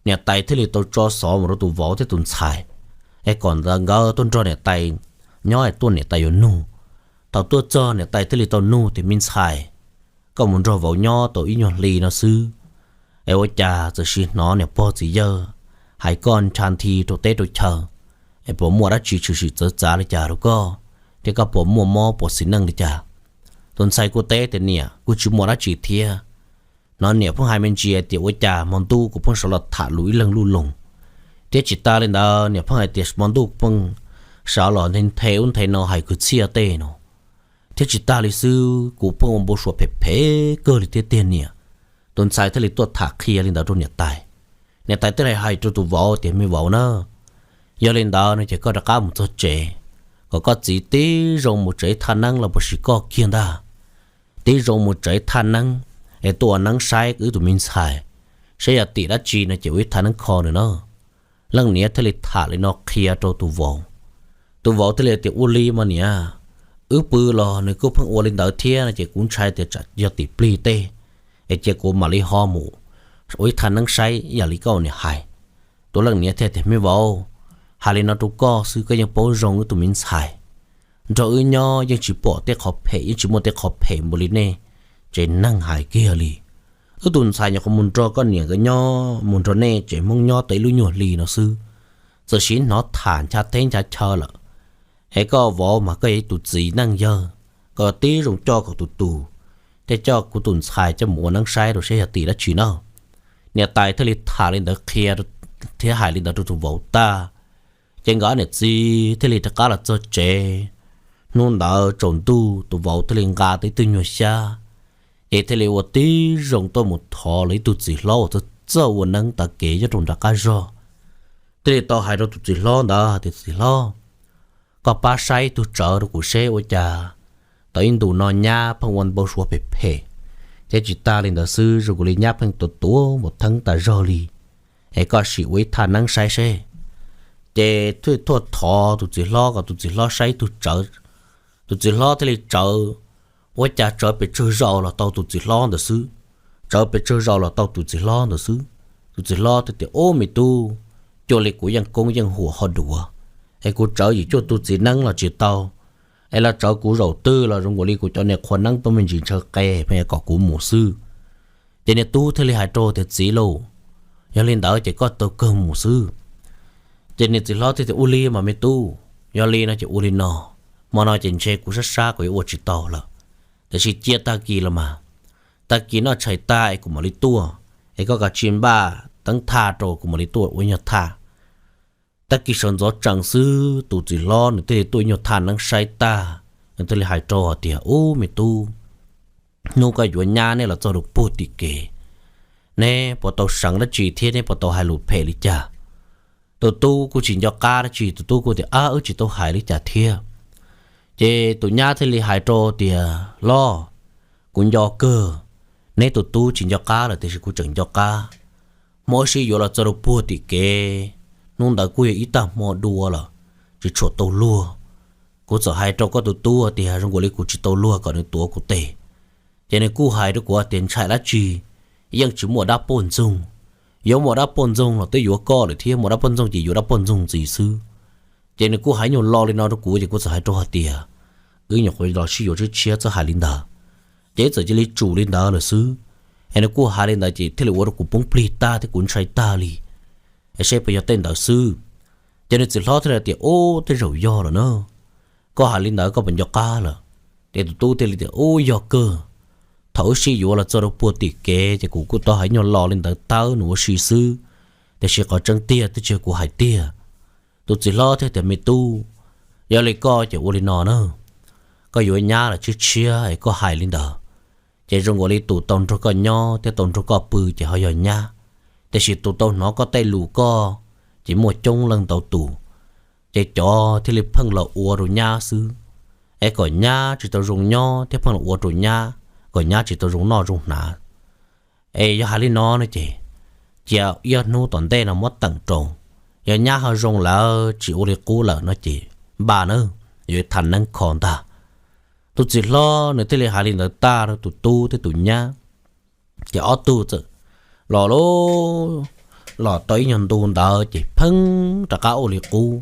niam tais thiaj li tau tso xov mus rau tus vauv thiab tus ntxhais, es kom nkawd tuaj nrog niam tais nyob es tuaj niam tais yuav nug. Thaum tuaj txog niam tais thiaj li tau nug tias, Me ntxhais, koj mus nrog vauv nyob tau ib nyuag hli no xwb, es ua cas txawm sis hnov niam pog txiv yawg hais koj ncha nthi rau teb rau chaw, es puas muaj dab tsi tshwm sim txawv txav li cas rau koj, thiab koj puas muaj mob puas xiv neej li cas? Tus ntxhais kuj teb tias, Niam, kuj tsis muaj dab tsi thiab. Hnov niam pheej hais me ntsis tias ua cas hmo ntuj kuv pheej sawv los tham lus ib leeg luj loos, thiab tsis tas li ntawd niam pheej hais tias hmo ntuj kuv pheej sawv los nthe ub nthe no hais kwv txhiaj tej no. Thiab tsis tas li xwb, kuv pheej ua npau suav phem phem kawg li thiab tiag niam. Tus ntxhais thiaj li tuaj tham qhia li ntawd rau niam tais. Niam tais thiaj li hais rau tus vauv tias, Me vauv na, yog li ntawd no ces koj rov qab mus txog tsev, kom koj txiv tib zoo mus tsev thaj neeb los puas sis koj kiag ntag. Tib zoo mus tsev thaj neeb, es tuaj ua neeb saib wb tus me ntxhais, saib yog tim dab tsi no ces ua ib thaj neeb kho nws na. Leej niam thiaj li tham li no qhia rau tus vauv. Tus vauv thiaj li tias, Ua li mas niam, wb pw los nws kuj pheej ua li ntawd thiab no ces kuv ntshai tias tsam yog tim plig tej, es cia kuv mam li ho mus ua ib thaj neeb saib yam li koj niam hais. Tus leej niam thiaj tias, Me vauv, hais li no rau koj xwb, koj yeej paub zoo wb tus me ntxhais, nrog wb nyob yeej tsis pom tej qhov phem, yeej tsis muaj tej qhov phem npaum li nej tsev neeg hais kiag li. Wb tus ntxhais nyuam qhuav mus nrog koj niam nkawd nyob, mus nrog nej tsev Hmoob nyob tau ib lub nyuag hli no xwb, txawm sis hnov tham ncha teb ncha chaw lawm. Es koj vauv mas koj yog ib tus txiv neej yawg, koj tib zoo coj kom tus tus, thiab coj kuv tus ntxhais coj mus ua neeb saib rau saib yog tim dab tsi na. Niam tais thiaj li tham li ntawd qhia thiab hais li ntawd rau tus vauv tag, ces nkawd niam txiv thiaj li rov qab los txog tsev. Hnub ntawd tsaus ntuj tus vauv thiaj li nqa tau ib tug nyuag xyab, ces thiaj li ua tib zoo tuaj mus thov los ib tug txiv hlob uas txawj ua neeb tav kev nyob rau nram qab zog. Thiaj li tau hais rau tus txiv hlob ntawd tias, Txiv hlob, koj pab saib ib tug tsawv rau kuv seb ua cas tau ib ntus no nyab pheej ua npau suav phem phem, thiab tsis tas li ntawd xwb zoo nkaus li nyab pheej tuav tuav npaum theeb tas zog li, es koj sim ua ib thaj neeb saib seb. Ces thiaj thov tus txiv hlob kom tus txiv hlob saib ib tug tsawv. Tus txiv hlob thiaj li tsawv, ua cas tsawv pes tsawg zaus los tau tus txiv hlob ntawd xwb. Tsawv pes tsawg zaus los tau tus txiv hlob ntawd xwb. Tus txiv hlob thiaj tias, Ub me tub, cuaj li kuv yeej koob yeej huam ho duav, es kuv tsawv yim cuaj tug txiv neeb los tsis tau, es los tsawv kuv zaum twg los zoo nkaus li kuv cov niag qhua neeb tuaj me ntsis ntshaw qe pheej kom kuv mus xwb. Ces niag tub thiaj li hais rau tias, Txiv lauj, yog li ntawd ces koj tau kawg mus xwb. Ces niag txiv hlob thiaj tias, Ua li mas me tub, yog li no ces ua li no, hmo no ces ntshe kuv sab sab kuv yuav ua tsis tau lawm, tiam sis cia tag kis los mas, tag kis noj tshais tag es kuv mam li tuaj, es koj kav tsij npaj teeb thaj rau kuv mam li tuaj ua ib nyuag thaj. Tag kis sawv ntxov tsees xwb tus txiv hlob nws thiaj li tuaj ib nyuag thaj neeb saib tag, nws thiaj li hais rau hais tias, Ub me tub, hnub koj yuav nyab neb los txog rau puag tim kev, neb puas tau seev dab tsi thiab neb puas tau hais lus phem li cas? Tus tub kuj tsis nco qab dab tsi, tus tub kuj tias, Ab, wb tsis tau hais li cas thiab. Ces tus nyab thiaj li hais rau tias, Hlob, kuv nco kawg, neb tus tub tsis nco qab lawm tiam sis kuv tseem nco qab. Hmo wb sib yuav los txog rau puag tim kev, hnub ntawd kuj yog ib tag hmo dua lawm, tsis tshua tau luag. Kuv txawm hais rau koj tus tub tias zoo nkaus li kuv tsis tau luag kom nws tuav kuv tes. Ces nws kuj hais rau kuv tias ntshai dab tsi, yeej tsis muaj dab poj ntxoog. Yuav muaj dab poj ntxoog los twb yuav koj lawm thiab, muaj dab poj ntxoog ces yuav dab poj ntxoog ntxiv xwb. Ces nws kuj hais nyuag lo li no rau kuv ces kuv txawm hais rau hais tias, Wb nyuam qhuav los sib yuav tshiab tshiab txhob hais li ntawd. Ces wb txawm cia li tsum li ntawd lawm xwb. Es nws kuj hais li ntawd ces thiaj li ua rau kuv poob plig tag thiab kuv ntshai tag li, es seb puas yog tej ntawd xwb. Ces nws txiv hlob thiaj li tias, Ub, tej zaum yog lawm na, koj hais li ntawd koj puas nco qab lawm? Ces tus tub thiaj li tias, Ub, yog kawg. Thaum wb sib yuav los txog rau puag tim kev ces kuv kuj tau hais nyuag lo li ntawd tawb nws ua si xwb, tiam sis qhov tseeb tiag twb tsis yog kuv hais tiag. Tus txiv hlob thiaj tias, Me tub, yog li koj ces ua li no na, koj yuav nyab los tshiab tshiab es koj hais li ntawd, ces zoo nkaus li tus tau nrog koj nyob thiab tau nrog koj pw ces ho yog nyab, tiam sis tus tau hnov koj tej lus koj ces muaj coob leej ntau tus, ces cov thiaj li pheej los ua rau nyab xwb, es kom nyab tsis tau zoo nyob thiab pheej los ua rau nyab, kom nyab tsis tau zoo noj zoo hnav. Es yog hais li no no ces cia ib ob hnub tom ntej no muab teem rau, yog nyab ho zoo lawm tsis ua li qub lawm no ces npaj na, yuav tham neeb kho ntag. Tus txiv hlob nws thiaj li hais li ntawd tag rau tus tub thiab tus nyab, ces ob tug txawm los lub, los tau ib nyuag ntu ntawd ces pheej rov qab ua li qub.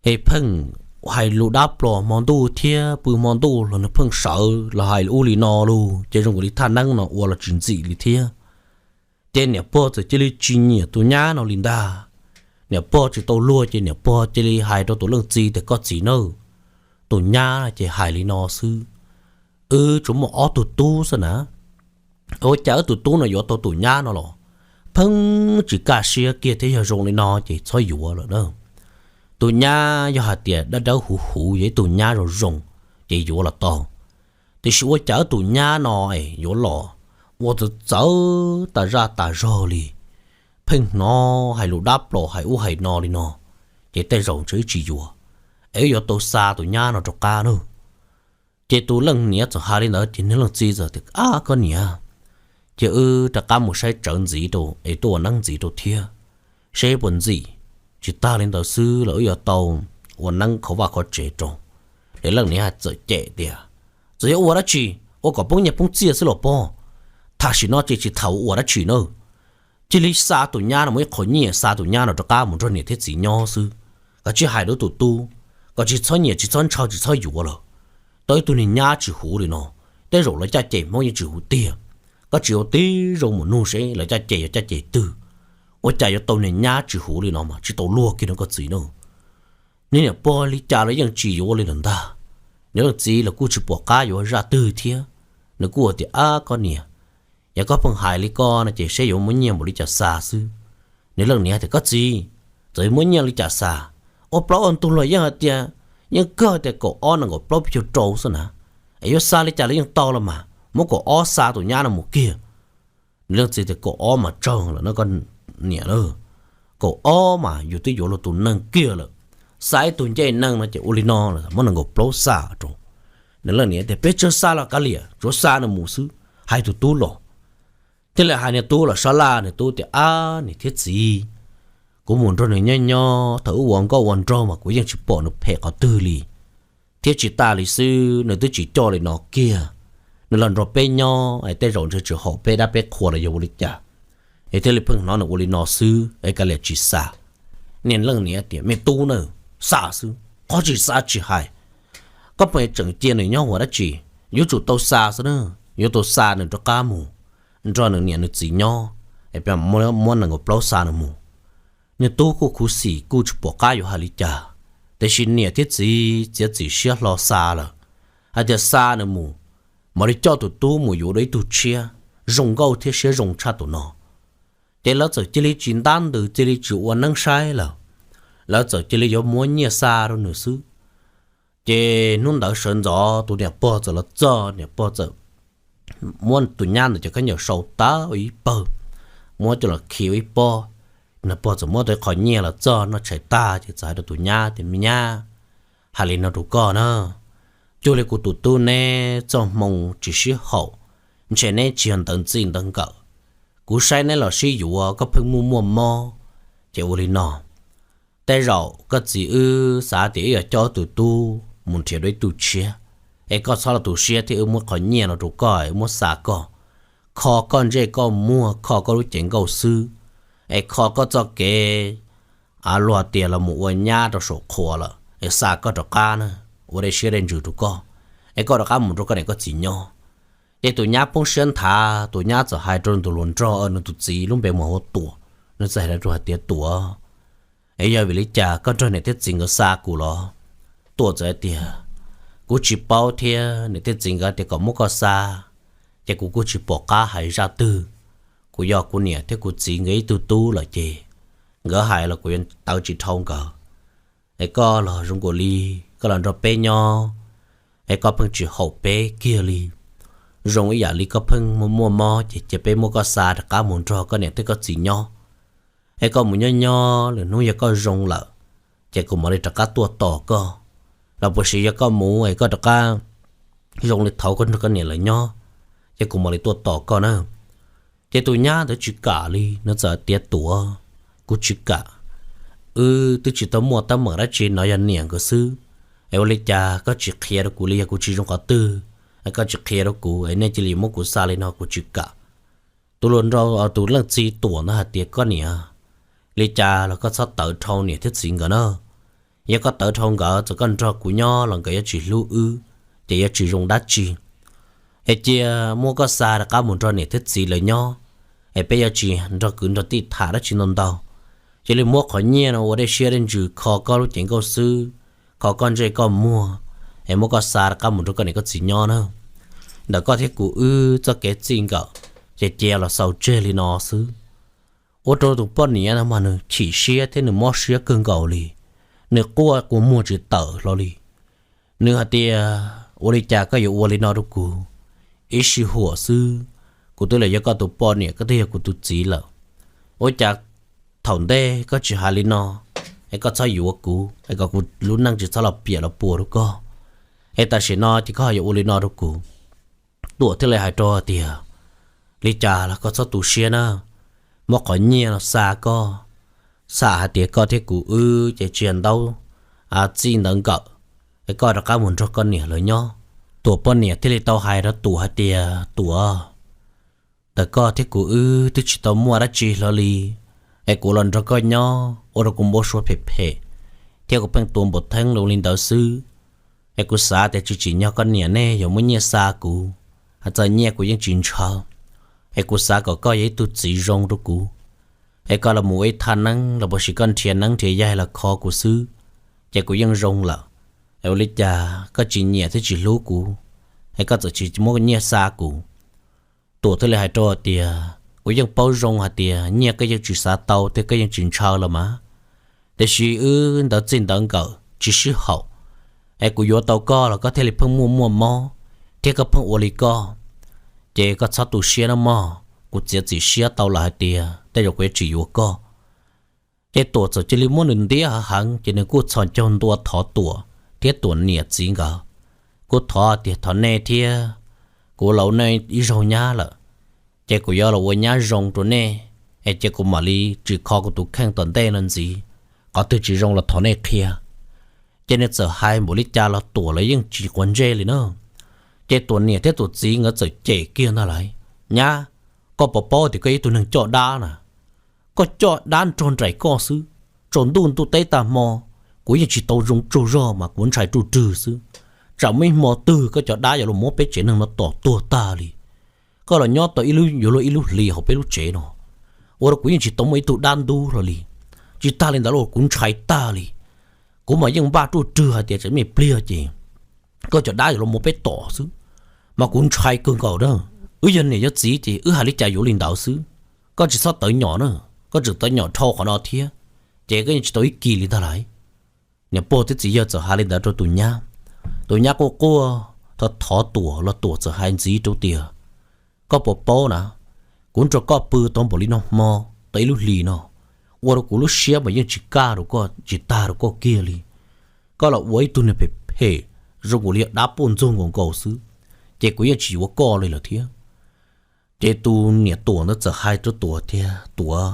Es pheej hais lus dab plos hmo ntuj thiab pw hmo ntuj los nws pheej sawv los hais ub li no lug ces zoo li thaj neeb no ua los tsis ntxim li thiab. Ces niam pog txawm cia li tsis nyiam tus nyab no li ntag. Niam pog tsis tau luag ces niam pog cia li hais rau tus leej txiv tias koj txiv na, tus nyab ces hais li no xwb, wb tsuas muaj ob tug tub xwb na, ua cas wb tus tub no yuav tau tus nyab no los? Pheej tsis kaj siab kiag thiab, yog zoo li no ces txhob yuav lawm na. Tus nyab yog hais tias dawb dawb huv huv yog ib tug nyab zoo zoo ces yuav los tau, tiam sis ua cas wb tus nyab no es yuav los ua txawv txawv tas zaj tas zog li, pheej hnov hais lus dab plos hais ub hais no li no, ces tej zaum ntshe wb tsis yuav, es wb yuav tau xa tus nyab no rov qab nawb. Ces tus leej niam txawm hais li ntawd ces nws leej txiv txawm tias ab koj niam, ces wb rov qab mus saib tsawv ntxiv rau es tuaj ua neeb ntxiv rau thiab, saib puas ntxim. Tsis tag li ntawd xwb los wb yuav tau ua neeb khov vaj khov tsev rau. Nws leej niam txawm cem tias txawm yuav ua dab tsi, ua kom poob nyiaj poob txiaj xwb los pob, tam sim no ces tsis txhob ua dab tsi na. Cia li xa tus nyab no mus ib qho nyiaj xa tus nyab no rov qab mus nrog niam thiab txiv nyob xwb, koj tsis hais rau tus tub, koj tsis txhob nyiam tsis txhob ntshaw tsis txhob yuav lawm. Tau ib tug niag nyab tsis huv li no, tej zaum lawv caj ces Hmoob yeej tsis huv tiag. Koj tsis ua tib zoo mus nug seb lawv caj ces yog caj ces twg, ua cas yuav tau niag nyab tsis huv li no mas tsis tau luag kiag no koj txiv na. Nws niam pog li cas los yeej tsis yuav li lawm ntag. Nws leej txiv los kuj tsis pom qab yuav zaj twg thiab, nws kuj tias ab koj niam, yog koj pheej hais li koj no ces saib yuav muab nyiaj npaum li cas xa xwb. Nws leej niam tias koj txiv, txawm muab nyiaj li cas xa, ua plaub ua ntug los yeej hais tias, yeej kawg tias kaum ob nees nkaum plaub pes caug rau xwb na, es yuav xa li cas los yeej tau los mas muab kaum ob xa tus nyab no mus kiag. Nws leej txiv tias kaum ob mas tsawg lawm no koj niam na, kaum ob mas yus twb yuav luag tus neeg kiag lawm, xa ib tug ncej neeg no ces ua li no lawm muab nees nkaum plaub xa rau. Nws leej niam tias peb tsawg xa los kav liam tsuav xa nws mus xwb, hais tus tub los. Thiaj li hais niag tub los sab laj, nws tub tias ab niam thiab txiv, kuv mus nrog nws nyob nyob thaum wb ua nkauj ua nraug mas kuv yeej tsis pom nws phem qhov twg li. Thiab tsis tas li xwb nws twb tsis coj li no kiag, nws los nrog peb nyob es tej zaum ntshe tsis haum peb dab peb qhua los yog ua li cas, es thiaj li pheej hnov nws ua li no xwb es kav liam tsis xa. Niag leej niam tias me tub na, xa xwb, qhov tsis xa tsis hais, koj pheej tseem cia nws nyob ua dab tsi? Yuav tsum tau xa xwb na, yuav tau xa nws rov qab mus nrog nws niam nws txiv nyob, es peb muab nees nkaum plaub xa nws mus. Niag tub kuj khuv xim kuj tsis pom qab yuav hais li cas, tiam sis niam thiab txiv txiav txim siab hlo xa lawm, hais tias xa nws mus, mam li coj tus tub mus yuav dua ib tug tshiab zoo nkauj thiab siab zoo tshaj tus no. Ces lawv txawm cia li tsis ntab ntws cia li tsis ua neeb saib lawm, lawv txawm cia li yuav muab nyiaj xa rau nws xwb. Ces hnub ntawd sawv ntxov tus niam pog txawm los txog, niam pog txawm muab tus nyab ntawd cov khaub ncaws sau tawv ua ib pawg, muab coj los khi ua ib pob. Niam pog txawm muab tau ib qho nyiaj los txog noj tshais tag ces txawm hais rau tus nyab tias me nyab, hais li no rau koj na, cuag li kuv tus tub neb txoj hmoo tsis sib haum, ntshe neb tsis yog ntawv txij ntawv nkawm. Kuv saib neb los sib yuav koj pheej muaj muaj mob, ces ua li no, tej zaum koj txiv wb xav tias wb yuav coj tus tub mus nrhiav dua ib tug tshiab, es koj txhob los tu siab thiab wb muab qhov nyiaj no rau koj es wb muab xa koj, kho koj ntsej koj muag kho koj lub cev nkauj xwb, es kho koj txoj kev, luag tias los mus ua nyab rau saum qhua lawm es xa koj rov qab na, ua dej siab dej ntsws rau koj, es koj rov qab mus nrog koj niam koj txiv nyob. Ces tus nyab poob siab nthav, tus nyab txawm hais rau nws tus hluas nraug, nws tus txiv lub npe mus hu Tuam, nws txawm hais rau hais tias Tuam, es yog vim li cas koj nrog niam thiab txiv nkawd xa kuv los? Tuam txawm hais tias kuv tsis paub thiab, niam thiab txiv nkawd tias kom muab koj xa, ces kuv kuj tsis pom qab hais zaj twg. Kuv yog kuv niam thiab kuv txiv nkawd ib tug tub lawm ces nkawd hais los kuv yuav tawv tsis dhau nkawd. Es koj los zoo nkaus li koj los nrog peb nyob, es koj pheej tsis haum peb kiag li. Zoo ib yam li koj pheej muaj muaj mob ces cia peb muab koj xa rov qab mus nrog koj niam thiab koj txiv nyob. Es koj mus nyob nyob lwm hnub yog koj zoo lawm, ces kuv mam li rov qab tuaj tos koj. Los puas sis yog koj mus es koj rov qab zoo li thaud koj nrog koj niam lawv nyob, ces kuv mam li tuaj tos koj na. Ces tus nyab ntawd tsis kam li, nws txawm tias Tuam, kuv tsis kam. Wb twb tsis tau muaj teeb meem dab tsi, no yog niam nkawd xwb. Es ua li cas koj tsis qhia rau kuv li, yog kuv tsis zoo qhov twg, koj tsis qhia rau kuv es nej cia li muab kuv xa li no kuv tsis kam. Tus hluas nraug, tus leej txiv Tuam ntawd hais tias, Koj niam, li cas los koj txhob tawv dhau niam thiab txiv nkawd na. Yog koj tawv dhau nkawd, txawm koj nrog kuv nyob los nkawd yuav tsis hlub wb, ces yuav tsis zoo dab tsi. Es cia muab koj xa rov qab mus nrog niam thiab txiv lawv nyob, es peb yuav tsis nrog kwv nrog tij tham dab tsi ntau ntau. Cia li muab qhov nyiaj no ua dej siab dej ntsws kho koj lub cev nkauj xwb, kho koj ntsej koj muag, es muab koj xa rov qab mus nrog koj niam koj txiv nyob na. Ntawm koj thiab kuv wb txoj kev txij nkawm ces cia los xaus tseg li no xwb. Ua rau tus poj niam no mas nws chim siab thiab nws mob siab kawg nkaus li. Nws quaj kua muag tsis tawm hlo li. Nws hais tias, Ua li cas koj yuav ua li no rau kuv? Ib sij huam xwb kuv twb los yog koj tus poj niam, koj twb yog kuv tus txiv lawm. Ua cas thaum ntej koj tsis hais li no, es koj txhob yuav kuv, es kom kuv lub neej tsis txhob los piam los puas rau koj, es tam sim no ces koj ho yuav ua li no rau kuv? Tuam thiaj li hais rau tias, Li cas los koj txhob tu siab na, muab qhov nyiaj no xa koj, xam hais tias koj thiab kuv wb ces tsis ntaub txij ntawd nkawm, es koj rov qab mus nrog koj niam lawv nyob. Tuam poj niam thiaj li tau hais rau Tuam hais tias, Tuam, ntawm koj thiab kuv wb twb tsis tau muaj dab tsi hlo li, es kuv los nrog koj nyob ua rau kuv npau suav phem phem, thiab kuv pheej tua npau theeb li ntawd xwb. Es kuv xav tias tsis tsim nyog koj niam nej yuav muab nyiaj xa kuv, hais txog nyiaj kuv yeej tsis ntshaw. Es kuv xav kom koj yog ib tug txiv zoo rau kuv, es koj los mus ua ib thaj neeb los puas sis koj nrhiav neeb nrhiav yaig los kho kuv xwb, ces kuv yeej zoo lawm. Es ua li cas koj tsis nyiam thiab tsis hlub kuv, es koj txawm tsis muab nyiaj xa kuv? Tuam thiaj li hais rau tias, Kuv yeej paub zoo hais tias nyiaj koj yeej tsis xav tau thiab koj yeej tsis ntshaw los mas, tiam sis wb ntawd txij ntawd nkawm tsis sib haum, es kuv yuav tau koj los koj thiaj li pheej muaj muaj mob, thiab koj pheej ua li koj. Ces koj txhob tu siab no mog, kuv txiav txim siab tau lawm hais tias tej zaum kuv yuav tsis yuav koj. Ces Tuam txawm cia li muab nws ntiab heev heev, ces nws kuj txhos caug ntua thov Tuam thiab Tuam niam txiv nkawd, kuj thov tias, Thov nej thiab, kuv los ua nej ib zaug nyab lawm, ces kuv yuav los ua nyab zoo rau nej, es cia kuv mam li tsis kho kuv tus kheej tom ntej no ntxiv, qhov twg tsis zoo los thov nej qhia. Ces nws txawm hais npaum li cas los Tuam los yeej tsis quav ntsej li na. Ces Tuam niam thiab Tuam txiv nkawd txawm cem kiag ntag lauj, Nyab, koj puas paub tias koj yog ib tug neeg coj dab na? Koj coj dab nrog nraim koj xwb, tsaus ntuj ntuj teb tag hmo, kuv yeej tsis tau zoo tsaug zog mas kuv ntshai ruj rwg xwb. Tsam muaj ib hmo twg koj cov dab yuav los muab peb tsev neeg no tom tuag tag li. Koj los nyob tau ib lub, yuav luag ib lub hlis hauv peb lub tsev no, ua rau kuv yeej tsis tau muaj ib tug dab ntub hlo li. Tsis tag li ntawd los kuv ntshai tag li. Kuv mas yeej npaj ruj rwg hais tias tsam me pliag ces koj cov dab yuav los muab peb tom xwb, mas kuv ntshai kawg nkaus na. Wb yog niam yog txiv ces wb hais li cas yuav li ntawd xwb. Koj tsis txhob tawv nyom na, koj tseem tawv nyom dhau qhov no thiab, ces koj yeej tsis tau ib kis li ntag lauj. Niam pog thiab txiv yawg txawm hais li ntawd rau tus nyab. Tus nyab quaj quaj thov thov Tuam los Tuam txawm hais ntxiv rau tias, Koj puas paub na, kuv nrog koj pw tau npaum li no hmo, tau ib lub hlis no, ua rau kuv lub siab mas yeej tsis kaj rau koj, tsis tag rau koj kiag li. Koj los ua ib tug niag phem phem, zoo nkaus li yog dab puj ntxuag nkaus nkaus xwb, ces kuv yeej tsis yuav koj li lawm thiab. Ces tus niam Tuam ntawd txawm hais rau Tuam tias, Tuam,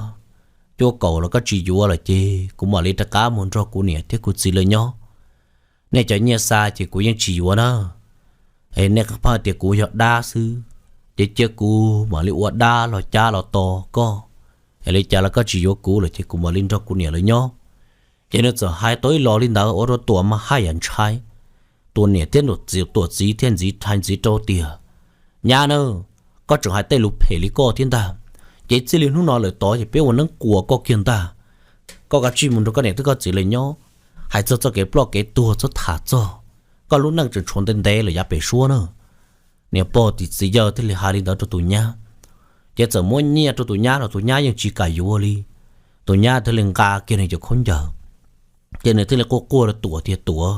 cuaj kaum los koj tsis yuav lawm ces kuv mam li rov qab mus nrog kuv niam thiab kuv txiv lawv nyob. Nej cov nyiaj xa ces kuv yeej tsis yuav na. Es nej pheej tias kuv yog dab xwb, ces cia kuv mam li ua dab los cab los tos koj. Es li cas los koj tsis yuav kuv lawm ces kuv mam li nrog kuv niam lawv nyob. Ces nws txawm hais tau ib los li ntawd ua rau Tuam mas haj yam ntshai. Tuam niam thiab Tuam txiv thiaj ntxiv hais ntxiv rau tias, Nyab na, koj tseem hais tej lus phem li koj thiab ntag. Ces txij li hnub no lawm tod ces peb ua neeb quas koj kiag ntag. Koj kav tsij mus nrog koj niam thiab koj txiv lawv nyob. Hais txog txoj kev ploj kev tuag txhob tham txog, koj lub neej tseem tshuav ntev ntev lawm yav pem suab na. Niam pog thiab txiv yawg thiaj li hais li ntawd rau tus nyab. Ces txawm muab nyiaj rau tus nyab los tus nyab yeej tsis kam yuav li. Tus nyab thiaj li nqa kiag nws cov khaub ncaws, ces nws thiaj li quaj quaj rau Tuam tias, Tuam,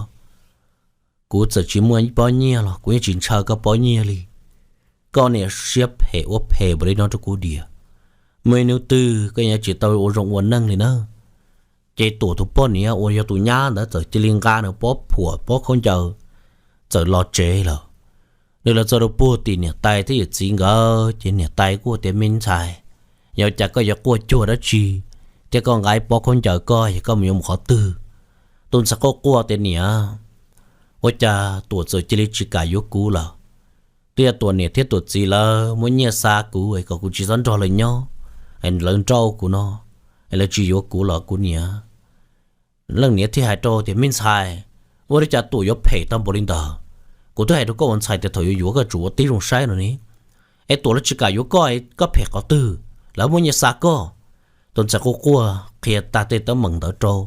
kuv txawm tsis muaj pob nyiaj los kuv yeej tsis ntshaw koj pob nyiaj li. Koj niam siab phem ua phem npaum li no rau kuv diam, muaj ib hnub twg koj yuav tsis tau ua zoo ua neej li na. Ces Tuam tus poj niam uas yog tus nyab ntawd txawm cia li nqa nws pob phuam pob khaub ncaws txawm los tsev lawm. Nws los txog rau puag tim niam tais thiab yawm txiv nkawd, ces niam tais kuj tias, Me ntxhais, yog cas koj yuav quaj cuag dab tsi, thiab koj nqa ib pob khaub ncaws koj yog koj mus yuav mus qhov twg? Tus ntxhais quaj quaj tias, Niam, Ua cas Tuam txawm cia li tsis kam yuav kuv lawm? Twb yog Tuam niam thiab Tuam txiv lawv muab nyiaj xa kuv es kom kuv tsis txhob nrog lawv nyob, es lawv nrauj kuv no, es lawv tsis yuav kuv los kuv niam. Leej niam thiaj hais rau tias, Me ntxhais, ua li cas Tuam yuav phem tau npaum li ntawd? Kuv twb hais rau koj ua ntxhais tias thaum yuav yuav koj tsum ua tib zoo saib no ne. Es Tuam lawv tsis kam yuav koj, koj phem qhov twg? Lawv muab nyiaj xa koj. Tus ntxhais quaj quaj qhia tag tej teeb meem ntawd rau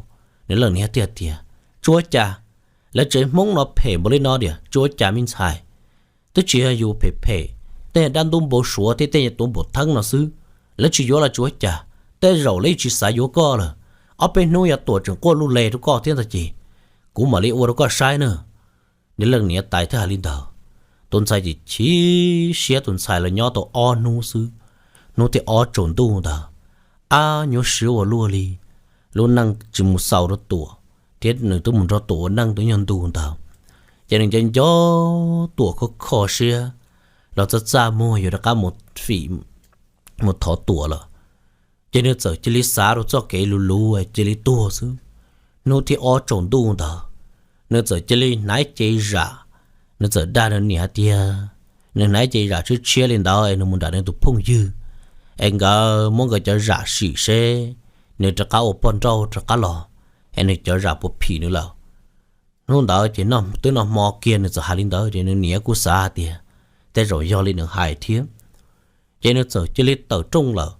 nws leej niam thiaj tias, Tsuav cas, lawv tsev Hmoob no phem npaum li no diam, tsuav cas me ntxhais? Twb tsis yog yus phem phem, tej dab ntub npau suav thiab tej tuav npau theeb no xwb. Lawv tsis yuav los tsuav cas, tej zaum lawv tsis xav yuav koj lawm. Ob peb hnub yog Tuam tseem quaj luj le rau koj thiab ntag ces kuv mam li ua rau koj saib na. Nws leej niam tais thiaj hais li ntawd. Tus ntxhais ces chim siab, tus ntxhais los nyob tau ob hnub xwb, hnub thib ob tsaus ntuj ntawd, ab nyuaj siab ua luaj li. Lub neej tsis mus xaus rau Tuam, thiab nws twb mus nrog Tuam ua neej twb nyuag ntu ntawd, ces nws nco nco Tuam kho kho siab, los txaj txaj muag yuav rov qab mus fim, mus thov Tuam lawm. Ces nws txawm cia li xav rau txoj kev luv luv cia li tuag xwb. Hnub thib ob tsaus ntuj ntawd, nws txawm cia li hnav cev zam, nws txawm dag nws niam hais tias nws hnav cev zam tshiab tshiab li ntawd es nws mus nram nws tus phooj ywg, es nkawd muab nkawd cov zam sim seb nws rov qab ua poj nrauj rov qab los, es nws cov zam puas phim nws lawm. Hnub ntawd ces twb noj hmo kiag nws txawm hais li ntawd ces nws niam kuj xav hais tias tej zaum yog li nws hais thiab. Ces nws txawm cia li tawm rooj lawm,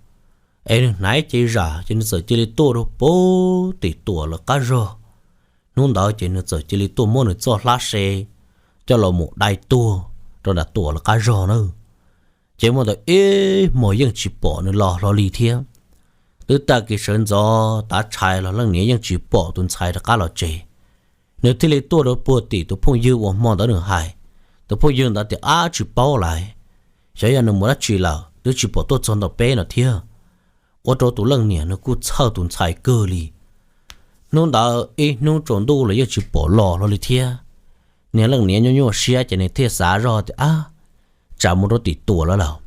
es nws hnav cev zam ces nws txawm cia li tuaj rau puag tim Tuam lawv qab zog. Hnub ntawd ces nws txawm cia li tuaj muab nws txoj hlab se coj los mus dai tuag rau nram Tuam lawv qab zog na. Ces muaj ntawd ib hmos yeej tsis pom nws los hlo li thiab. Twb tag kis sawv ntxov tav tshais los leej niam yeej tsis pom tus ntxhais rov qab los tsev. Nws thiaj li tuaj rau puag tim tus phooj ywg uas hmo ntawd nws hais. Tus phooj ywg ntawd tias, Ab, tsis paub lawm, xyov yog nws mus dab tsi lawm, twb tsis pom tuaj txog ntawm peb no thiab. Ua rau tus leej niam nws kuj txhawj tus ntxhais kawg li. Hnub ntawd ib hnub tsaus ntuj los yeej tsis pom los hlo li thiab. Niag leej niam nyuaj nyuaj siab ces nws thiaj xav zoj tias, Ab, tsam mus rau tim Tuam lawv lawm.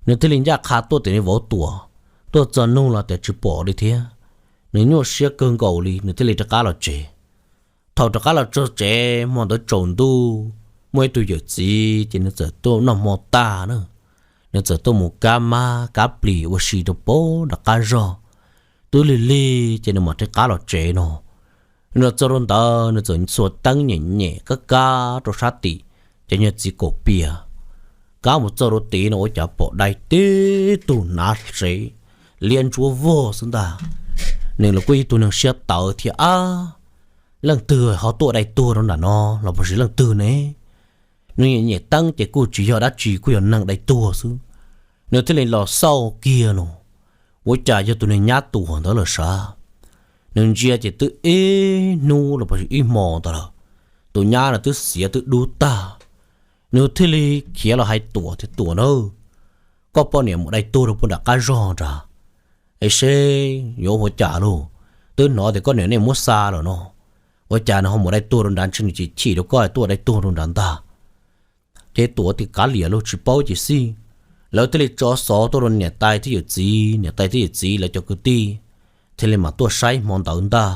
Nws thiaj li ncaj qha tuaj tim nws vauv Tuam, tuaj txog nug los tias tsis pom li thiab. Nws nyuaj siab kawg nkaus li, nws thiaj li rov qab los tsev. Thaum rov qab los txog tsev hmo ntawd tsaus ntuj, muaj ib tug yawm txiv ces nws txawm tuaj noj hmo tag na, nws txawm tuaj mus kab mab kab plis ua si rau puag nram qab zog. Twb lig lig ces nws mam rov qab los tsev no. Nws los txog rau ntawd nws txawm xuas teeb nyem nyem kab kab rau sab tim cov nyuag txiv kaum pias. Kab mus txog rau tid no ua cas pom dai tib tug hnav sev liab ntsuab vog xwb ntag. Nws los kuj ib tug neeg siab tawv thiab, Ab, leej twg ho tuaj dai tuag rau nram no los puas sis leej twg ne? Nws nyem nyem teeb ces kuj tsis yog dab tsi, kuj yog neeg dai tuag xwb. Nws thiaj li los xauj kiag no, ua cas yog tus niag nyab Tuam ntawd lawm sav. Nws ntsia ces twb ib hnub los puas sis ib hmo ntawd lawm, tus nyab no twb xiav twb dub tag. Nws thiaj li khiav los hais Tuam tias, Tuam na, koj poj niam mus dai tuag rau puag nram qab zog nrad, es seb yuav ua cas lauj? Twb hnov tias koj niam nej muab xa lawm no, ua cas nws ho mus dai tuag rau nrad, ntshe nws chim chim rau koj tuaj dai tuag rau nrad ntag. Ces Tuam tias, Kav liam lauj, tsis paub ces xij. Lawv thiaj li tso xov tuaj rau niam tais thiab yawm txiv, niam tais thiab yawm txiv lawv cov kwv tij thiaj li mam tuaj saib hmo ntawd ntag.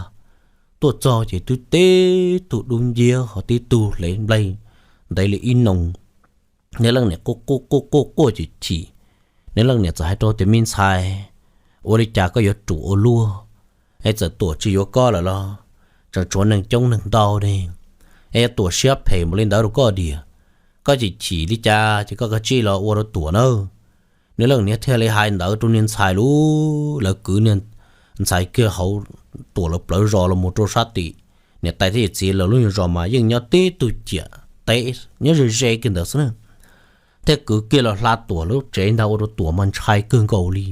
Tuaj txog ces twb tib tug dub nciab ho tib tug hle nplej ntev li ib noo. Niag leej niam quaj quaj quaj quaj chim chim. Niag leej niam txawm hais rau tias, Me ntxhais, ua li cas koj yuav ruam ua luaj? Es txawm Tuam tsis yuav koj lawm los tseem tshuav neeg coob neeg ntau ne. Es yog Tuam siab phem npaum li ntawd rau koj diam, koj chim chim li cas ces koj kav tsij los ua rau Tuam nawb. Niag leej niam thiaj li hais ntawd rau niag ntxhais lub, lawv kwv niag ntxhais kiag hauv Tuam lawv plawv zos los mus rau sab tim niam tais thiab yawm txiv lawv lub nyuag zos mas yeej nyob tib tug ciam teb nyob ze ze kiag ntawd xwb na. Thiaj kwv kiag los hla Tuam lub tsev ntag, ua rau Tuam mas ntshai kawg nkaus li.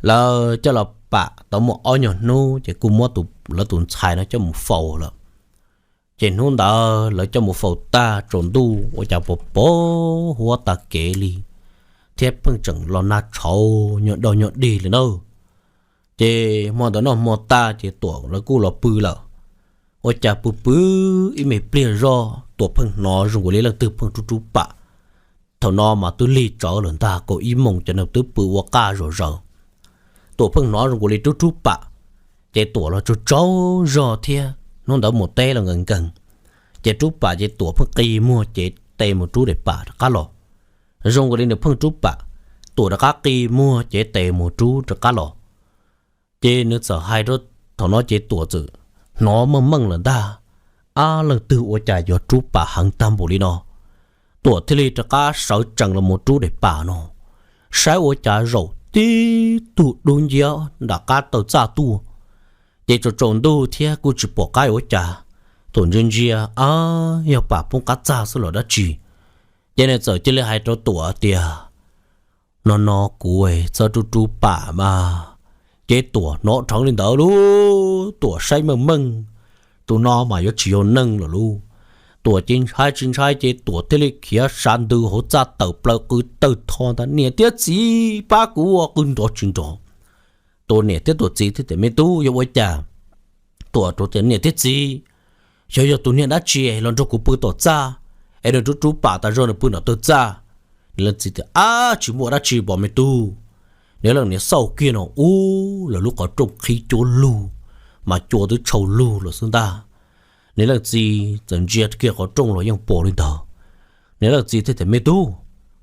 Lawv coj los pam tau muaj ob nyuag hnub ces kuj muab lawv tus ntxhais no coj mus faus lawm. Ces hnub ntawd lawv coj mus faus tag tsaus ntuj ua cas pos pos huab tag kev li, thiab pheej tseem los nag tshauv nyuag dog nyuag dig li na. Ces hmo ntawd noj hmo tag ces Tuam lawv kuj los pw lawm. Ua cas pw pw ib me pliag zoj Tuam pheej hnov zoo nkaus li leej twg pheej rub rub pam. Thaum no mas twb lig tsawv lawm ntag, kaum ib moos ces nws twb pw ua qaj zom zaws. Tuam pheej hnov zoo nkaus li rub rub pam, ces Tuam los tsaug tsaug zog thiab, hnub ntawd mus teb los nkees nkees, Ces rub pam ces Tuam pheej qi muag cev tes mus rub daim pam rov qab los. Zoo nkaus li nws pheej rub pam, Tuam rov qab qi muag cev tes mus rub rov qab los. Ces nws txawm hais rau, thaum no ces Tuam txawm hnov meej meej lawm ntag, ab, leej twg ua cas yuav rub pam heev tag npaum li no. Tuam thiaj li rov qab sawv tsees los mus rub daim pam no, saib ua cas zaum tib tug dub nciab nram qab taw txaj tuaj. Ces tsaus tsaus ntuj thiab kuj tsis pom qab ua cas, Tuam ntsia ntsia, ab, yog pam poob qab txaj xwb los dab tsi. Ces nws txawm cia li hais rau Tuam tias, no no kuv txhob rub rub pam mas. Ces Tuam hnov dheev li ntawd lub, Tuam saib meej meej, tus no mas yuav tsis yog neeg lawm lub. Tuam ces ntshai tsis ntshai ces Tuam thiaj li khiav sav ntws hauv txaj tawm plaws qw tawg tho ntag, niam thiab txiv, pab kuv ua, qw nrov tsis nrov. Tuam niam thiab Tuam txiv thiaj tias, me tub, yog ua cas? Tuam rau tias, niam thiab txiv, xyov yog tus niag dab tsi los nrog kuv pw tom txaj, es nws rub rub pam tas zog nws pw nram taw txaj. Niam leej txiv tias, ab, tsis muaj dab tsi pom me tub. Niam leej niam xauj kiag no, ub, lawv lub qhov rooj qhib cuab lug, mas cua twb tshau lug lawm xwb ntag. Niam leej txiv txawm ntsia kiag qhov rooj los yeej pom li ntawd. Niam leej txiv thiaj tias, me tub,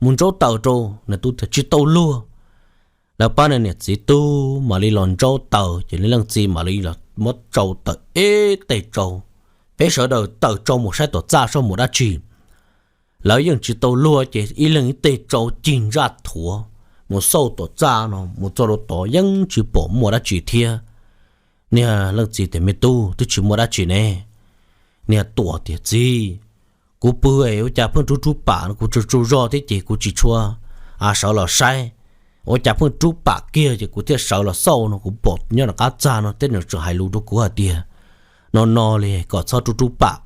mus ntsaub taws rau. Nws tub tias, tsis tau luag. Lawv pab niag niam txiv tub mam li los ntsaub taws, ces niam leej txiv mam li los muab tsau tawm ib teg tsau. Peb sawv daws tawm tsau mus saib tom txaj seb muaj dab tsi. Lawv yeej tsis tau luag ces ib leeg ib teg tsau cig ntsaj thuav mus xauj tom txaj no mus txog rau tod yeej tsis pom muaj dab tsi thiab. Niag leej txiv tias, me tub, twb tsis muaj dab tsi ne. Niag Tuam tias, txiv, kuv pw es ua cas pheej rub rub pam no, kuv tsaug tsaug zog thiab ces kuv tsis tshua sawv los saib, ua cas pheej rub pam kiag ces kuv thiaj sawv los xauj no kuv pom nyob nram qab txaj no thiab nws tseem hais lus rau kuv hais tias, no no li kom txhob rub rub pam,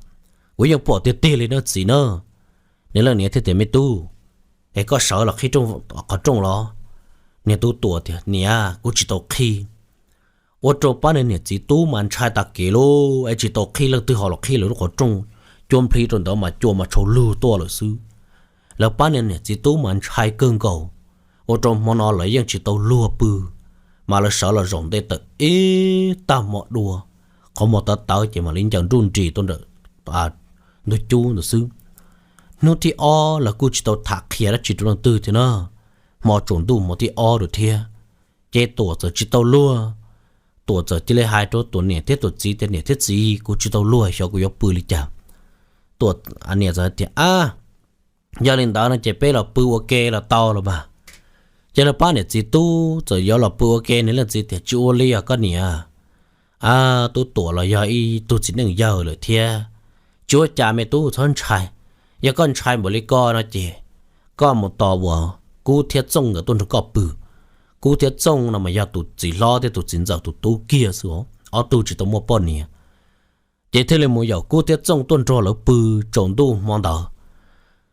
kuv yeej pom tiag tiag li no txiv na. Niag leej niam thiaj tias, me tub, es koj sawv los qhib qhov rooj los? Niag tub Tuam tias, niam, kuv tsis tau qhib. Ua rau pab niag niam txiv tub mas ntshai tag kev lauj, es tsis tau qhib, leej twg ho los qhib lawv lub qhov rooj, cua nplhi rau ntawd mas cua mas tshau lug tuaj lawm xwb. Lawv pab niag niam txiv tub mas ntshai kawg nkaus, ua rau hmo no lawv yeej tsis tau luag pw, mas lawv sawv los zaum ntej tawm ib tag hmo dua, qhov muag tawv tawv ces mam li ncaws nruj nris tuaj nram ntug cub ntawd xwb. Hnub thib ob lawv kuj tsis tau tham qhia dab tsi rau leej twg thiab na, hmo tsaus ntuj hmo thib ob lawm thiab, ces Tuam txawm tsis tau luag. Tuam txawm cia li hais rau Tuam niam thiab Tuam txiv tias, niam thiab txiv, kuv tsis tau luag, xyov kuv yuav pw li cas. Tuam niam txawm tias, ab, yog li ntawd no ces peb los pw ua ke los tau los mas. Ces lawv pab niam txiv tub txawm yuav los pw ua ke, niag leej txiv tias, tsis ua li os koj niam, tub Tuam los yog ib tug txiv neej yawg lawm thiab, tsis ua cas, me tub txhob ntshai. Yog koj ntshai npaum li ko no ces koj mus tos uas Kub thiab Txooj nkawd tuaj nrog koj pw. Kub thiab Txooj no mas yog tus txiv hlob thiab tus txiv ntxawm tus tub kiag xwb, ob tug tsis tau muaj poj niam. Ces thiaj li mus yaum Kub thiab Txooj tuaj nrog lawv pw tsaus ntuj hmo ntawd.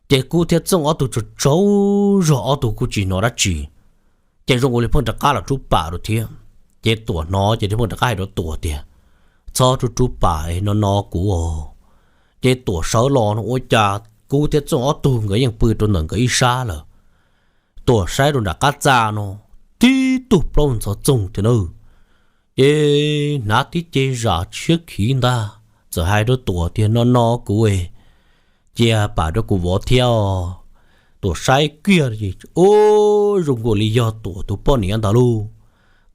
Ces Kub thiab Txooj ob tug tsaug tsaug zog, ob tug kuj tsis hnov dab tsi, ces zoo ua li pheej rov qab los rub pam rau thiab. Ces Tuam hnov ces thiaj pheej rov qab hais rau Tuam tias, txhob rub rub pam no no kuv os. Ces Tuam sawv los no ua cas Kub thiab Txooj ob tug nkawd yeej pw rau ntawm nkawd ib sab lawm. Tuam saib rau nram qab txaj no, tib tug plaub ntxhov txoog tiag na. Ces hnav tib ce zam tshiab khiv ntag, txawm hais rau Tuam tias, no no kuv, cia pam rau kuv vov thiab os. Tuam saib kiag ces, ub, zoo nkaus li yog Tuam tus poj niam ntag lauj.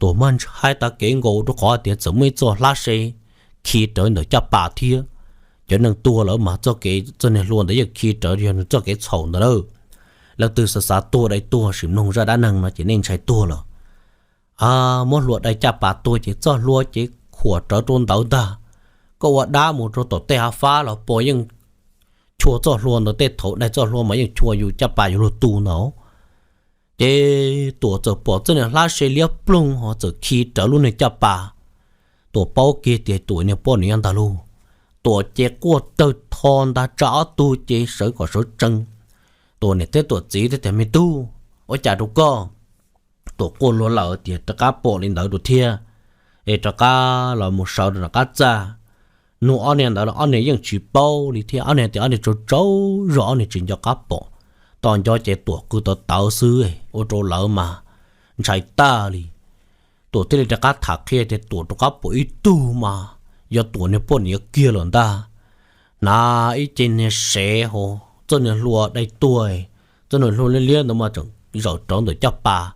Tuam mas ntshai tag kev nkaus rau qhov tias txawm muaj ib txoj hlab se khi rawv ntawm caj pas thiab. Cov neeg tuag lawm mas txoj kev, txoj niag hlua ntawd yeej khi rawv, yog nws txoj kev txhaum ntawd lawm. Leej twg xav xav tuag dai tuag sim mloog zaj dab neeg no ces nej ntshai tuag lawm. Muab hlua dai caj pas tuag ces txoj hlua ces khuam rawv rau ntawd ntag. Koj ua dab mus rau tom tej hav fab los puas yeej chua txoj hlua ntawd, tej thaum dai txoj hlua mas yeej chua yus caj pas yuav luag tu ntawd. Ces Tuam txawm pom txoj niag hlab se liab ploog ho txawm khi rawv lub niag caj pas. Tuam paub kiag tias Tuam niag poj niam ntag lauj. Tuam ces quaj tawg tho ntag, tsa ob tug ces sawv kom sawv tsees. Tuam niam thiab Tuam txiv thiaj tias, me tub, ua cas rau koj? Tuam quaj luag lawm tias rov qab pom li ntawd rau thiab, es rov qab los mus sawv rau nram qab txaj. Nug ob niag ntawd los ob niag yeej tsis paub li thiab, ob niag tias ob niag tsaug tsaug zog, ob niag tsis nco qab pom. Tos nco ces Tuam qw tawv tawv xwb, ua rau lawv mas ntshai tag li. Tuam thiaj li rov qab tham qhia tias Tuam rov qab pom ib tug mas yog Tuam niag poj niam kiag lawm ntag. hnav ib ce niag sev hauv txoj niag hlua dai tuag, txoj niag hlua liab liab ntawd mas tseem zaum rauv ntawm caj pas,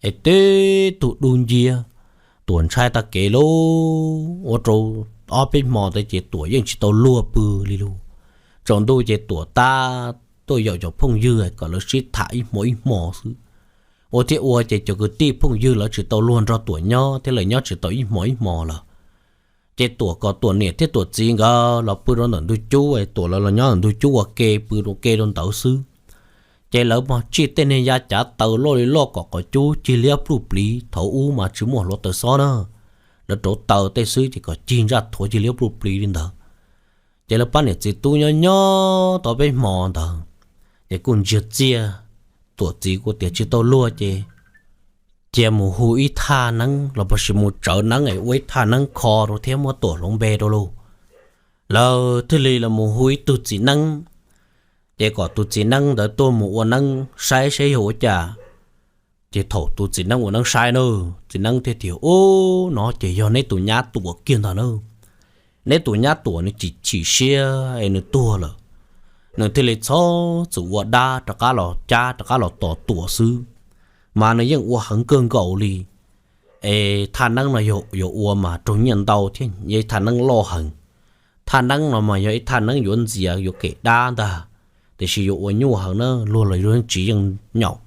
es tib tug dub nciab. Tuam ntshai tag kev lauj, ua rau ob peb hmo ntawd ces Tuam yeej tsis tau luag pw li lauj. Tsaus ntuj ces Tuam tab tuaj yaum cov phooj ywg kom lawv sib tham ib hmo ib hmo xwb. Ua thiab ua ces cov kwv tij phooj ywg lawv tsis tau luag nrog Tuam nyob thiab, lawv nyob tsis tau ib hmo ib hmo lawm. Ces Tuam kom Tuam niam thiab Tuam txiv nkawd los pw rau ntawm ntug cub, Tuam lawv los nyob ntawm ntug cub ua ke, pw rau ke rau ntawd xwb. Ces lawv mas tsij tej niag ya cav taws loj li loj kom qhov cub cig liab pluj pliv, thaum ub mas tsis muaj hluav taws xob na, lawv rauv taws tej xwb ces kom cig ntsaj thuav cig liab pluj pliv li ntawd. Ces lawv pab niam txiv tub nyob nyob tau peb hmo ntawd, ces kuj ntsiag txiaj, Tuam txiv kuj tias tsis tau luag ces cia mus hu ib thaj neeb los puas sis mus tsawv neeb es ua ib thaj neeb kho rau thiab muab Tuam hloov npe rau lauj. Lawv thiaj li los mus hu ib tug txiv neeb, ces kom tus txiv neeb ntawd tuaj mus ua neeb saib saib yog ua cas. Ces thaum tus txiv neeb ua neeb saib na, txiv neeb thiaj tias, Ub, no ces yog neb tus nyab Tuam kiag ntag na. Neb tus nyab Tuam nws chim chim siab es nws tuag lawm, nws thiaj li txhob txwm ua dab rov qab los cab rov qab los tos Tuam xwb, mas nws yeej ua heev kawg nkaus li. Es thaj neeb no yog yuav ua mas raug nyiaj ntau thiab, yog ib thaj neeb loj heev. Thaj neeb no mas yog ib thaj neeb yuav ntxias yuav kem dab ntag, tiam sis yuav ua nyuaj heev na, luag los luag tsis yeej nyaum,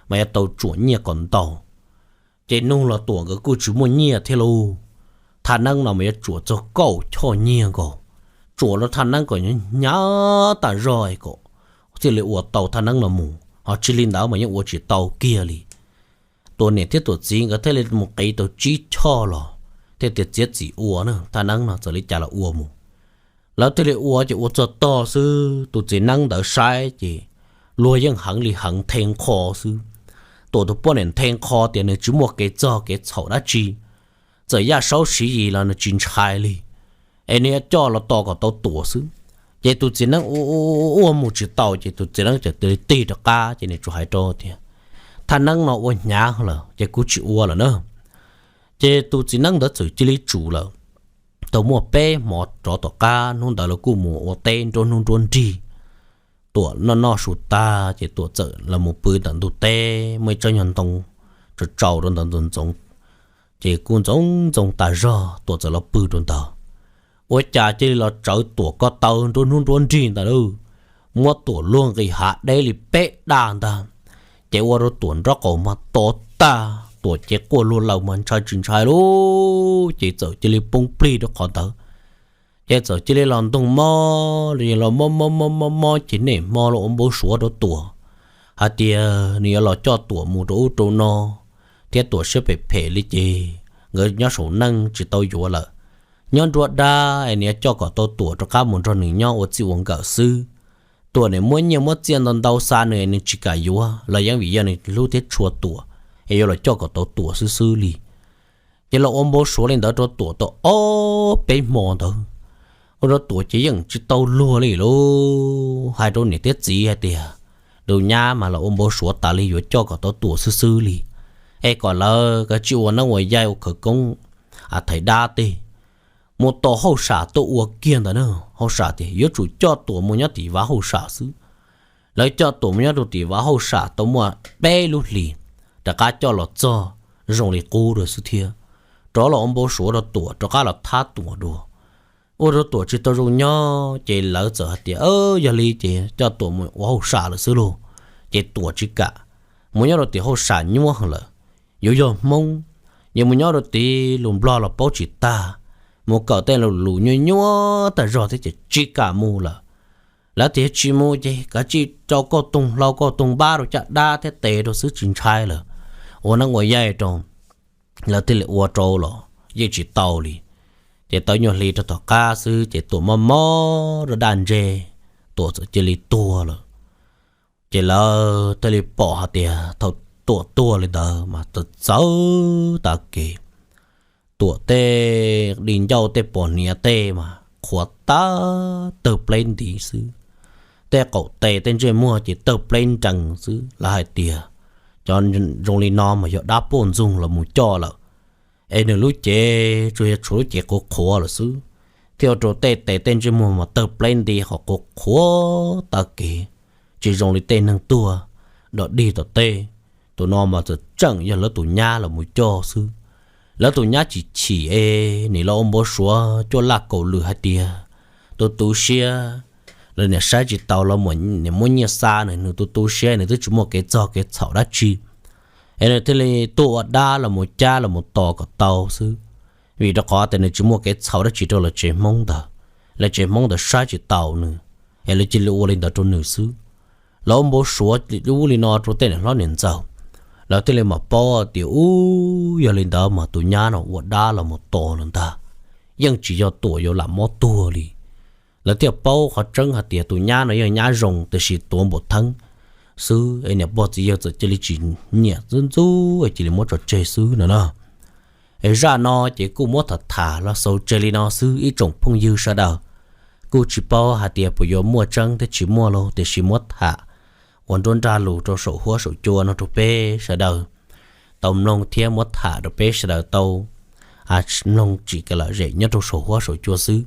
mas yuav tau tsuam nyiaj kom ntau. Ces nug los Tuam nkawd kuj tsis muaj nyiaj thiab lauj. Thaj neeb no mas yuav tsuam txog kaum choj nyiaj nkaus, tsuam rau thaj neeb kom hnyav tas zog kom thiaj li ua tau thaj neeb no mus, ho tsis li ntawd mas yeej ua tsis tau kiag li. Tuam niam thiab Tuam txiv nkawd thiaj li mus qiv tau tsib choj los thiaj tias txiav txim ua na, thaj neeb no txawm li cas los ua mus. Lawv thiaj li ua ces ua txog tog xwb, tus txiv neeb ntawd saib ces luag yeej heev li heev nthe nqho xwb. Tuam tus poj niam nthe nqho tias nws tsis muaj kev txog kev txhaum dab tsi, txawm Yaj Saub Siv Yis los nws tsis ntshai li, es nws yuav coj los tos kom tau Tuam xwb. Ces tus txiv neeb ua ua mus tsis tau ces tus txiv neeb txawm tig rov qab ces nws tsuas hais rau tias, Thaj neeb no ua hnyav lawm ces kuv tsis ua lawm na. Ces tus txiv neeb ntawd txawm cia li tsum lawm. Tau muaj peb hmo rov tom qab, hnub ntawd lawv kuj mus ua teb nruab hnub nruab nrig. Tuam noj noj su tag ces Tuam txawm los mus pw ntawm ntug teb, muaj ib tsob nyuag ntoo tsaus tsaus rau ntawd ntxoov ntxoov, ces kuj ntxoov ntxoo tas zog Tuam txawm los pw rau ntawd. Ua cas cia li los tsawv Tuam ko taw nruab hnub nruab nrig ntawd lauj, muab Tuam luag nqis hav deb li peb daj ntag. Ces ua rau Tuam nraub qaum mas to tag, Tuam cev quaj luag laws mas ntshai tsis ntshai lauj, ces txawm cia li poob plig rau qhov ntawd. Ces txawm cia li los ntoog mob, los mob mob mob mob mob ces niaj hmo los ua npau suav rau Tuam hais tias nws yuav los coj Tuam mus rau ub rau no, thiab Tuam siab phem phem li ces nkawd nyob saum neej tsis tau yuav lawm. Nyob nruab dab es nws yuav coj kom tau Tuam rov qab mus nrog nws nyob ua txij ua nkawm xwb. Tuam nim muab nyiaj muab txiaj ntau ntau xa nws es nws tsis kam yuav los yeej vim yog nws hlub thiab tshua Tuam, es yuav los coj kom tau Tuam xwb xwb li. Ces los ua npau suav li ntawd rau Tuam tau ob peb hmo ntawd, ua rau Tuam ces yeej tsis tau luag li lauj. Hais rau niam thiab txiv hais tias, tus nyab mas los ua npau suav tas li, yuav coj kom tau Tuam xwb xwb li, es kom lawv kav tsij ua neeb ua yaig ua khawv koob, a, thaiv dab tej. Mus tos hauj sam tuaj ua kiag ntawd na, hauj sam tias yuav tsum coj Tuam mus nyob tim vaj hauj sam xwb. Lawv coj Tuam mus nyob rau tim vaj hauj sam tau muaj peb lub hlis, rov qab coj los txog zoo li qub rau xwb thiab. Rov los ua npau suav rau Tuam, rov qab los thab Tuam dua. Ua rau Tuam tsis tau zoo nyob ces lawv txawm hais tias, yog li ces coj Tuam mus ua hauj sam lawm xwb lauj. Ces Tuam tsis kam, mus nyob rau tim hauj sam nyuab heev lawm, yuav yog Hmoob, yuav mus nyob rau tim lus Nplog los paub tsis tag, mus kawm tej lus nyuaj nyuab tag zog thiab ces tsis kam mus lawm. Lawv tias tsis mus ces kav tsij rau kauj toog hlau kauj toog npab rau caj dab thiab tes rau xwb tsis ntshai lawm, ua neeb ua yaig rau. Lawv thiaj li ua rau los yeej tsis tau li. Ces tau nyuag hli rau tom qab xwb ces Tuam mob mob rau daj ntseg, Tuam txawm cia li tuag lawm. Ces lawv thiaj li pom hais tias thaum Tuam tuag li ntawd mas txawv txawv tas kev, Tuam tej di ncauj tej pos hniav tej mas qhuav tag tawg pleb nti xwb, tej qaum tes tej ntsej muag ces tawg pleb nrees xwb. Lawv hais tias cov zoo li no mas yog dab poj ntxoog los mus coj lawm, es nws lub cev tsuas yog tshuav lub cev qhuav qhuav lawm xwb. thiaj ua rau tej tes tej ntsej muag mas tawg pleb nti qhov qhuav qhuav taw kev, tsis zoo li tej neeg tuag dog dig tom tej. Tus no mas txawm tseem yog lawv tus nyab los mus coj xwb. Lawv tus nyab chim chim es nim los ua npau suav cuaj laj kaum lwm hais tias tus tu siab, lawv niam saib tsis taus los nim muab nyiaj xa nws, nws tus tu siab nws twb tsis muaj kev txog kev txhaum dab tsi, es nws thiaj li tuaj ua dab los mus cab los mus tos kom tau xwb. Vim rau qhov tias nws tsis muaj kev txhaum dab tsi rau lawv tsev Hmoob ntawd, lawv tsev Hmoob ntawd saib tsis taus nws, es lawv cia li ua li ntawd rau nws xwb. Lawv ua npau suav ub li no rau tej niam hlob niam ntxawm, lawv thiaj li mam paub tias ub, yog li ntawd mas tus nyab no ua dab los mus tos lawm ntag, yeej tsis yog tuam yuav lam mob tuag li. Lawv thiaj paub qhov tseeb hais tias tus nyab no yeej nyab zoo tiam sis tuav npau theeb xwb, es niam pog txiv yawg txawm cia li tsis nyiam ntxub ntxub cia li muab tso tseg xwb no na. Es zaj no ces kuj muab tham tham los xaus tseg li no xwb ib tsoom phooj ywg sawv daws. Kuj tsis paub hais tias puas yuav muaj tseeb thiab tsis muaj lauj, tiam sis muab tham ua nruab nrab lus rau saum huab saum cua no rau peb sawv daws tau mloog thiab muab tham rau peb sawv daws tau mloog tsim kev lom zem nyob rau saum huab saum cua xwb.